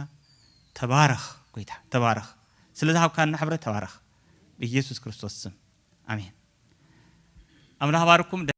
ተባረኽ ጎይታ ተባረኽ። ስለ ዝሃብካና ሕብረት ተባረኽ። ብኢየሱስ ክርስቶስ ስም ኣሜን። ኣምላኽ ባርኩም።